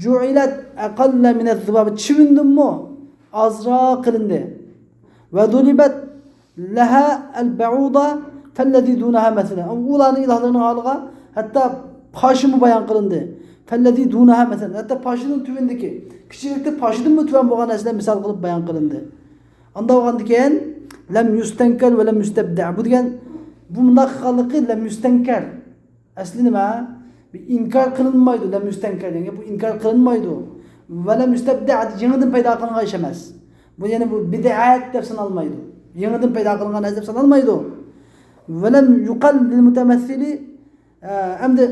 جۇئىلەت ئەقەللە مىنەز زۇبابى، چىۋىندىنمۇ ئازراق قىلىندى. ۋە زۇرىبەت لەھا ئەل بەئۇدا فەللەزى دۇنەھا مەسەلەن. ئۇلارنىڭ ئىلاھلىرىنىڭ ھالىغا ھەتتا پاشىمۇ بايان قىلىندى. فەللەزى دۇنەھا مەسەلەن. ھەتتا پاشىنىڭ تۆۋىنىدىكى، كىچىكلىكتە پاشىدىنمۇ تۆۋەن بولغان نەرسىلەر مىسال قىلىپ بايان قىلىندى. ئانداق بولغاندىكىن، لەم يۇستەنكەر ۋە لەم يۇستەبدە. بۇ دېگەن، بۇ مۇنداق قىلغانلىقى لەم يۇستەنكەر. ئەسلى نېمە؟ بۇ ئىنكار قىلىنمايدۇ، لەم يۇستەنكەر دېگەن گەپ، بۇ ئىنكار قىلىنمايدۇ. ۋە لەم يۇستەبدە، يېڭىدىن پەيدا قىلىنغان ئىش ئەمەس. بۇ يەنە بۇ بىدئەت دەپ سانالمايدۇ. يېڭىدىن پەيدا قىلىنغان نەرسە دەپ سانالمايدۇ. ۋە لەم يۇقال لىل مۇتەمەسسىلى، ئە، ئەمدى،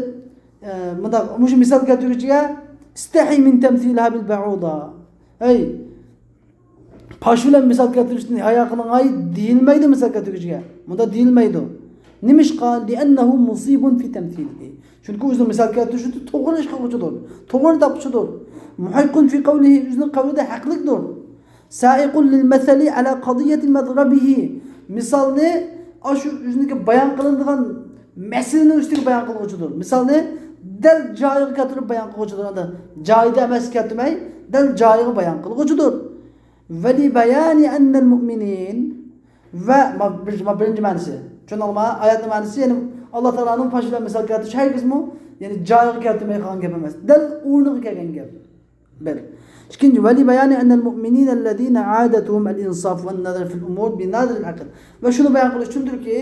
ئە، مۇنداق، مۇشۇ مىسال كەلتۈرگۈچىگە، ئىستەھى مىن تەمسىلىھا بىل بەئۇدا. ھەي، پاش بىلەن مىسال كەلتۈرۈشتىن ھايا قىلىڭاي دېيىلمەيدۇ مىسال كەلتۈرگۈچىگە. مۇنداق دېيىلمەيدۇ. نېمىشقا؟ لىئەننەھۇ مۇسىبۇن فى تەمسىلىھى. چۈنكى ئۆزىنىڭ مىسال كەلتۈرۈشىدە توغرا ئىش قىلغۇچىدۇر. توغرىنى تاپقۇچىدۇر. مۇھىققۇن فى قەۋلىھى، ئۆزىنىڭ قەۋلىدە ھەقلىقتۇر. سائىقۇن لىل مەسەلى ئەلا قەزىيەتى مەزرەبىھى. مىسالنى ئاشۇ ئۆزىنىڭكى بايان قىلىنىدىغان مەسىلىنىڭ ئۈستىگە بايان قىلغۇچىدۇر. مىسالنى دەل جايىغا كەلتۈرۈپ بايان قىلغۇچىدۇر. ئەمدى جايىدا ئەمەس كەلتۈرمەي، دەل جايىغا بايان قىلغۇچىدۇر. ۋەلىبەيانى ئەننەل مۇئمىنىن. ۋە ما-، بىر-، ما-، بىرىنچى مەنىسى. چۈشەندىڭلارمۇ؟ ئايەتنىڭ مەنىسى، يەنى ئاللا تائالانىڭ پاش بىلەن مىسال كەلتۈرۈشى ھەرگىزمۇ، يەنى جايىغا كەلتۈرمەي قالغان گەپ ئەمەس. دەل ئورنىغا كەلگەن گەپ. بىر. ئىككىنچى، ۋەلىبەيانى ئەننەل مۇئمىنىنەللەزىنە ئادەتۇھۇم ئەل ئىنساف ۋەن نەزەر فىل ئۇمۇر بىنەزىرىل ئەقىل. ۋە شۇنى بايان قىلىش ئۈچۈندۇركى،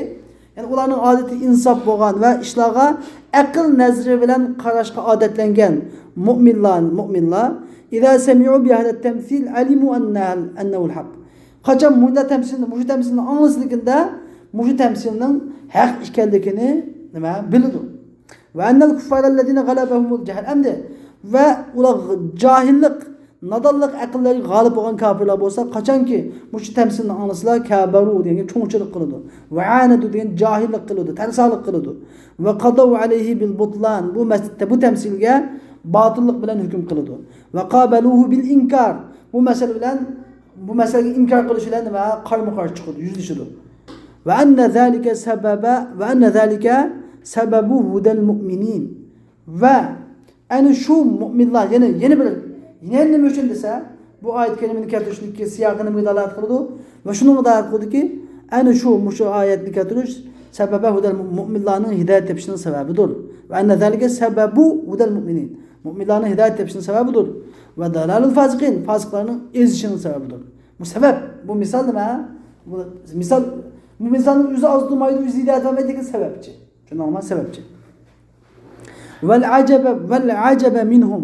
يەنى ئۇلارنىڭ ئادىتى ئىنساپ بولغان ۋە ئىشلارغا ئەقىل نەزىرى بىلەن قاراشقا ئادەتلەنگەن مۇئمىنلار، مۇئمىنلار، ئىزا سەمىئۇ بىھازا تەمسىل ئەلىمۇ ئەننەل، ئەننەھۇل ھەق. قاچان مۇشۇ تەمسىلنى، مۇشۇ تەمسىلنى ئاڭلىسىلىكىندە، مۇشۇ تەمسىلنىڭ ھەق ئىكەنلىكىنى نېمە، بىلىدۇ. ۋە ئەننەل كۇففارەللەزىنە غەلەبەھۇمۇل جەھل. ئەمدى ۋە ئۇلار جاھىللىق، نادانلىق ئەقىللەرگە غالىب بولغان كاپىرلار بولسا، قاچانكى مۇشۇ تەمسىلنى ئاڭلىسىلا، كەبەرۇ دېگەن گەپ، چوڭچىلىق قىلىدۇ. ۋە ئانەدۇ دېگەن جاھىللىق قىلىدۇ، تەرسالىق قىلىدۇ. ۋە قادەۋ ئەلەيھى بىل بۇتلان، بۇ مەسىلىدە، بۇ تەمسىلگە باتىللىق بىلەن ھۆكۈم قىلىدۇ. ۋە قابەلۇھۇ بىل ئىنكار، بۇ مەسىلە بىلەن، بۇ مەسىلىگە ئىنكار قىلىش بىلەن نېمە؟ قارمۇ قارشى چىقىدۇ، يۈزلىشىدۇ. ۋە ئەننە زالىكە سەبەبە، ۋە ئەننە زالىكە سەبەبۇ ھۇدەل مۇئمىنىن. ۋە ئەنە شۇ مۇئمىنلار، يەنە، يەنە بىر، يەنە نېمە ئۈچۈن دېسە، بۇ ئايەت كەرىمىنى كەلتۈرۈشنىڭكى سىياقى نېمىگە دالالەت قىلىدۇ؟ ۋە شۇنىڭغا دالالەت قىلىدۇكى، ئەنە شۇ، مۇشۇ ئايەتنى كەلتۈرۈش سەبەبە ھۇدەل مۇ-، مۇئمىنلارنىڭ ھىدايەت تېپىشىنىڭ سەۋەبىدۇر. ۋە ئەننە زالىكە سەبەبۇ ھۇدەل مۇئمىنىن. مۇئمىنلارنىڭ ھىدايەت تېپىشىنىڭ سەۋەبىدۇر. ۋە دالالۇل فاسىقىن، فاسىقلارنىڭ ئېزىشىنىڭ سەۋەبىدۇر. بۇ سەۋەب، بۇ مىسال نېمە؟ بۇ مىسال، بۇ مىسالنىڭ ئۆزى ئازدۇرمايدۇ، ئۆزى ھىدايەت بەرمەيدۇ، لېكىن سەۋەبچى. شۇنداقمۇ؟ سەۋەبچى. ۋەل ئەجەبە، ۋەل ئەجەبە مىنھۇم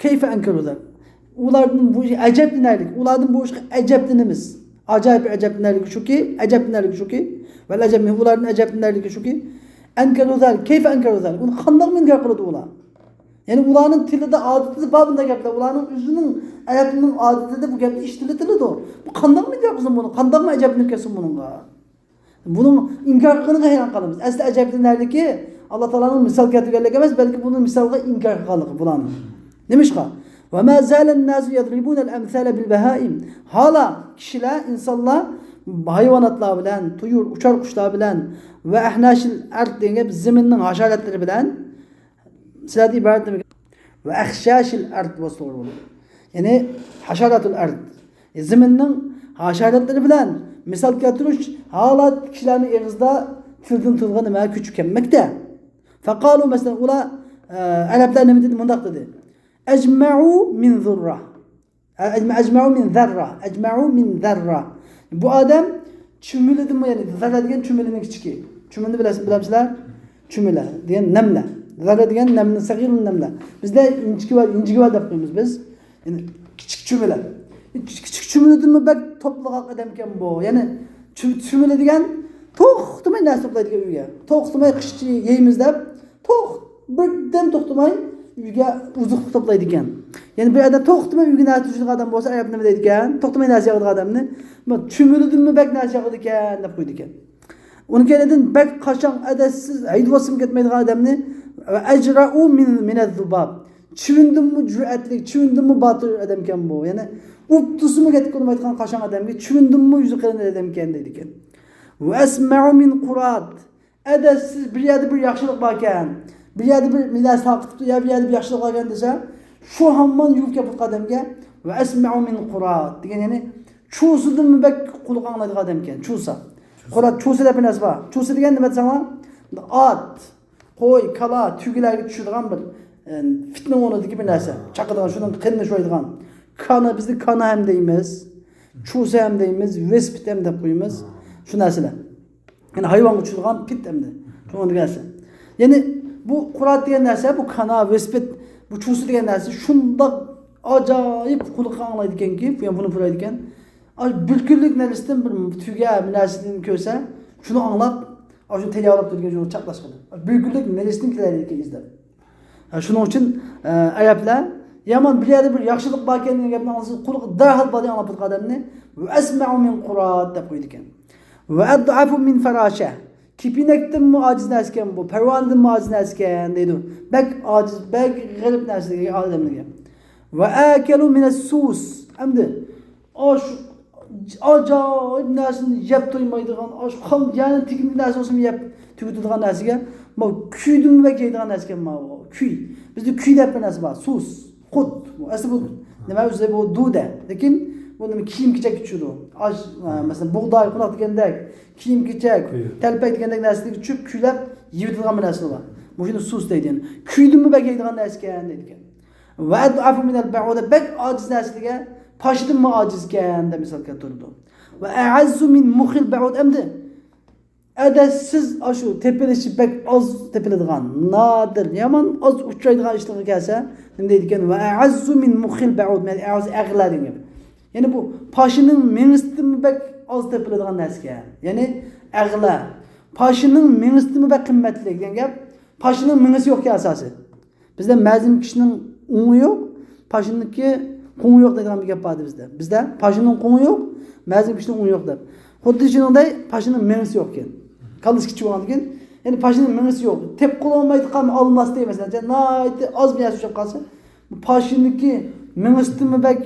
كەيفە ئەنكەرۇ زالىك. ئۇلاردىن بۇ ئەجەبلىنەرلىك، ئۇلاردىن بۇ ئىشقا ئەجەبلىنىمىز. ئاجايىپ ئەجەبلىنەرلىكى شۇكى، ئەجەبلىنەرلىكى شۇكى، ۋەل ئەجەب مىنھۇم، ئۇلاردىن ئەجەبلىنەرلىكى شۇكى، ئەنكەرۇ زالىك، كەيفە ئەنكەرۇ زالىك، ئۇنى قانداقمۇ ئىنكار قىلىدۇ ئۇلار؟ يەنى ئۇلارنىڭ تىلىدا، ئادىتىدە بار بۇنداق گەپلەر. ئۇلارنىڭ ئۆزىنىڭ، ئەرەبنىڭ ئادىتىدە بۇ گەپنى ئىشلىتىلىدۇ. بۇ قانداقمۇ ئىنكار قىلسۇن بۇنى؟ قانداقمۇ ئەجەبلىنىپ كەتسۇن بۇنىڭغا؟ بۇنىڭ ئىنكار قىلغىنىغا ھەيران قالىمىز. ئەسلى ئەجەبلىنەرلىكى، ئاللا تائالانىڭ مىسال كەلتۈرگەنلىكى ئەمەس، بەلكى بۇنىڭ مىسالغا ئىنكار قىلغانلىقى بۇلارنىڭ. نېمىشقا؟ ۋە ما زالەن ناسۇ يەزرىبۇنەل ئەمسالە بىل بەھائىم. ھالا كىشىلەر، ئىنسانلار ھايۋاناتلار بىلەن، تۇيۇر، ئۇچار قۇشلار بىلەن ۋە ئەھناشىل ئەرد دېگەن گەپ زېمىننىڭ ھاشاراتلىرى بىلەن سىلەردىن ئىبارەت نېمە؟ ۋە ئەخشاشىل ئەرد بولسا توغرا بولىدۇ. يەنى ھاشاراتۇل ئەرد. زېمىننىڭ ھاشاراتلىرى بىلەن مىسال كەلتۈرۈش ھالەت كىشىلەرنىڭ ئېغىزىدا تىلدىن تىلغا نېمە كۆچۈپ كەلمەكتە. فەقالۇ، مەسىلەن، ئۇلار، ئە، ئەرەبلەر نېمە دېدى؟ مۇنداق دېدى. ئەجمەئۇ مىن زۇررە. ئەجمەئۇ مىن زەررە. ئەجمەئۇ مىن زەررە. بۇ ئادەم چۈمۈلىدىمۇ، يەنى زەررە دېگەن چۈمۈلىنىڭ كىچىكى. چۈمۈلىنى بىلەسىز، بىلەمسىلەر؟ چۈمۈلە دېگەن نەملە. زەررە دېگەن نەملە، سەغىرۇن نەملە. بىزدە ئىنچىكە ۋە، ئىنچىكە ۋە دەپ قويىمىز بىز. يەنى كىچىك چۈمۈلە. كىچىك، كىچىك چۈمۈلىدىنمۇ بەك توپلىغاق ئادەمكەن بۇ. يەنى چۈ-، چۈمۈلە دېگەن توختىماي نەرسە توپلايدىكەن ئۆيگە. توختىماي قىشچە يەيمىز دەپ، توخ-، بىردەم توختىماي ئۆيگە ئوزۇقلۇق توپلايدىكەن. يەنى بىر ئادەم توختىماي ئۆيگە نەرسە توشۇيدىغان ئادەم بولسا، ئەرەبلەر نېمە دەيدىكەن؟ توختىماي نەرسە يەۋاتىدىغان ئادەمنى، «چۈمۈلىدىنمۇ بەك نەرسە يەۋاتىدىكەن» دەپ قويىدىكەن. ئۇنىڭ كەينىدىن بەك قاشاڭ، ئەدەپسىز، ھەيدىۋاتسىمۇ كەتمەيدىغان ئادەمنى، «ۋە ئەجرەئۇ مىن، مىنەز زۇباب». چىۋىندىنمۇ جۈرئەتلىك، چىۋىندىنمۇ باتۇر ئادەمكەن بۇ. يەنى ئۇرۇپ تۇرسىمۇ كەتكىلى بولمايدىغان قاشاڭ ئادەمگە چىۋىندىنمۇ يۈزى قېلىن ئادەمكەن دەيدىكەن. ۋە ئەسمەئۇ مىن قۇرات. ئەدەپسىز، بىر يەردە بىر ياخشىلىق باركەن، بىر يەردە بىر نەرسە تارقىتىپتۇ، يا بىر يەردە بىر ياخشىلىق باركەن دېسە، شۇ ھامان يۈگۈرۈپ كېلىپ بۇ ئادەمگە، ۋە ئەسمەئۇ مىن قۇرات دېگەن، يەنى چۇسىدىنمۇ بەك قۇلىقى ئاڭلايدىغان ئادەمكەن، چۇسا. قۇرات، چۇسا دەپ بىر نەرسە بار. چۇسا دېگەن نېمە دېسەڭلار؟ ئات، قوي، كالا، تۆگىلەرگە چۈشىدىغان بىر، ئە، پىتنىڭ ئورنىدىكى بىر نەرسە. چاقىدىغان، شۇنىڭ قېنىنى شويىدىغان. كانا، بىزدە كانا ھەم دەيمىز، چۇسا ھەم دەيمىز، ۋېسپىت ھەم دەپ قويىمىز. شۇ نەرسىلەر. يەنى ھايۋانغا چۈشىدىغان پىت ئەمدى. شۇنىڭ دېگەن نەرسە. يەنى بۇ قۇرات دېگەن نەرسە، بۇ كانا، ۋېسپىت، بۇ چۇسا دېگەن نەرسە شۇنداق ئاجايىپ قۇلىقى ئاڭلايدىكەنكى، يەنى بۇنى پۇرايدىكەن. ئاشۇ بىر كۈنلۈك نەرسىدىن بىر تۆگە بىر نەرسىدىن كۆرسە، شۇنى ئاڭلاپ، ئاشۇ تەييارلاپ تۇرىدىكەن، شۇنى چاپلاشقىلى. بىر كۈنلۈك نەرسىدىن كېلەلىكەن ئىزدەپ. ھە، شۇنىڭ ئۈچۈن، ئە، ئەرەبلەر يامان بىر يەردە بىر ياخشىلىق باركەن دېگەن گەپنى ئاڭلىسا، قۇلىقى دەرھال بادى ئاڭلاپ تۇرىدىغان ئادەمنى، «ۋە ئەسمەئۇ مىن قۇرات» دەپ قويىدىكەن. «ۋە ئەدئەفۇ مىن فەراشە». كېپىنەكتىنمۇ ئاجىز نەرسىكەن بۇ، پەرۋانىدىنمۇ ئاجىز نەرسىكەن دەيدۇ. بەك ئاجىز، بەك غېرىب نەرسىلەرگە ئادەملەرگە. «ۋە ئەكەلۇ مىنەس سۇس». ئەمدى ئاشۇ ئاجايىپ نەرسىنى يەپ تويمايدىغان، ئاشۇ قان، يەنى تېگىملىك نەرسە بولسىمۇ يەپ تۈگىتىدىغان نەرسىگە، ماۋۇ كۈيدىنمۇ بەك يەيدىغان نەرسىكەن ماۋۇ. كۈي. بىزدە كۈي دەپ بىر نەرسە بار. سۇس، قۇت. بۇ ئەسلى بۇ نېمە ئۆزى بۇ دۇدە. لېكىن بۇ نېمە كىيىم-كېچەككە چۈشىدۇ. ئاش، ئە، مەسىلەن، بۇغداي، قوناق دېگەندەك، كىيىم-كېچەك، كۈي. تەلپەك دېگەندەك نەرسىگە چۈشۈپ، كۈيلەپ يېيىۋېتىدىغان بىر نەرسە بار. مۇشۇنى سۇس دەيدۇ. يەنى كۈيدىنمۇ بەك يەيدىغان نەرسىكەن دەيدىكەن. «ۋە ئەدئەفۇ مىنەل بەئۇدە»، بەك ئاجىز نەرسىلەرگە پاشىدىنمۇ ئاجىزكەن دەپ مىسال كەلتۈرىدۇ. «ۋە ئەئەززۇ مىن مۇخىل بەئۇد»، ئەمدى ئەدەپسىز، ئاشۇ تېپىلىشى بەك ئاز تېپىلىدىغان، نادىر، يامان ئاز ئۇچرايدىغان ئىشلارغا كەلسە، نېمە دەيدىكەن؟ «ۋە ئەئەززۇ مىن مۇخىل بەئۇد»، يەنى ئەئەز، ئەغلا دېگەن گەپ. يەنى بۇ پاشىنىڭ مېڭىسىدىنمۇ بەك ئاز تېپىلىدىغان نەرسىكەن. يەنى ئەغلا. پاشىنىڭ مېڭىسىدىنمۇ بەك قىممەتلىك دېگەن گەپ. پاشىنىڭ مېڭىسى يوقكەن ئاساسى. بىزدە مەزىن كىشىنىڭ ئوڭى يوق، پاشىنىڭكى قوڭى يوق دەيدىغان بىر گەپ بار بىزدە. بىزدە پاشىنىڭ قوڭى يوق، مەزىن كىشىنىڭ ئوڭى يوق دەپ. خۇددى شۇنىڭدەك پاشىنىڭ مېڭىسى يوقكەن. كاللىسى كىچىك بولغاندىكىن، يەنى پاشىنىڭ مېڭىسى يوق. تېپىپ قالالمايدىغان ئالماس دەي مەسىلەن، ناھايىتى ئاز بىر نەرسە ئۇچراپ قالسا، پاشىنىڭكى مېڭىسىدىنمۇ بەك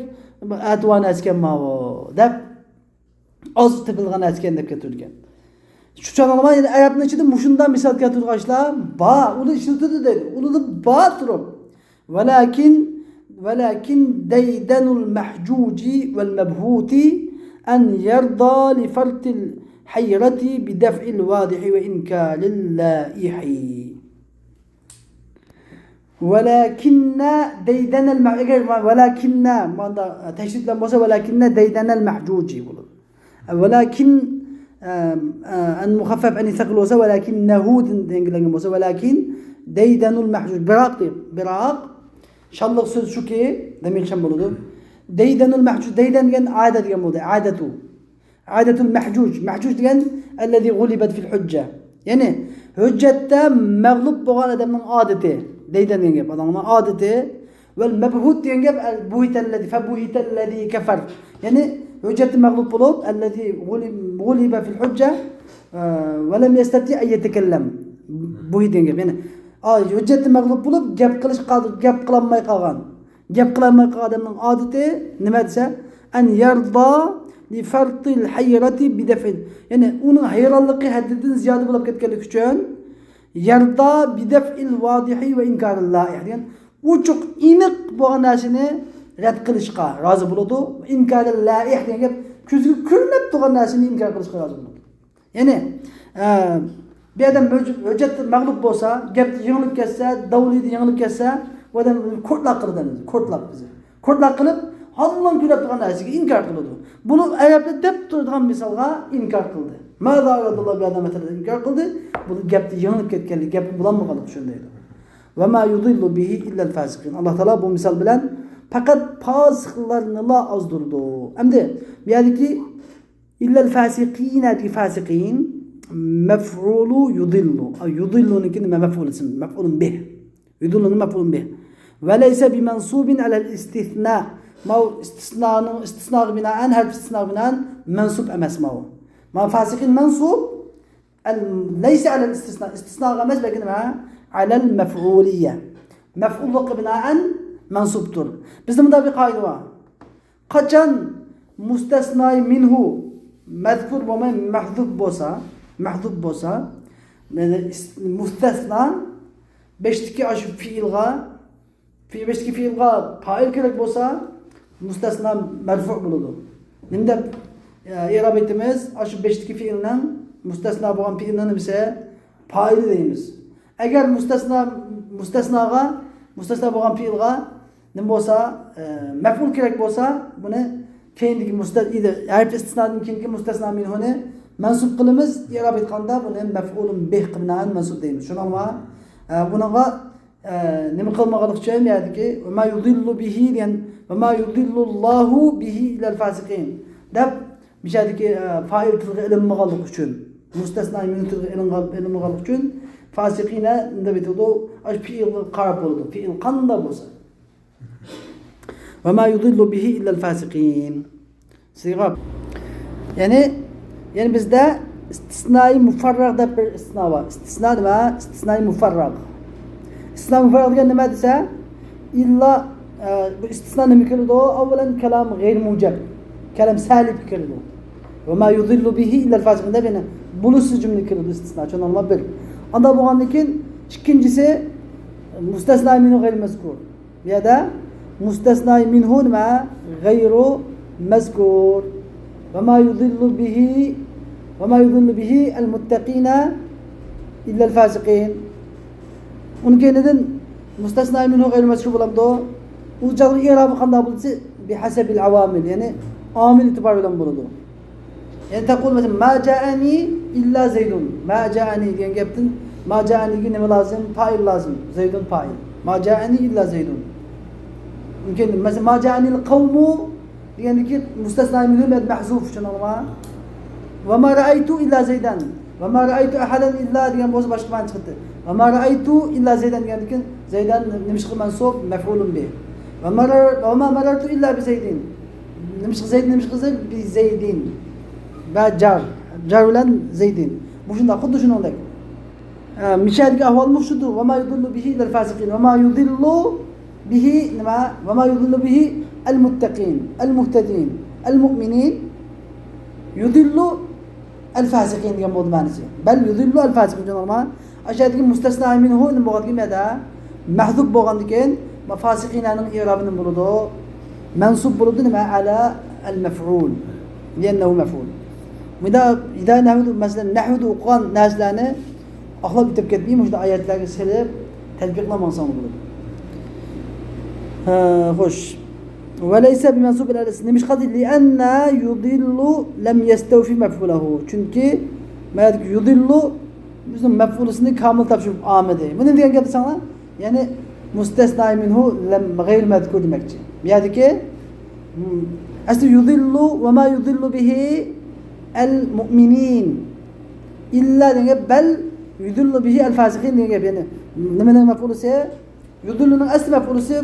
ئەتىۋار نەرسىكەن ماۋۇ دەپ، ئاز تېپىلغان نەرسىكەن دەپ كەلتۈرىدىكەن. شۇ چاغلاردا يەنە ئەرەبنىڭ ئىچىدە مۇشۇنداق مىسال كەلتۈرىدىغان ئىشلار بار، ئۇنى ئىشلىتىدۇ دەيدۇ. ئۇنىدا بار تۇرۇپ. ۋەلەكىن، ۋەلەكىن دەيدەنۇل مەھجۇجى ۋەل مەبھۇتى ئەن يەردا لىفەرتىل ھەيرەتى بىدەفئىل ۋادىھى ۋە ئىنكارىل لائىھى. ۋەلەكىننە دەيدەنەل مە-، ئەگەر ۋەلەكىننە، ماندا، ئە، تەشدىد بىلەن بولسا، ۋەلەكىننە دەيدەنەل مەھجۇجى بولىدۇ. ئە، ۋەلەكىن، ئە، ئە، ئەن مۇخەففەف ئەن سەقىل بولسا، ۋەلەكىننەھۇ دېگەن بولسا، ۋەلەكىن ديدن المحجوج. بىراق دەپ، بىراق شانلىق سۆز شۇكى، دەمىر شان بولىدۇ. ديدن المحجوج، ديدن دېگەن ئادە دېگەن بولدى. ئادەتۇ. ئادەتۇل مەھجۇج. مەھجۇج دېگەن الذي غلبت في الحجة. يەنى ھۆججەتتە مەغلۇپ بولغان ئادەمنىڭ ئادىتى. ديدن دېگەن گەپ، ئادەمنىڭ ئادىتى. والمبهوت دېگەن گەپ بهت الذي، فبهت الذي كفر. يەنى ھۆججەتتە مەغلۇپ بولۇپ، الذي غلب، غلب في الحجة، ئە، ولم يستطع أن يتكلم. بهت دېگەن گەپ. يەنى، ئا، ھۆججەتتە مەغلۇپ بولۇپ، گەپ قىلىش قادىر، گەپ قىلالماي قالغان. گەپ قىلالماي قالغان ئادەمنىڭ ئادىتى نېمە دېسە، أن يرضى لفرط الحيرة بدفع. يەنى ئۇنىڭ ھەيرانلىقى ھەددىدىن زىيادە بولۇپ كەتكەنلىكى ئۈچۈن، يرضى بدفع الواضح وإنكار اللائح دېگەن ئوچۇق، ئېنىق بولغان نەرسىنى رەت قىلىشقا رازى بولىدۇ. إنكار اللائح دېگەن گەپ كۆزگە كۆرۈنۈپ تۇرغان نەرسىنى ئىنكار قىلىشقا رازى بولىدۇ. يەنى، ئە، بىر ئادەم ھۆج-، ھۆججەتتە مەغلۇپ بولسا، گەپتە يېڭىلىپ كەتسە، داۋلىدا يېڭىلىپ كەتسە، ئۇ ئادەم كورتلاق قىلىدۇ، كورتلاق بىزى. كورتلاق قىلىپ، ھاللان كۆرۈپ تۇرغان نەرسىگە ئىنكار قىلىدۇ. بۇنى ئەرەبلەر دەپ تۇرىدىغان مىسالغا ئىنكار قىلدى. ماذا أراد الله بهذا مثلا دەپ ئىنكار قىلدى. بۇ گەپتە يېڭىلىپ كەتكەنلىك، گەپنى بولالمىغانلىق ئۈچۈن دەيدۇ. وما يضل به إلا الفاسقين. ئاللا تائالا بۇ مىسال بىلەن پەقەت پاسىقلارنىلا ئازدۇرىدۇ. ئەمدى بۇ يەردىكى إلا الفاسقين دېگەن فاسىقىن مەفئۇلى يۇضىللۇ. يۇضىللۇنىڭكى نېمە؟ مەفئۇل ئىسىم، مەفئۇلۇن بىھ. يۇضىللۇنىڭ مەفئۇلۇن بىھ. وليس بمنصوب على الاستثناء. ماۋۇ ئىستىسنانىڭ، ئىستىسناغا بىنائەن، ھەرپ ئىستىسناغا بىنائەن مەنسۇب ئەمەس ماۋۇ. ماۋۇ فاسىقىن مەنسۇب، ئەل-، لەيسە ئەلەل ئىستىسنا. ئىستىسناغا ئەمەس، بەلكى نېمە؟ ئەلەل مەفئۇلىيە. مەفئۇللۇققا بىنائەن مەنسۇبتۇر. بىزدە مۇنداق بىر قائىدە بار. قاچان مۇستەسناي مىنھۇ مەزكۇر بولماي مەھزۇپ بولسا، مەھزۇپ بولسا، يەنى ئىس-، مۇستەسنا بەشتىكى ئاشۇ پېئىلغا، پېئىل، بەشتىكى پېئىلغا پائىل كېرەك بولسا، مۇستەسنا مەرفۇ بولىدۇ. نېمە دەپ، ئە، ئېراب ئېيتىمىز؟ ئاشۇ بەشتىكى پېئىلنىڭ، مۇستەسنا بولغان پېئىلنىڭ نېمىسى؟ پائىلى دەيمىز. ئەگەر مۇستەسنا، مۇستەسناغا، مۇستەسنا بولغان پېئىلغا نېمە بولسا، ئە، مەفئۇل كېرەك بولسا، بۇنى كېيىندىكى مۇستە-، ئىدى، ھەرپ ئىستىسنادىن كېيىنكى مۇستەسنا مىنھۇنى مەنسۇب قىلىمىز. ئېراب ئېيتقاندا بۇنى مەفئۇلۇن بىھ بىنائەن مەنسۇب دەيمىز. شۇنىڭغا، ئە، بۇنىڭغا، ئە، نېمە قىلمىغانلىق ئۈچۈن، يەردىكى وما يضل به دېگەن، وما يضل الله به إلا الفاسقين دەپ، مۇشۇ يەردىكى، ئە، پائىل تىلغا ئېلىنمىغانلىقى ئۈچۈن، مۇستەسنا مىنھۇ تىلغا ئېلىنغان، ئېلىنمىغانلىقى ئۈچۈن، فاسىقىنە دەپ ئېيتىلىدۇ. ئاشۇ پېئىلغا قاراپ بولىدۇ. پېئىل قانداق بولسا. وما يضل به إلا الفاسقين. سىغاپ. يەنى، يەنى بىزدە ئىستىسنائى مۇفەررەغ دەپ بىر ئىستىسنا بار. ئىستىسنا نېمە؟ ئىستىسنائى مۇفەررەغ. ئىستىسنا مۇفەررەغ دېگەن نېمە دېسە، ئىللا، ئە، بۇ ئىستىسنا نېمە كىرىدۇ؟ ئاۋۋالەن كالام غەيرىي مۇجەب. كالام سالىبكە كىرىدۇ. وما يضل به إلا الفاسقين دەپ يەنە بولۇشسىز جۈملە كىرىدۇ ئىستىسنا. چۈشەندىڭلارمۇ؟ بىر. ئاندا بولغاندىن كېيىن ئىككىنچىسى مۇستەسنا مىنھۇ غەيرىي مەزكۇر. بۇ يەردە مۇستەسناي مىنھۇ نېمە؟ غەيرۇ مەزكۇر. وما يضل به، وما يضل به المتقين إلا الفاسقين. ئۇنىڭ كەينىدىن مۇستەسناي مىنھۇ غەيرۇ مەزكۇر بولامدۇ؟ ئۇ چاغدا ئېرابى قانداق بولىدۇ؟ بىھەسەبىل ئاۋامىل، يەنى ئامىل ئېتىبارى بىلەن بولىدۇ. يەنى تەقۇل مەسىلەن، ما جاءني إلا زيد. ما جاءني دېگەن گەپتىن ما جاءنيگە نېمە لازىم؟ پائىل لازىم. زيد پائىل. ما جاءني إلا زيد. مۇمكىن، مەسىلەن، ما جاءني القوم دېگەندىكى مۇستەسنا مىنھۇ مەھزۇف، چۈشەندىڭلارمۇ؟ وما رأيت إلا زيدا. وما رأيت أحدا إلا دېگەن بولسا باشقا مەنە چىقتى. وما رأيت إلا زيدا دېگەندىكىن زيدا نېمىشقا مەنسۇب؟ مەفئۇلۇن بىھ. وما، وما مررت إلا بزيد. نېمىشقا زەيد، نېمىشقا زەيد؟ بزەيدىن. ۋە جار. جار بىلەن زەيدىن. بۇ شۇنداق، خۇددى شۇنىڭدەك. ئە، مىشەدىكى ئەھۋالمۇ شۇدۇر. وما يضل به إلا الفاسقين. وما يضل به نېمە؟ وما يضل به المتقين، المهتدين، المؤمنين. يضل الفاسقين دېگەن بولدى مەنىسى. بل يضل الفاسقين دېگەن نورمال. ئاشۇ يەردىكى مۇستەسنا مىنھۇ نېمە بولغاندىكىن، مەھزۇپ بولغاندىكىن، فاسىقىنەنىڭ ئېرابى نېمە بولىدۇ؟ مەنسۇب بولىدۇ نېمە؟ على المفعول. لأنه مفعول. بۇندا ھىدايە نەھۋىدە، مەسىلەن، نەھۋىدە ئوقۇغان نەرسىلەرنى ئاقلاپ ئۆتۈپ كەتمەي، مۇشۇنداق ئايەتلەرگە سېلىپ، تەتبىقلاپ ماڭساڭ بولىدۇ. ھە، خوش. وليس بمنصوب على الاستثناء. نېمىشقا دېدى؟ لأن يضل لم يستوف مفعوله. چۈنكى مانا يۇضىللۇ ئۆزىنىڭ مەپئۇلىسىنى كامىل تاپشۇرۇپ ئالمىدى. بۇ نېمە دېگەن گەپ دېسەڭلار؟ يەنى مۇستەسنا مىنھۇ لەم غەير مەزكۇر دېمەكچى. بۇ يەردىكى، ھم، ئەسلى يۇزىللۇ ۋە ما يۇزىللۇ بىھى ئەل مۇئمىنىن. ئىللا دېگەن گەپ، بەل يۇزىللۇ بىھى ئەل فاسىقىن دېگەن گەپ. يەنى نېمىنىڭ مەپئۇلىسى؟ يۇزىللۇنىڭ ئەسلى مەپئۇلىسى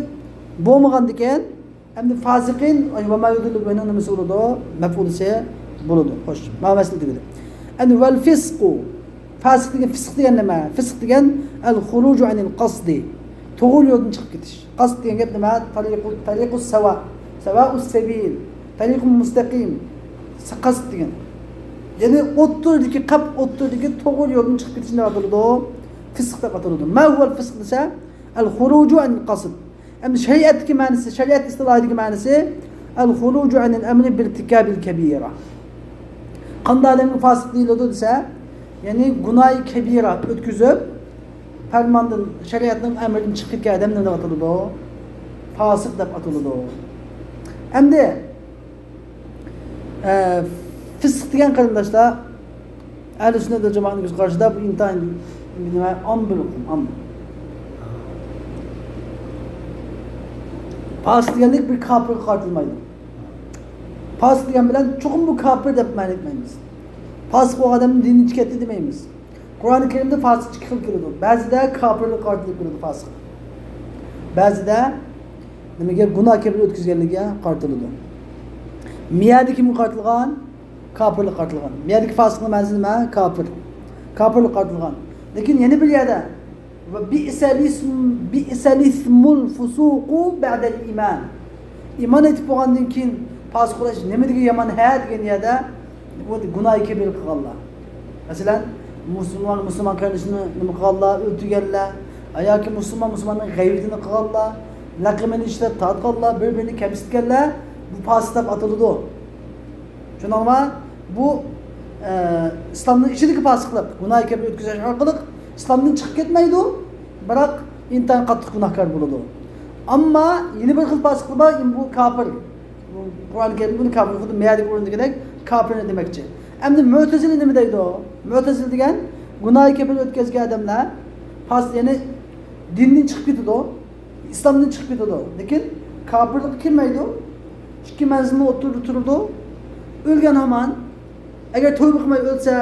بولمىغاندىكىن، ئەمدى فاسىقىن ۋە ما يۇزىللۇ بىھىنىڭ نېمىسى بولىدۇ؟ مەپئۇلىسى بولىدۇ. خوش، مانا مەسىلە تۈگىدى. ئەمدى ۋەل فىسقۇ. فاسىق دېگەن، فىسق دېگەن نېمە؟ فىسق دېگەن ئەل خۇرۇجۇ ئەنىل قەسدى. توغرا يولدىن چىقىپ كېتىش. قەسد دېگەن گەپ نېمە؟ تەرىقۇ، تەرىقۇ سەۋا، سەۋائۇ سەبىل، تەرىقۇ مۇستەقىم. قەسد دېگەن. يەنى ئوتتۇرىدىكى، قەپ ئوتتۇرىدىكى توغرا يولدىن چىقىپ كېتىش نېمە ئاتىلىدۇ؟ فىسق دەپ ئاتىلىدۇ. ما ھۇۋەل فىسق دېسە، ئەل خۇرۇجۇ ئەنىل قەسد. ئەمدى شەرىئەتتىكى مەنىسى، شەرىئەت ئىستىلاھىدىكى مەنىسى، ئەل خۇرۇجۇ ئەنىل ئەمرى بىرتىكابىل كەبىرە. قانداق ئادەمگە فاسىق دېيىلىدۇ دېسە، يەنى گۇناھى كەبىرە ئۆتكۈزۈپ، پەرماندىن، شەرىئەتنىڭ ئەمرىدىن چىقىپ كەتكەن ئادەم نېمە دەپ ئاتىلىدۇ؟ فاسىق دەپ ئاتىلىدۇ. ئەمدى، ئە، فىسق دېگەن قېرىنداشلار، ئەھلى سۈننەت ۋەل جامائەتنىڭ كۆز قارىشىدا بۇ ئىنتايىن نېمە، ئام بىر ئۇقۇم، ئام. پاسىق دېگەنلىك بىر كاپىرغا قارىتىلمايدۇ. پاسىق دېگەن بىلەن چوقۇم بۇ كاپىر دەپ مەنە ئېيتمايمىز. پاسىق بولغان ئادەمنى دىندىن چىقىپ كەتتى دېمەيمىز. قۇرئان كەرىمدە پاسىق ئىككى خىل كېلىدۇ. بەزىدە كاپىرلىققا قارىتىلىپ كېلىدۇ پاسىق. بەزىدە نېمىگە؟ گۇناھ كەبىرە ئۆتكۈزگەنلىكىگە قارىتىلىدۇ. مىيەدە كىمگە قارىتىلغان؟ كاپىرلىققا قارىتىلغان. مىيەدىكى فاسىقنىڭ مەنىسى نېمە؟ كاپىر. كاپىرلىققا قارىتىلغان. لېكىن يەنە بىر يەردە، ۋە بىئسەل ئىسم، بىئسەل ئىسمۇل فۇسۇقۇ بەئدەل ئىمان. ئىمان ئېيتىپ بولغاندىن كېيىن پاسىق بولۇش نېمە دېگەن يامان ھە دېگەن يەردە، بۇ گۇناھى كەبىرە قىلغانلار. مەسىلەن، مۇسۇلمان، مۇسۇلمان قېرىندىشىنى نېمە قىلغانلار، ئۆلتۈرگەنلەر، ھە ياكى مۇسۇلمان، مۇسۇلماننىڭ غەيۋىتىنى قىلغانلار، لەقىمىنى ئىشلەپ تارتقانلار، بىر-بىرىنى كەمسىتكەنلەر، بۇ پاسىق دەپ ئاتىلىدۇ. چۈشەندىڭلارمۇ؟ بۇ، ئە، ئىسلامنىڭ ئىچىدىكى پاسىقلىق، گۇناھى كەبىرە ئۆتكۈزۈش ئارقىلىق ئىسلامدىن چىقىپ كەتمەيدۇ، بىراق ئىنتايىن قاتتىق گۇناھكار بولىدۇ. ئەمما يەنە بىر خىل پاسىقلىق بار، بۇ كاپىر. بۇ قۇرئان كەرىم بۇنى كاپىر، خۇددى مەيەدىكى ئورۇندىكىدەك كاپىرنى دېمەكچى. ئەمدى مۆتەزىلە نېمە دەيدۇ؟ مۆتەزىلە دېگەن گۇناھى كەبىرە ئۆتكۈزگەن ئادەملەر پاس-، يەنى دىندىن چىقىپ كېتىدۇ. ئىسلامدىن چىقىپ كېتىدۇ، لېكىن كاپىرلىققا كىرمەيدۇ. ئىككى مەنزىلنىڭ ئوتتۇرىدا تۇرىدۇ. ئۆلگەن ھامان، ئەگەر تەۋبە قىلماي ئۆلسە،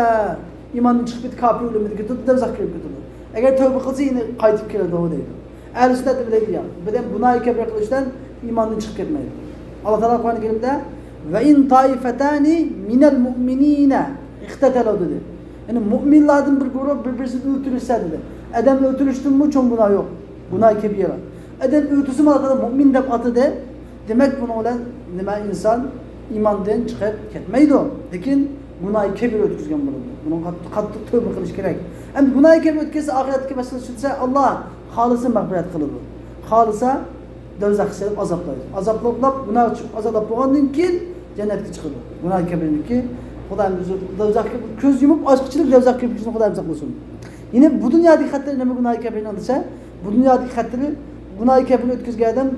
ئىماندىن چىقىپ كېتىپ، كاپىر ئۆلۈمىدە كېتىدۇ، دوزاخقا كىرىپ كېتىدۇ. ئەگەر تەۋبە قىلسا، يەنە قايتىپ كېلىدۇ، دەيدۇ. ئەھلى سۈننەت نېمە دەيدۇ؟ يا، بىر ئادەم گۇناھى كەبىرە قىلىش بىلەن ئىماندىن چىقىپ كەتمەيدۇ. ئاللا تائالا قۇرئان كەرىمدە، «ۋە ئىن تائىفەتانى مىنەل مۇئمىنىنە ئىقتەتەلۇ» دېدى. يەنى مۇئمىنلاردىن بىر گۇرۇھ بىر-بىرسىنى ئۆلتۈرۈشسە دېدى. ئادەم ئۆلتۈرۈشتىنمۇ چوڭ گۇناھ يوق. گۇناھى كەبىرە. ئادەم ئۆلتۈرسىمۇ ئاللا تائالا مۇئمىن دەپ ئاتىدى. دېمەك، بۇنىڭ بىلەن نېمە، ئىنسان ئىماندىن چىقىپ كەتمەيدۇ. لېكىن گۇناھى كەبىرە ئۆتكۈزگەن بولىدۇ. بۇنىڭغا قاتتىق، قاتتىق تەۋبە قىلىش كېرەك. ئەمدى گۇناھى كەبىرە ئۆتكۈزسە، ئاخىرەتتىكى مەسىلە شۇ دېسە، ئاللا خالىسا مەغپىرەت قىلىدۇ. خالىسا دوزاخقا سېلىپ ئازابلايدۇ. ئازابلاپ، گۇناھ ئۈچۈن ئازابلاپ بولغاندىن كېيىن جەننەتكە چىقىدۇ. گۇناھ كەبىرىنىڭكى خۇدايىم بىزنى دوزاخقا، كۆز يۇمۇپ ئاچقۇچىلىك دوزاخقا كىرىپ كېتىشىدىن خۇدايىم ساقلىسۇن. يەنە بۇ دۇنيادىكى خەتىرى نېمە گۇناھ كەبىرىنىڭ دېسە، بۇ دۇنيادىكى خەتىرى، گۇناھ كەبىرىنى ئۆتكۈزگەن ئادەم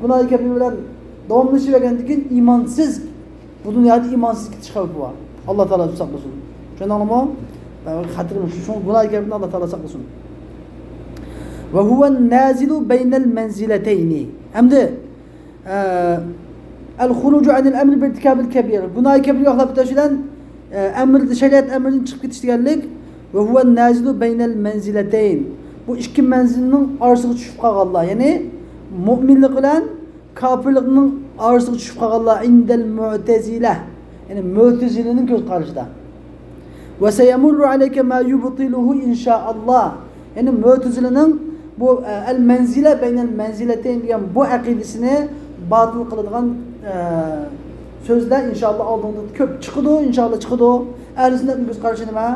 گۇناھ كەبىرى بىلەن داۋاملىشىۋەرگەندىن كېيىن ئىمانسىز، بۇ دۇنيادا ئىمانسىز كېتىش خەۋپى بار. ئاللا تائالا ساقلىسۇن. چۈشەندىڭلارمۇ؟ خەتىرى شۇ، شۇ گۇناھ كەبىرىدىن ئاللا تائالا ساقلىسۇن. ۋە ھۇۋەن نازىلۇ بەينەل مەنزىلەتەينى. ئەمدى، ئە، ئەل خۇرۇجۇ ئەنىل ئەمرى بىرتىكابىل كەبىر. گۇناھى كەبىرگە ئاقلاپ ئۆتۈش بىلەن، ئە، ئەمىردە، شەرىئەت ئەمرىدىن چىقىپ كېتىش دېگەنلىك. ۋە ھۇۋەن نازىلۇ بەينەل مەنزىلەتەين. بۇ ئىككى مەنزىلنىڭ ئارىسىغا چۈشۈپ قالغانلار. يەنى مۇئمىنلىق بىلەن كاپىرلىقنىڭ ئارىسىغا چۈشۈپ قالغانلار ئىندەل مۇئتەزىلە، يەنى مۆتىزىلىنىڭ كۆز قارىشىدا. ۋە سەيەمۇررۇ ئەلەيكە ما يۇبتىلۇھۇ ئىنشائاللا. يەنى مۆتىزىلىنىڭ بۇ، ئە، ئەل مەنزىلە بەينەل مەنزىلەتەين دېگەن بۇ ئەقىدىسىنى باتىل قىلىدىغان، ئە، سۆزلەر ئىنشائاللا ئالدىڭدا كۆپ چىقىدۇ، ئىنشائاللا چىقىدۇ. ئەھلى سۈننەتنىڭ كۆز قارىشى نېمە؟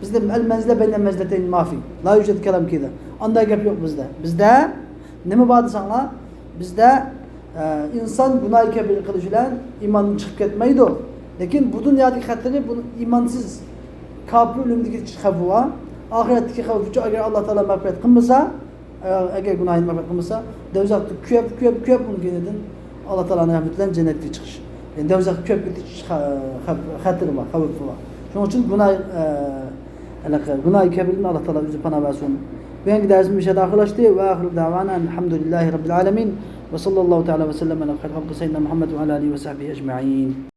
بىزدە ئەل مەنزىلە بەينەل مەنزىلەتەين مافى. لا يوجد كالام كېيىدە. ئانداق گەپ يوق بىزدە. بىزدە نېمە بار دېسەڭلار، بىزدە، ئە، ئىنسان گۇناھى كەبىرە قىلىش بىلەن ئىماندىن چىقىپ كەتمەيدۇ. لېكىن بۇ دۇنيادىكى خەتىرى، بۇ ئىمانسىز كاپىر ئۆلۈمدىكى خەۋپى بار. ئاخىرەتتىكى خەۋپى ئۈچۈن، ئەگەر ئاللا تائالا مەغپىرەت قىلمىسا، ئە، ئەگەر گۇناھىنى مەغپىرەت قىلمىسا، دوزاختا كۆيۈپ، كۆيۈپ، كۆيۈپ، ئۇنىڭ كەينىدىن ئاللا تائالانىڭ رەھمىتى بىلەن جەننەتكە چىقىش. يەنى دوزاخقا كۆيۈپ كېتىش خە-، خە-، خەتىرى بار، خەۋپى بار. شۇنىڭ ئۈچۈن گۇناھ، ئە، ھېلىقى گۇناھى كەبىرىدىن ئاللا تائالا ئۆزى پانا بەرسۇن. بۈگۈنكى دەرسىمىز مۇشۇ يەردە ئاخىرلاشتى. ۋە ئاخىرۇ دەۋانا ئەلھەمدۇلىللاھى رەببىل ئالەمىن. ۋە ساللاللاھۇ تائالا ۋە سەللەم ئەلا خەيرى خەلقى سەييىدىنا مۇھەممەد ۋە ئەلا ئالىھى ۋە سەھبىھى ئەجمەئىن.